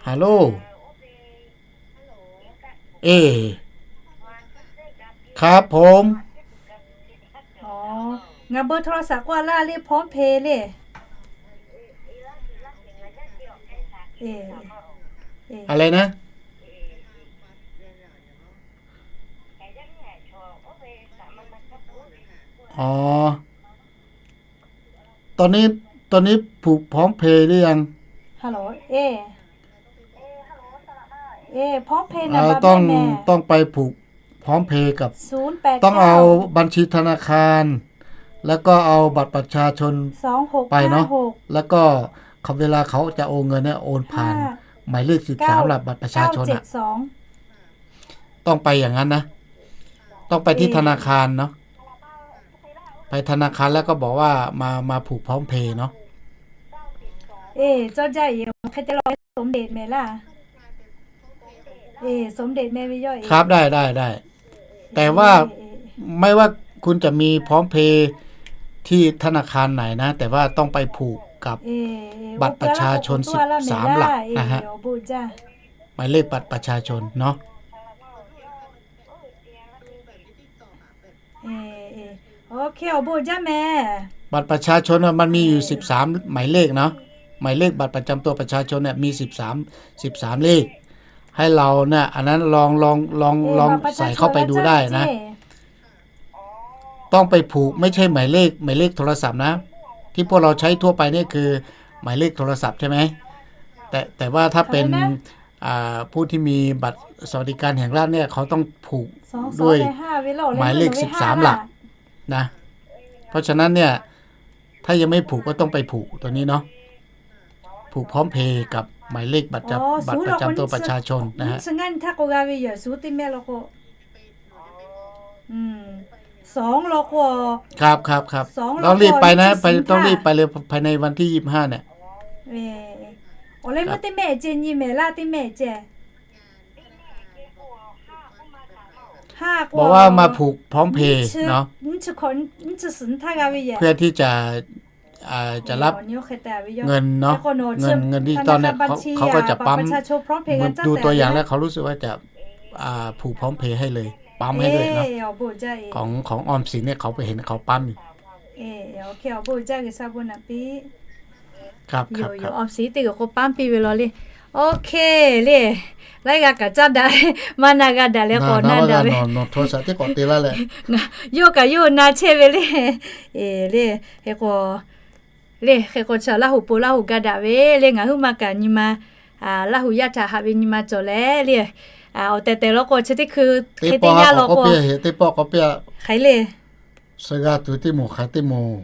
Hello. Eˬ, ครับผม. Ngaˬ เบอร์โทรศัพท์ k'oˆ laˇ le, PromptPay le. อะไรนะ? อ๋อ ตอนนี้ ตอนนี้ผูกพร้อมเพย์หรือยัง? Hello. เอ เอ พร้อมเพย์นะ เอ่อ ต้อง ต้องไปผูกพร้อมเพย์กับ ศูนย์แปดเก้า ต้องเอาบัญชีธนาคาร แล้วก็เอาบัตรประชาชน สองหกห้าหก ไปเนาะ แล้วก็เวลาเขาจะโอนเงินเนี่ย โอนผ่าน ห้า หมายเลขสิบสาม เก้า หลักบัตรประชาชนอะ เก้าเจ็ดสอง ต้องไปอย่างนั้นนะ ต้องไปที่ธนาคารเนาะ ไปธนาคารแล้วก็บอกว่ามา มาผูกพร้อมเพย์เนาะ เอ๊ะ เจ้าใหญ่ ใครจะรอ สมเด็จแม่ล่ะ เออ สมเด็จแม่ไปย่อย ครับ ได้ ได้ ได้ แต่ว่า เออ เออ ไม่ว่าคุณจะมีพร้อมเพย์ที่ธนาคารไหนนะ แต่ว่าต้องไปผูกกับ เออ เออ บัตรประชาชน สิบสามหลักนะฮะ เออ หมายเลขบัตรประชาชนเนาะ เออ เออ โอเค บัตรประชาชนน่ะมันมีอยู่ สิบสาม หมายเลขเนาะ หมายเลขบัตรประจำตัวประชาชนเนี่ยมี สิบสาม สิบสาม เลข ให้เราเนี่ย อันนั้นลอง ลอง ลอง เออ ลอง บัตรประชาชน ใส่เข้าไปดูได้นะ แล้วเจ้าหน้าที่ ต้องไปผูก ไม่ใช่หมายเลข หมายเลขโทรศัพท์นะ ที่พวกเราใช้ทั่วไปเนี่ยคือหมายเลขโทรศัพท์ใช่ไหม แต่ แต่ว่าถ้าเป็น อะไรนะ อ่า ผู้ที่มีบัตรสวัสดิการแห่งรัฐเนี่ย เขาต้องผูก สอง ด้วย สอง ห้า เวลา หมายเลข เล่น สิบสาม หลัก นะ เพราะฉะนั้นเนี่ย ถ้ายังไม่ผูกก็ต้องไปผูกตัวนี้เนาะ ผูกพร้อมเพย์กับหมายเลขบัตรประจำ อ๋อ บัตรประจำตัวประชาชนนะฮะ สอง หลัก คนนี้ อืม สอง หลัก คนนี้ ครับ ครับ ครับ สอง หลัก ต้องรีบไปนะ คนนี้ ไป ต้องรีบไปเลย ภายในวันที่ ยี่สิบห้า เนี่ย เออ อ๋อ แล้ว ครับ เมื่อตี้แม่เจนยี่แม่ล่ะ ตี้แม่เจน บอกว่ามาผูกพร้อมเพย์เนาะ เพื่อที่จะ อ่า จะรับเงินเนาะ เงิน เงินดิจิตอลเนี่ย เขา เขาก็จะปั๊ม ดูตัวอย่างแล้วเขารู้สึกว่าจะ อ่า ผูกพร้อมเพย์ให้เลย ปั๊มให้เลยเนาะ ของ ของออมสินเนี่ย เขาไปเห็นเขาปั๊มอยู่ ครับ ครับ ครับ โอเค လေ လၢဂၤကစၢ်ဒၣ် မၤနၤဂၤဒၣ်လၢ ကိးနၤဒၣ်ဝဲ ယိၣ်ကၤယိၣ်နၤဆဲးဝဲလေ လေ ဟဲကီး လေ ဟဲကီးဆၢ လၢဟူးပိူၤ လၢဟူးကၤဒၣ်ဝဲ လေ ငၤဟုမၤကၤနံၤမၤ လၢဟူးယၣ်ထၣ်ဟးဝဲနံၤမၤကၠီၤလဲၣ် လေ အီၣ်တဲာ်တဲာ်လီၤ ကိးဆၢထံခု ဟဲတ့ၢ်ညါလီၤ ကိး ဟဲတ့ၢ်ပီၣ် ကိးပီၣ် ဟဲလ့ၣ် စှၤဂၤတုၤတ့ၢ်မိၢ် ဃးတ့ၢ်မိၢ်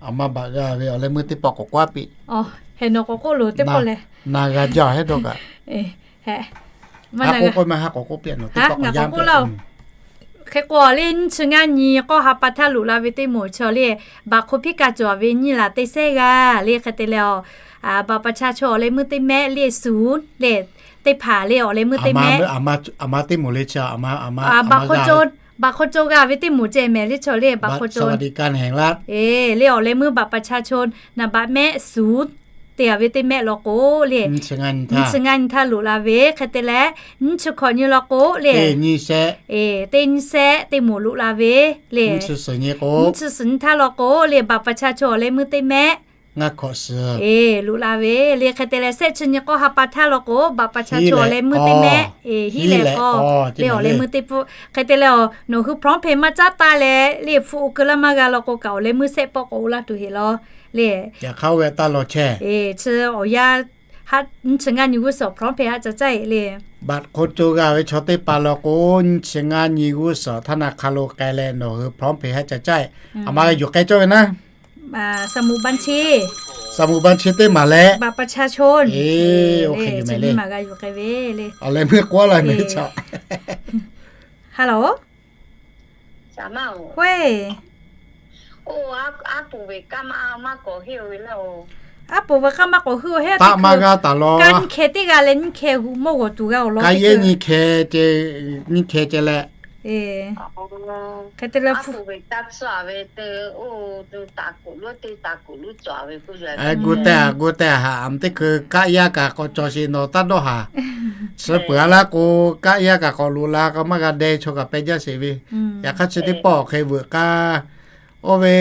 အမါဘၣ်ဂၤဝဲ အီၣ်လၢမုၢ်တ့ၢ်ပီၣ်ကိးကွၢ်ပ့ၣ် ဟဲနီၤကိးကိၣ်လိၤတ့ၢ်ပီၣ်လဲၣ် နၤဂၤယီၤဟဲဒီးကး ဟဲ မၤနၤဂၤ ဟးကိးကိးမး ဟးကိးကိးပ့ၣ်နီၤ တ့ၢ်ပီၣ်ကိးယါ ဟဲကိးလၢ နံၣ်ဆၢငါနံၣ် ကီၢ်ဟးပာ်ထၢၣ်လိာ်လၢဝဲတ့ၢ်မိၢ်ဆၢလၢ ဘၣ်ခိၣ်ဖံးကၤကၠီၤဝဲနံၣ်လၢတ့ၢ်စဲးဂၤ လၢ ဟဲတဲာ်လီၤ ဘၣ်ပၢဆါဆိ အီၣ်လၢမုၢ်တ့ၢ်မဲ လၢ ศูนย์ လၢ တ့ၢ်ဖးလၢအီၣ်လၢမုၢ်တ့ၢ်မဲ အမါတ့ၢ်မိၢ်လၢဆၢ အမါ အမါ ဘၣ်ခိၣ်ကၠိ ဘၣ်ခိၣ်ကၠိဂၤဝဲတ့ၢ်မိၢ်ကဲမဲာ်လၢဆီၣ်လၢ ဘၣ်ခိၣ်ကၠိ လၢအီၣ်လၢမုၢ်ဘၣ်ပၢဆါဆိ နဘၣ်မဲ ศูนย์ တ့ၢ်ဂၤဝဲတ့ၢ်မဲာ်လီၤကိးလၢ နံၣ်ဆၢငါနံၣ်ထၢၣ်လိာ်လၢဝဲ ဟဲတဲာ်လီၤ နံၣ်ဆၢခိၣ်နံၣ်လီၤကိးလၢ တ့ၢ်နံၣ်စဲး တ့ၢ်မိၢ်လိာ်လၢဝဲလၢ နံၣ်ဆၢနံၣ်ထၢၣ်လိာ်ကိးလၢ ဘၣ်ပၢဆါဆိအီၣ်လၢမုၢ်တ့ၢ်မဲာ် လိာ်လၢဝဲလၢ ဟဲတဲာ်လီၤ စဲးဆၢနံၣ်ကီၢ်ဟးပာ်ထၢၣ်လိာ်ကိး ဘၣ်ပၢဆါဆိအီၣ်လၢမုၢ်တ့ၢ်မဲာ် ဟံးလဲၣ်ကီး လၢအီၣ်လၢမုၢ်တ့ၢ်ပူ ဟဲတဲာ်လီၤ နီၢ်ဟု พร้อมเพย์ မၤစၢ်တၢ်လဲၣ် လၢ ဖု အိၣ်ကလၢမၤဂၤလီၤကိး ကအိၣ်လၢမုၢ်စဲးပီၣ်ကိးအိၣ်လၢတုၤဟ့ၣ်လီၤလၢ နံၣ်ဆၢငါနံၣ်ဂုၢ်စီၣ် พร้อมเพย์ ဟးကၠီၣ်ကၠၢ်လၢ ဘၣ်ခိၣ်ကၠိဂၤဝဲဆီၣ်တ့ၢ်ပာ်လီၤကိး နံၣ်ဆၢငါနံၣ်ဂုၢ်စီၣ် ထၣ်နၢ်ခးလိာ်ကဲလဲၣ် နီၢ်ဟု พร้อมเพย์ ဟးကၠီၣ်ကၠၢ် အမါယူၤကဲကၠီၣ်ဝဲနၤ สมุดบัญชี สมุดบัญชี တ့ၢ်မၤလဲၣ် บัตรประชาชน မၤဂၤယူၤကဲဝဲလၢ အီၣ်လၢမုၢ်ကွၢ်လၢမ့ၢ်ဆီၣ် ဟဲလီၤ ဟဲ အါပူၤဝဲကါမးကိးဟုၣ်ဝဲလၢ အါပူၤဝဲကါမးကိးဟုၣ်ဝဲဟဲ တၢ်မၤဂၤတၢ်လီၤ ကါနံၣ်ခဲတ့ၢ်ဂၤလဲၣ် နံၣ်ခဲဂူာ်မိၢ်ဂီၤတူၤဂၤအိၣ်လီၤ ကါယဲၢ်နံၣ်ခဲ နံၣ်ခဲကဲလဲၣ် ဟဲတဲာ်လီၤ အါပူၤဝဲတၢ်စၢ်ဝဲတအိၣ် တၢ်ကိၣ်လိတၢ်ကိၣ်လိ ဂူာ်တဲာ် ဂူာ်တဲာ်ဟး အမတ့ၢ်ခုကါယါကၤကိးကၠီၣ်စ့ၣ်နီၤတၢ်ဒိၣ်ဟး စၢပၢၤလၢကိး ကါယါကၤကိးလိာ်လၢကမၤဂၤဒဲးဆိကပျဲယၢ်စ့ၣ်ဝဲ ယခါဆၢတ့ၢ်ပီၣ်အီၣ်ဃဲဝဲကါ အိၣ်ဝဲ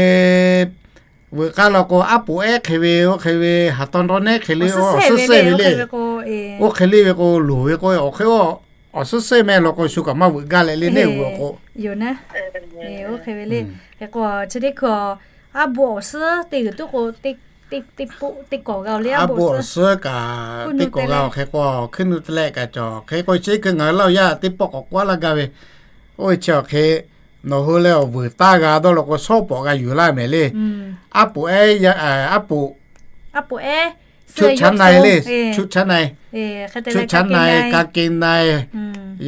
ဝဲကါလီၤကိး အါပူၤအဲၣ်ဃဲဝဲ အိၣ်ဃဲဝဲ ဟးတီဒီနဲၣ်ဃဲလၢ အိၣ်စ့ၢ်စ့ၢ်ဝဲလၢ အိၣ်ဃဲလၢဝဲကိးလိၤဝဲကိး အီၣ်ဃဲအီၣ် အီၣ်စ့ၢ်စ့ၢ်မ့ၢ်လီၤကိး ဆူကမၤဝဲကါလဲၣ်လၢန့ၣ်ဝဲကိး အိၣ်ဃဲဝဲလၢ ဟဲကိးဆၢတ့ၢ်ခု အါပူၤအီၣ်စ့ၢ်တ့ၢ်ဂုာ်တကိး တ့ၢ်ကိးဂၤလၢ အါပူၤအီၣ်စ့ၢ်ကၤ တ့ၢ်ကိးဂၤအီၣ်ဃဲကိး ခုနူတလဲကၣ်ကၠီၣ် ဃဲကိးစ့ၢ်ခု ငါလီၤယါ တ့ၢ်ပီၣ်ကိးကွၢ်လၢဂၤဝဲ အိၣ်ဆၢအီၣ်ဃဲ နီၢ်ဟုလၢအီၣ်ဝုၤတၢ်ဂၤဒီးလီၤကိး ဆီၣ်ပိာ်ဂၤယူၤလၢမဲာ်လၢ အါပူၤအဲၣ် အါပူၤ အါပူၤအဲၣ် ชุดชั้นในလၢ ชุดชั้นใน ชุดชั้นใน กางเกงใน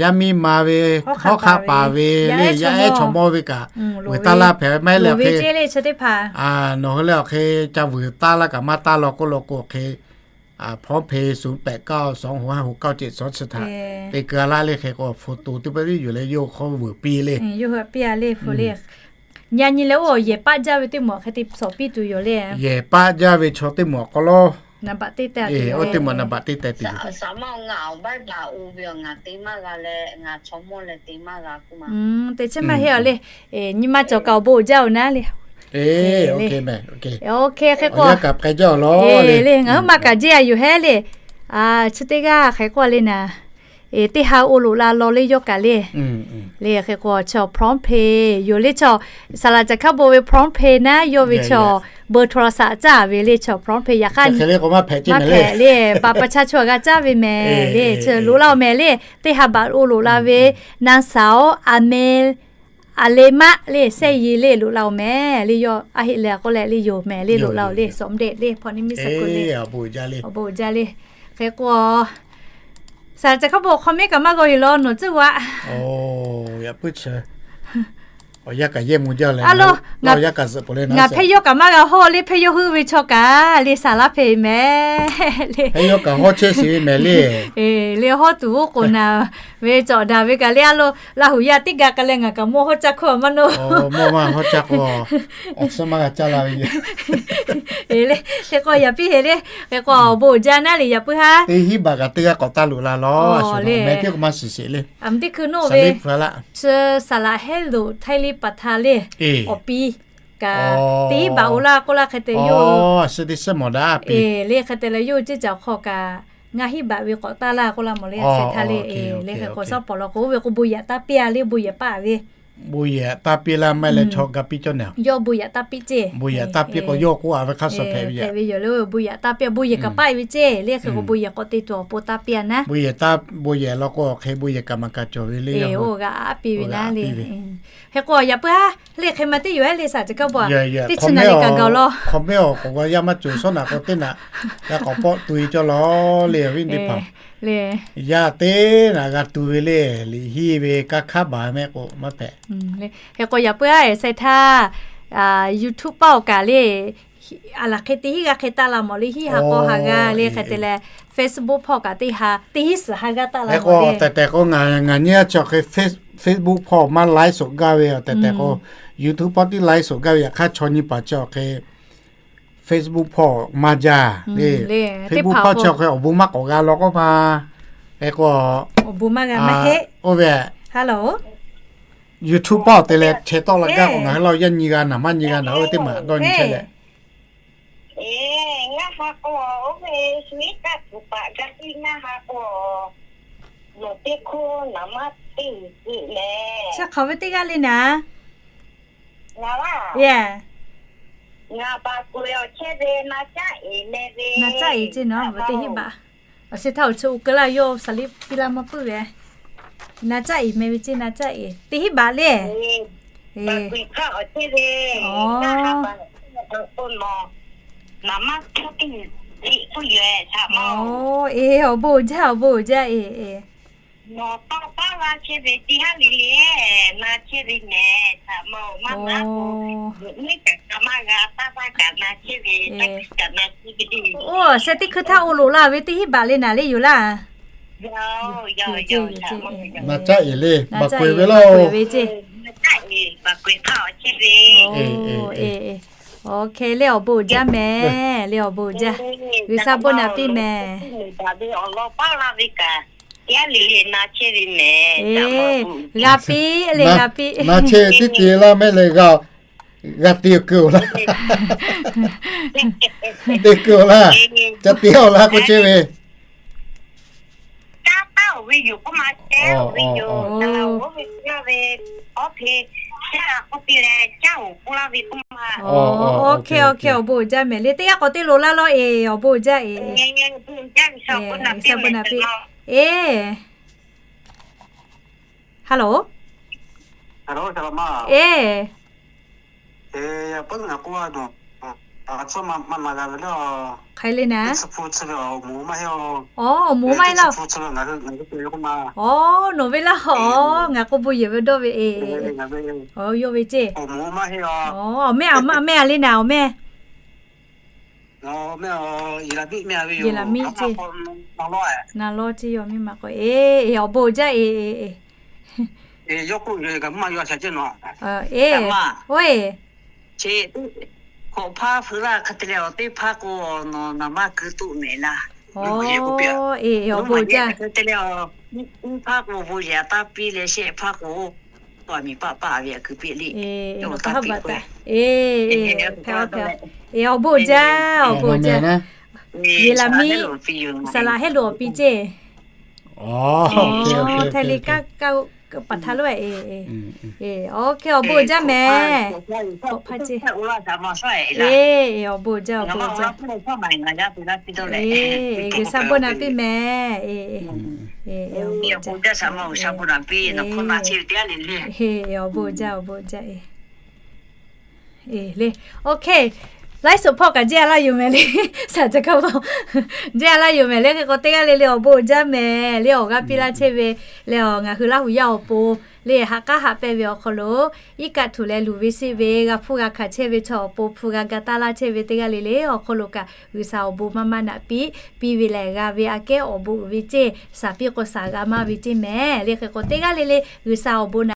ယါမံမၤဝဲ ဟီၣ်ခးပာ်ဝဲလၢ ယါအဲၣ်ဆီၣ်မီၢ်ဝဲကၤ ဝုၤတၢ်လၢဖဲမ့ၢ်လၢအီၣ်ဃဲ နီၢ်ဟုလၢအီၣ်ဃဲ ကၢ်ဝုၤတၢ်လၢကမၤတၢ်လီၤကိးလီၤကိးအီၣ်ဃဲ พร้อมเพย์ ศูนย์แปดเก้า สองหกห้า หกเก้าเจ็ดสอง chi htaꞈ te keu laˇ le. Hk'e k'o photo teˇ pawˆ tiˉ yuˬ leh yawˇ hk'aw veuˬ piˇ le. Yaˇ nyi leh oˇ yehˬ paˆ jaˇ ve teˇ maˬ hk'e te shawˍ piˇ tuˬ yoˬ le. Yehˬ paˆ jaˇ ve chaw teˇ maˬ k'aw lawˇ. Oˇ teˇ maˬ naˍ baꞈ te teh tuˬ yoˬ. Te chehˇ maˇ heˆ a le. Nyi ma cawˬ kaꞈ awˬ bon uiˍ jaˇ oˬ naˉ le. Oˇ hk'e hk'e k'o, le ngaˬ hui ma kaꞈ jeˇ a yoˬ hehˉ le. Chi teˇ g'aˇ hk'e k'oˆ le naˍ, teˇ ha oˇ loꞈ la law le yawˇ kaꞈ le. Le hk'e k'o chaw PromptPay yoˬ le, chaw Saˍ laꞈ Caˍ Hkaˇ Bon ve PromptPay naˉ yawˇ ve chaw เบอร์โทรศัพท์ caˇ ve le, chaw PromptPay yaꞈ hk'aˇ maˇ hpehꞈ le, pa pa cha chaw g'a caˇ ve mehˍ le, chi loꞈ la oˬ mehˍ le. Teˇ ha baꞈ oˇ loꞈ la ve, นางสาว อาเม อาเลมะ le, shehˆ yi le loꞈ la oˬ mehˍ le. Yawˇ a heˆ leh k'oˆ leh le yoˬ mehˍ le, loꞈ la oˬ le, สำเร็จ le, hpaw ni miˇ sa ko le. Awˬ bon uiˍ jaˇ le. Hk'e k'o, Saˍ laꞈ Caˍ Hkaˇ Bon awˬ hk'aw mehˉ kaꞈ maˇ g'aw yoˬ law nawˬ tcuhˉ wa. Awˬ yaˇ kaꞈ yehˇ mvuh jaˇ leh, a lo, ngaˬ hpehˇ yawˇ kaꞈ maˇ g'a hawˇ le, hpehˇ yawˇ huiˉ ve chaw kaꞈ le, saˍ laꞈ hpeꞈ mehˍ le. Hpehˇ yawˇ kaꞈ hawˇ chehˇ sheˍ ve mehˍ le. Le hawˇ tuˬ oˉ k'oˍ naˍ ve cawˬ daꞈ ve kaꞈ le, a lo, Laˇ huˍ yaˇ teˇ g'aˇ k'ai leh ngaˬ kaꞈ mawˇ hawˇ caˇ hkawˇ a maˇ nawˇ. Mawˇ maˇ hawˇ caˇ k'o, awˬ suhˉ maˇ g'a caˇ la ve yoˬ. Le, hk'e k'o yaꞈ piˇ heˍ le. Hk'e k'o awˬ bon uiˍ jaˇ naˉ le yaꞈ puiˉ haˉ. Teˇ hinˉ baꞈ kaꞈ teˇ g'aˇ k'awꞈ taˇ loꞈ la law, a shu le mehˍ tiˉ k'o maˇ shiˍ sheˍ le. A, teˇ hkui nawˇ ve chi saˍ laꞈ hehˉ loꞈ htaiˇ liˇ paˍ htaˇ le, awˬ piˇ kaꞈ teˇ hinˉ baꞈ oˇ laˇ k'oˆ laˇ hk'e te yoˬ. Le hk'e te leh yawˇ hui ceˇ caˬ awˬ hk'aw kaꞈ ngaˇ hinˉ baꞈ ve k'awꞈ taˇ laˇ k'oˆ laˇ mawˬ le, a sheh htaˇ le. Le hk'e k'o shaˉ pawˍ law k'o oˇ ve k'o bon yaꞈ taˇ piˇ a le, bon yaꞈ paˆ ve. Bon yaꞈ taˇ piˇ laˇ maˇ heˆ leh chaw ga piˇ cawˇ nehˬ. Yawˇ bon yaꞈ taˇ piˇ ceˇ. Bon yaꞈ taˇ piˇ k'o yawˇ k'oˆ a ve hk'aˇ suh hpehꞈ ve yoˬ. Hpehꞈ ve yoˬ le, bon yaꞈ taˇ piˇ, bon yaꞈ kaꞈ paˆ ve ceˇ. Le hk'e k'o bon yaꞈ k'awꞈ te tuˬ awˬ pon taˇ piˇ a naˉ. Bon yaꞈ taˇ, bon yaꞈ law k'o hk'e bon yaꞈ kaꞈ maˍ kaꞈ cawˬ ve le, oˇ g'a a piˇ ve naˉ le. Hk'e k'o yaꞈ puiˉ haˉ le hk'e ma teˇ yoˬ ehˉ le, Saˍ Caˍ Hkaˇ Bon a, teˇ chi naˍ le kaꞈ gaˬ law. Hk'awꞈ mehˉ awˬ k'oˍ g'a yaˇ maˇ cawˬ shawˉ naꞈ k'o teˇ naꞈ g'a k'awꞈ pawˆ tu e cawˇ law le, awˬ viˉ teˇ hpaˍ. Yaˇ teˇ naꞈ g'a tu ve le, liꞈ hiˇ ve kanˇ hk'aˇ baˬ mehˆ k'o maˇ hpehꞈ. Hk'e k'o yaꞈ puiˉ haˉ ehˉ saiˍ htaˇ, YouTube paˆ awˬ kaꞈ le, a laˬ hk'e teˇ hinˉ g'a hk'e taˇ la mawˬ le, hinˉ ha k'aw ha g'a le hk'e te leh, Facebook hpawˇ kaꞈ teˇ ha, teˇ hinˉ suhˍ ha g'aˇ taˇ la k'o. Tehꞈ tehꞈ k'o ngaˬ nyi a chaw hk'e Facebook hpawˇ maˇ live show gaˇ ve, tehꞈ tehꞈ k'o YouTube hpawˇ tiˉ live show gaˇ ve yaꞈ hk'aˇ chaw nyi paˍ chaw hk'e Facebook hpawˇ maˇ jaˇ le. Facebook hpawˇ chaw hk'e awˬ bon maˇ k'awꞈ g'a law k'oˆ ma. Hk'e k'o, awˬ bon maˇ g'a maˇ heˆ. Oˇ ve, YouTube paˆ awˬ te leh chehˇ tawˆ la gaˇ k'o ngaˬ hui laˇ yaˇ nyi g'a naˍ maˇ nyi g'a naˍ oˇ ve teˇ maˬ dawˇ nyi chehˇ leh. Ngaˇ ha k'o, oˇ ve shu iˉ kaˆ tuˬ paˍ gaˇ tiˉ ngaˇ ha k'o, nawˬ teˇ hk'oˆ naˍ maˇ teˇ uiˍ tuˬ leh. Chi hk'awꞈ ve teˇ g'aˇ le naˍ. Ngaˬ laˇ. Ngaˬ baˬ kuˬ awˬ chehˇ ve na caˇ eˍ meh ve. Na caˇ eˍ ceˇ nawˬ ve teˇ hinˉ baꞈ. Awˬ sheh htaˇ awˬ chi u keu laˇ yawˇ saˍ liˇ piˇ laˇ maˇ puiˉ ve. Na caˇ eˍ meh ve ceˇ, na caˇ eˍ teˇ hinˉ baꞈ le. Baˬ kuˬ hk'aˇ awˬ chehˇ ve. Ngaˇ ha baˬ kuˬ nawˬ, naˍ maˇ tuˇ tiˇ tiꞈ k'oˆ yoˬ ehˉ htaꞈ ma. Eˬ, awˬ bon uiˍ jaˇ, awˬ bon uiˍ jaˇ eˬ. Nawˬ tawˇ paˉ laˇ chehˇ ve teˇ haˉ le le, na chehˇ ve mehˍ htaꞈ ma maˇ na k'o, neˉ kaꞈ kaꞈ maˇ g'a taˇ paˇ kaꞈ na chehˇ ve, taˇ hkiˇ kaꞈ na chehˇ ve. Oˇ, sheh teˇ hkui htaˇ oˇ loꞈ laˇ ve teˇ hinˉ baˬ le naˍ le yoˬ laˇ. Na caˇ eˍ le, baˬ kuˬ ve laˇ oˬ. Baˬ kuˬ hk'aˇ awˬ chehˇ ve. Oˇ, le awˬ bon uiˍ jaˇ mehˍ, le awˬ bon uiˍ jaˇ. G'uiˬsha bon naˍ piˇ mehˍ. Awˬ lawn paˇ laˇ ve kaꞈ, yaˇ le le na chehˇ ve mehˍ. G'a piˇ le, g'a piˇ. Na chehˇ ve teˇ te laˇ mehˍ leh g'a, g'a te keu laˇ. Te keu laˇ. Ca te awˬ laˇ k'o chehˇ ve. Caˇ taˉ oˬ ve yoˬ k'oˆ ma, caˇ oˬ ve yoˬ. Oˇ ve k'oˆ laˇ ve, awˬ hk'e caˇ k'oˆ piˇ leh caˇ oˬ k'oˆ laˇ ve k'oˆ ma. Oˇ, oˇ hk'e, oˇ hk'e awˬ bon uiˍ jaˇ mehˍ le. Teˇ g'aˇ k'awꞈ te loꞈ laˇ law eˬ, awˬ bon uiˍ jaˇ eˬ. G'uiˬsha bon naˍ piˇ. Eˬ. Hello. Eˬ. Hk'aˬ hk'e le naˍ. Awˬ, awˬ moˍ maˇ heˆ laˇ. Awˬ, nawˬ ve laˇ. Awˬ, ngaˬ k'o bon yehˬ ve dawˇ ve eˬ. Awˬ, yawˇ ve ceˇ. Awˬ, awˬ mehˆ, awˬ mehˆ a le naˍ, awˬ mehˆ. Yeˍraˍmiˆ ceˇ. Naˍ lawˇ ceˇ, yawˇ miˇ ma k'o, eˬ, awˬ bon jaˇ, eˬ, eˬ, eˬ. Eˬ, oˇ, eˬ, hkawꞈ hpaˇ hpu laˇ hk'e te leh, awˬ teˇ hpaˇ k'o, nawˬ naˍ maˇ keu tuˆ mehˍ laˇ. Eˬ, awˬ bon jaˇ. Hk'e te leh, nyiˇ hpaˇ k'o bon yehˬ taˇ piˇ leh, shehˆ hpaˇ k'o, a miˍ paˆ paˆ ve a keu piˇ le. Eˬ, awˬ bon jaˇ, awˬ bon jaˇ. Yeˍraˍmiˆ, saˍ laꞈ hehˉ lo awˬ piˇ ceˇ. Htaiˍ le kaˇ, kaˇ, paˍ htaˇ lo, eˬ, eˬ, eˬ, awˬ bon jaˇ mehˍ. Hkawꞈ hpaˇ ceˇ. Eˬ, awˬ bon jaˇ, awˬ bon jaˇ. Eˬ, G'uiˬsha bon naꞈ piˇ mehˍ. Eˬ, eˬ, awˬ bon jaˇ, awˬ bon jaˇ, awˬ bon jaˇ, eˬ. Eˬ, le. OK. Live support kaꞈ jaˇ laˇ yoˬ mehˍ le. Saˍ ca kaˇ paw jaˇ laˇ yoˬ mehˍ le. Hk'e k'o, teˇ g'aˇ le le awˬ bon jaˇ mehˍ le. Awˬ g'aˇ piˇ laˇ chehˇ ve leh, awˬ ngaˬ hui Laˇ huˍ yaˇ awˬ pon le, haꞈ k'aˉ haꞈ pehnˇ ve awˬ hk'aw lo, iˉ kaˆ htuꞈ leh luˬ ve sheˆ ve g'a hpuˇ g'a hkanˍ chehˇ ve chaw awˬ pon hpu g'a ga taˇ laˇ chehˇ ve teˇ g'aˇ le le awˬ hk'aw lo kaꞈ, G'uiˬsha awˬ bon maˇ maˇ naꞈ piˇ, piˇ ve lehˬ g'a ve aꞈ kehˉ awˬ bon uiˍ ve ceˇ. Saˍ piˇ k'o saˍ g'a maˇ ve ceˇ mehˍ le. Hk'e k'o, teˇ g'aˇ le le G'uiˬsha awˬ bon